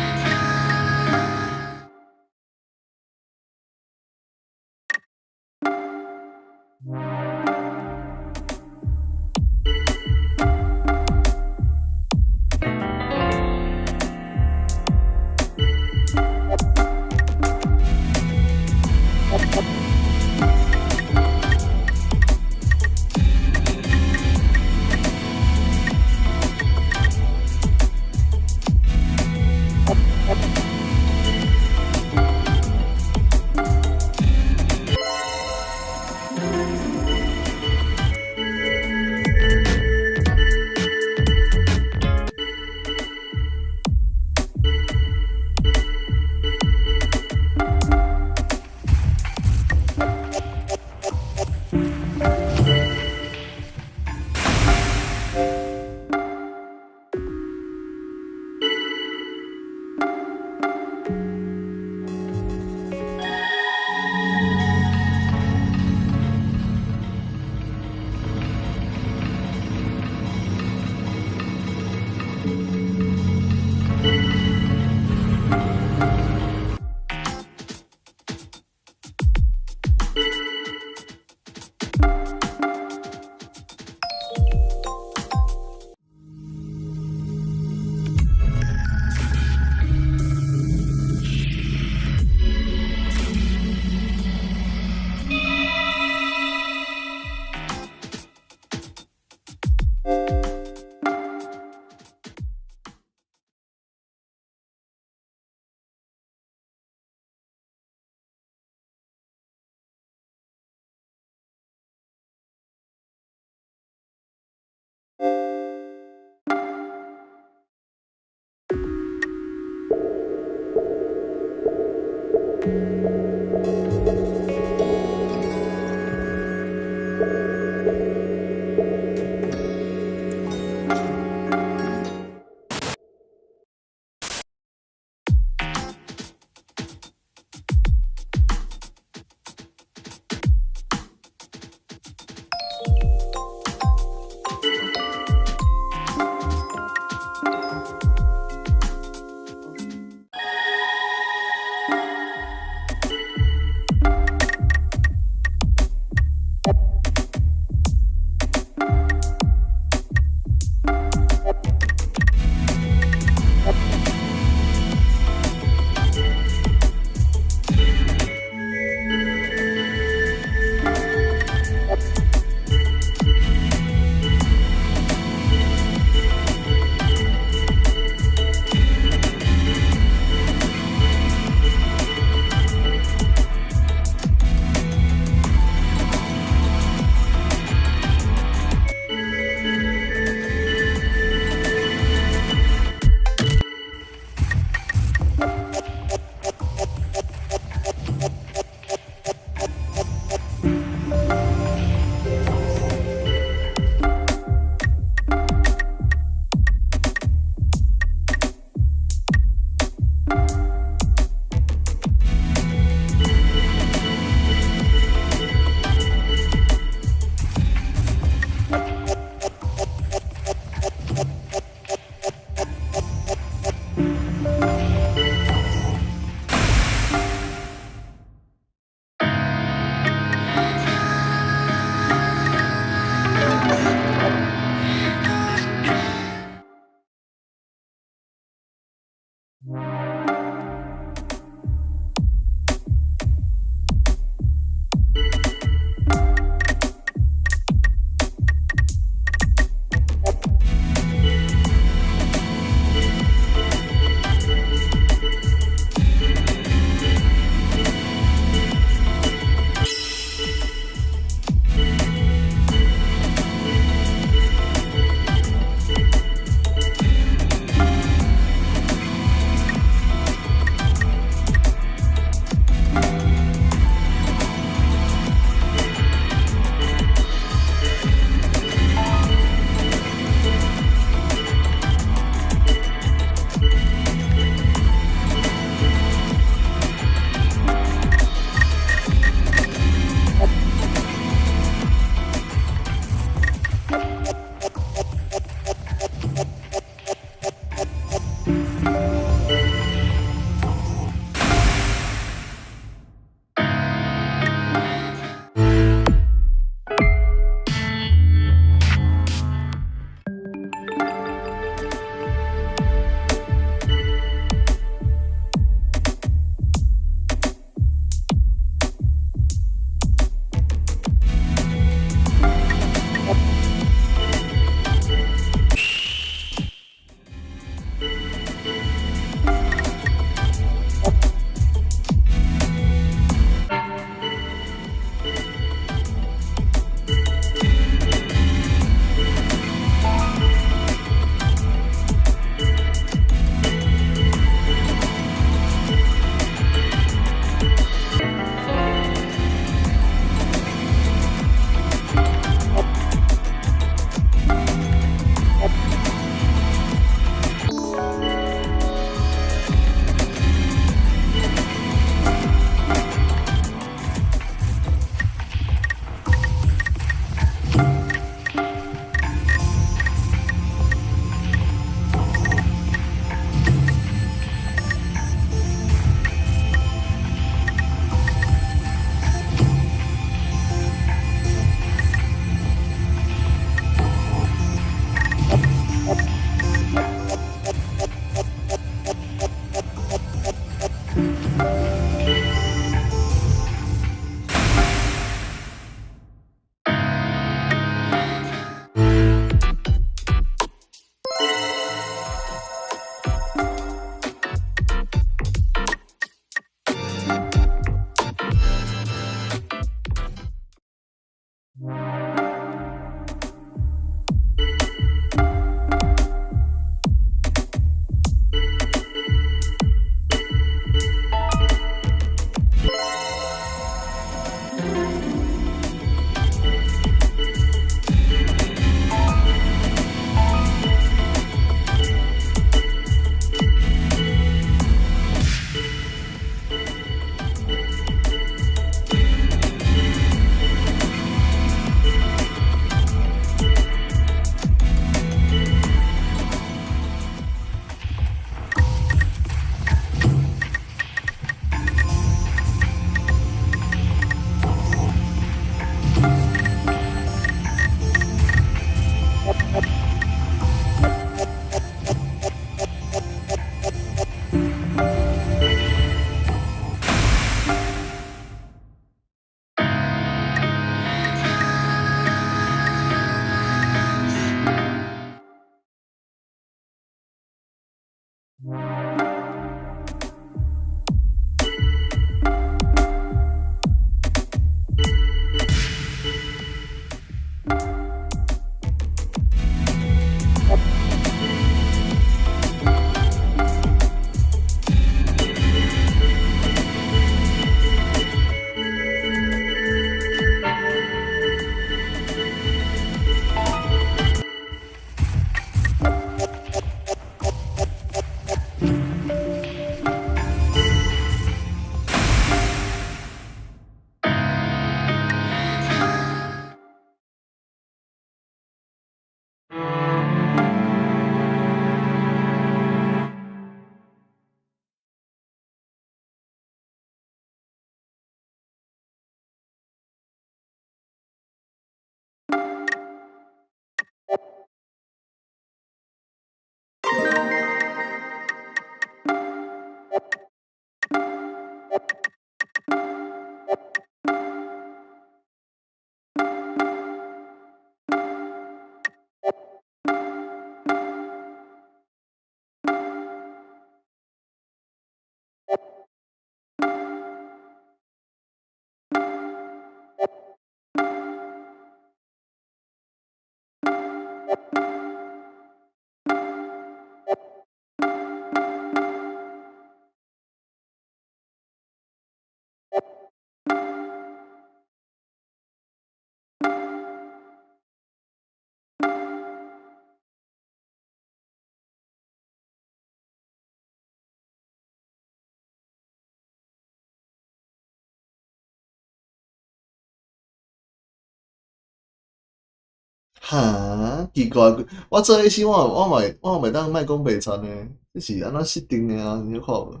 Speaker 1: 哈，奇怪，我做 AC 我嘛袂當莫講白田呢，這是按怎設定的啊？你看無？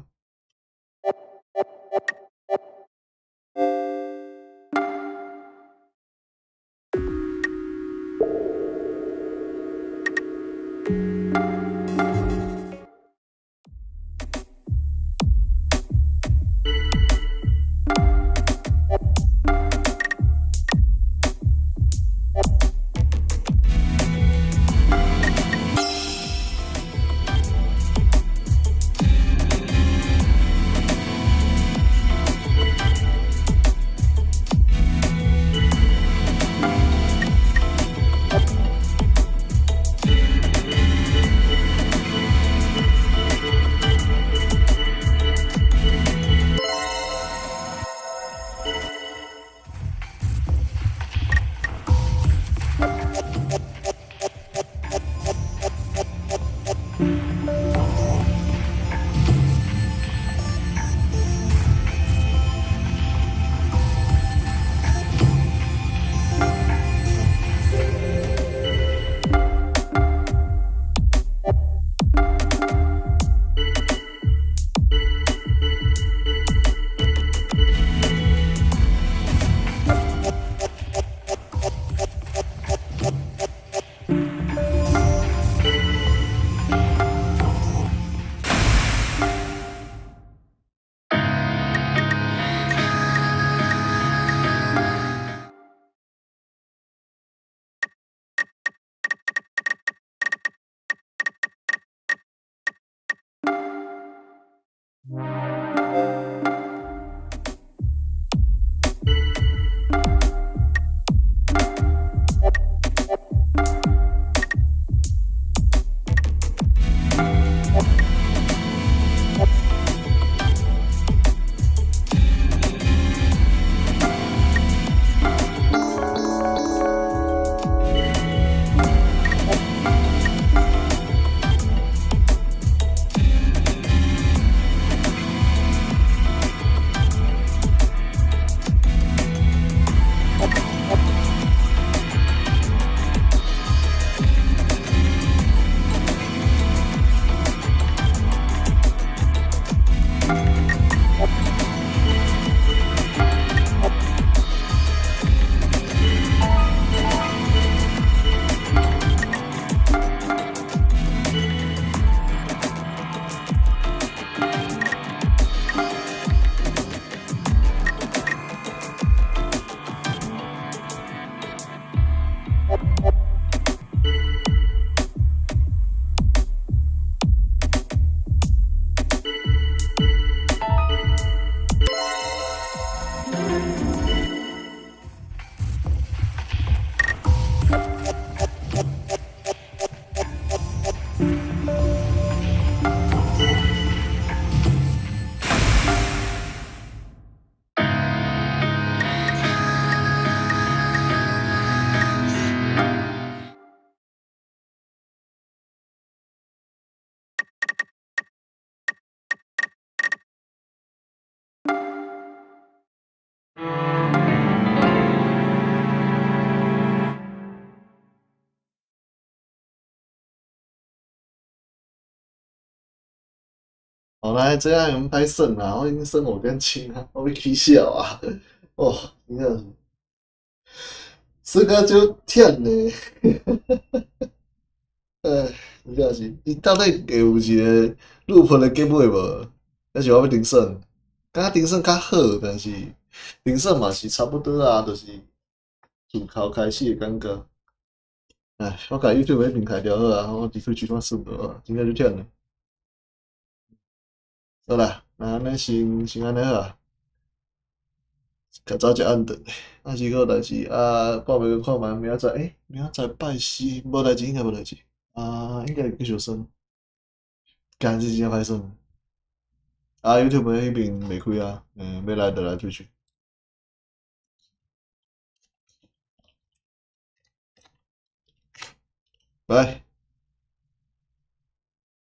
Speaker 1: 好來，這樣有歹耍啦，我已經耍5.7啊，我欲起笑啊！哦，真正是，耍甲足忝的，唉，真正是，伊到底會有一個 loop 的結尾無？抑是我欲重耍？感覺重耍較好，但是重耍嘛是差不多啊，就是從頭開始的感覺。唉，我共 YouTube 彼邊開著好啊，我佇 Twitch 怎耍無啊，真正足忝的。好啦，那按呢先按呢好啊。較早食暗頓，啊是閣有代誌啊，半暝閣看覓明仔載，欸，明仔載拜四，無代誌應該無代誌，啊，應該繼續耍。幹這真正歹耍。啊，YouTube 彼邊袂開啊，欲來就來 Twitch。拜。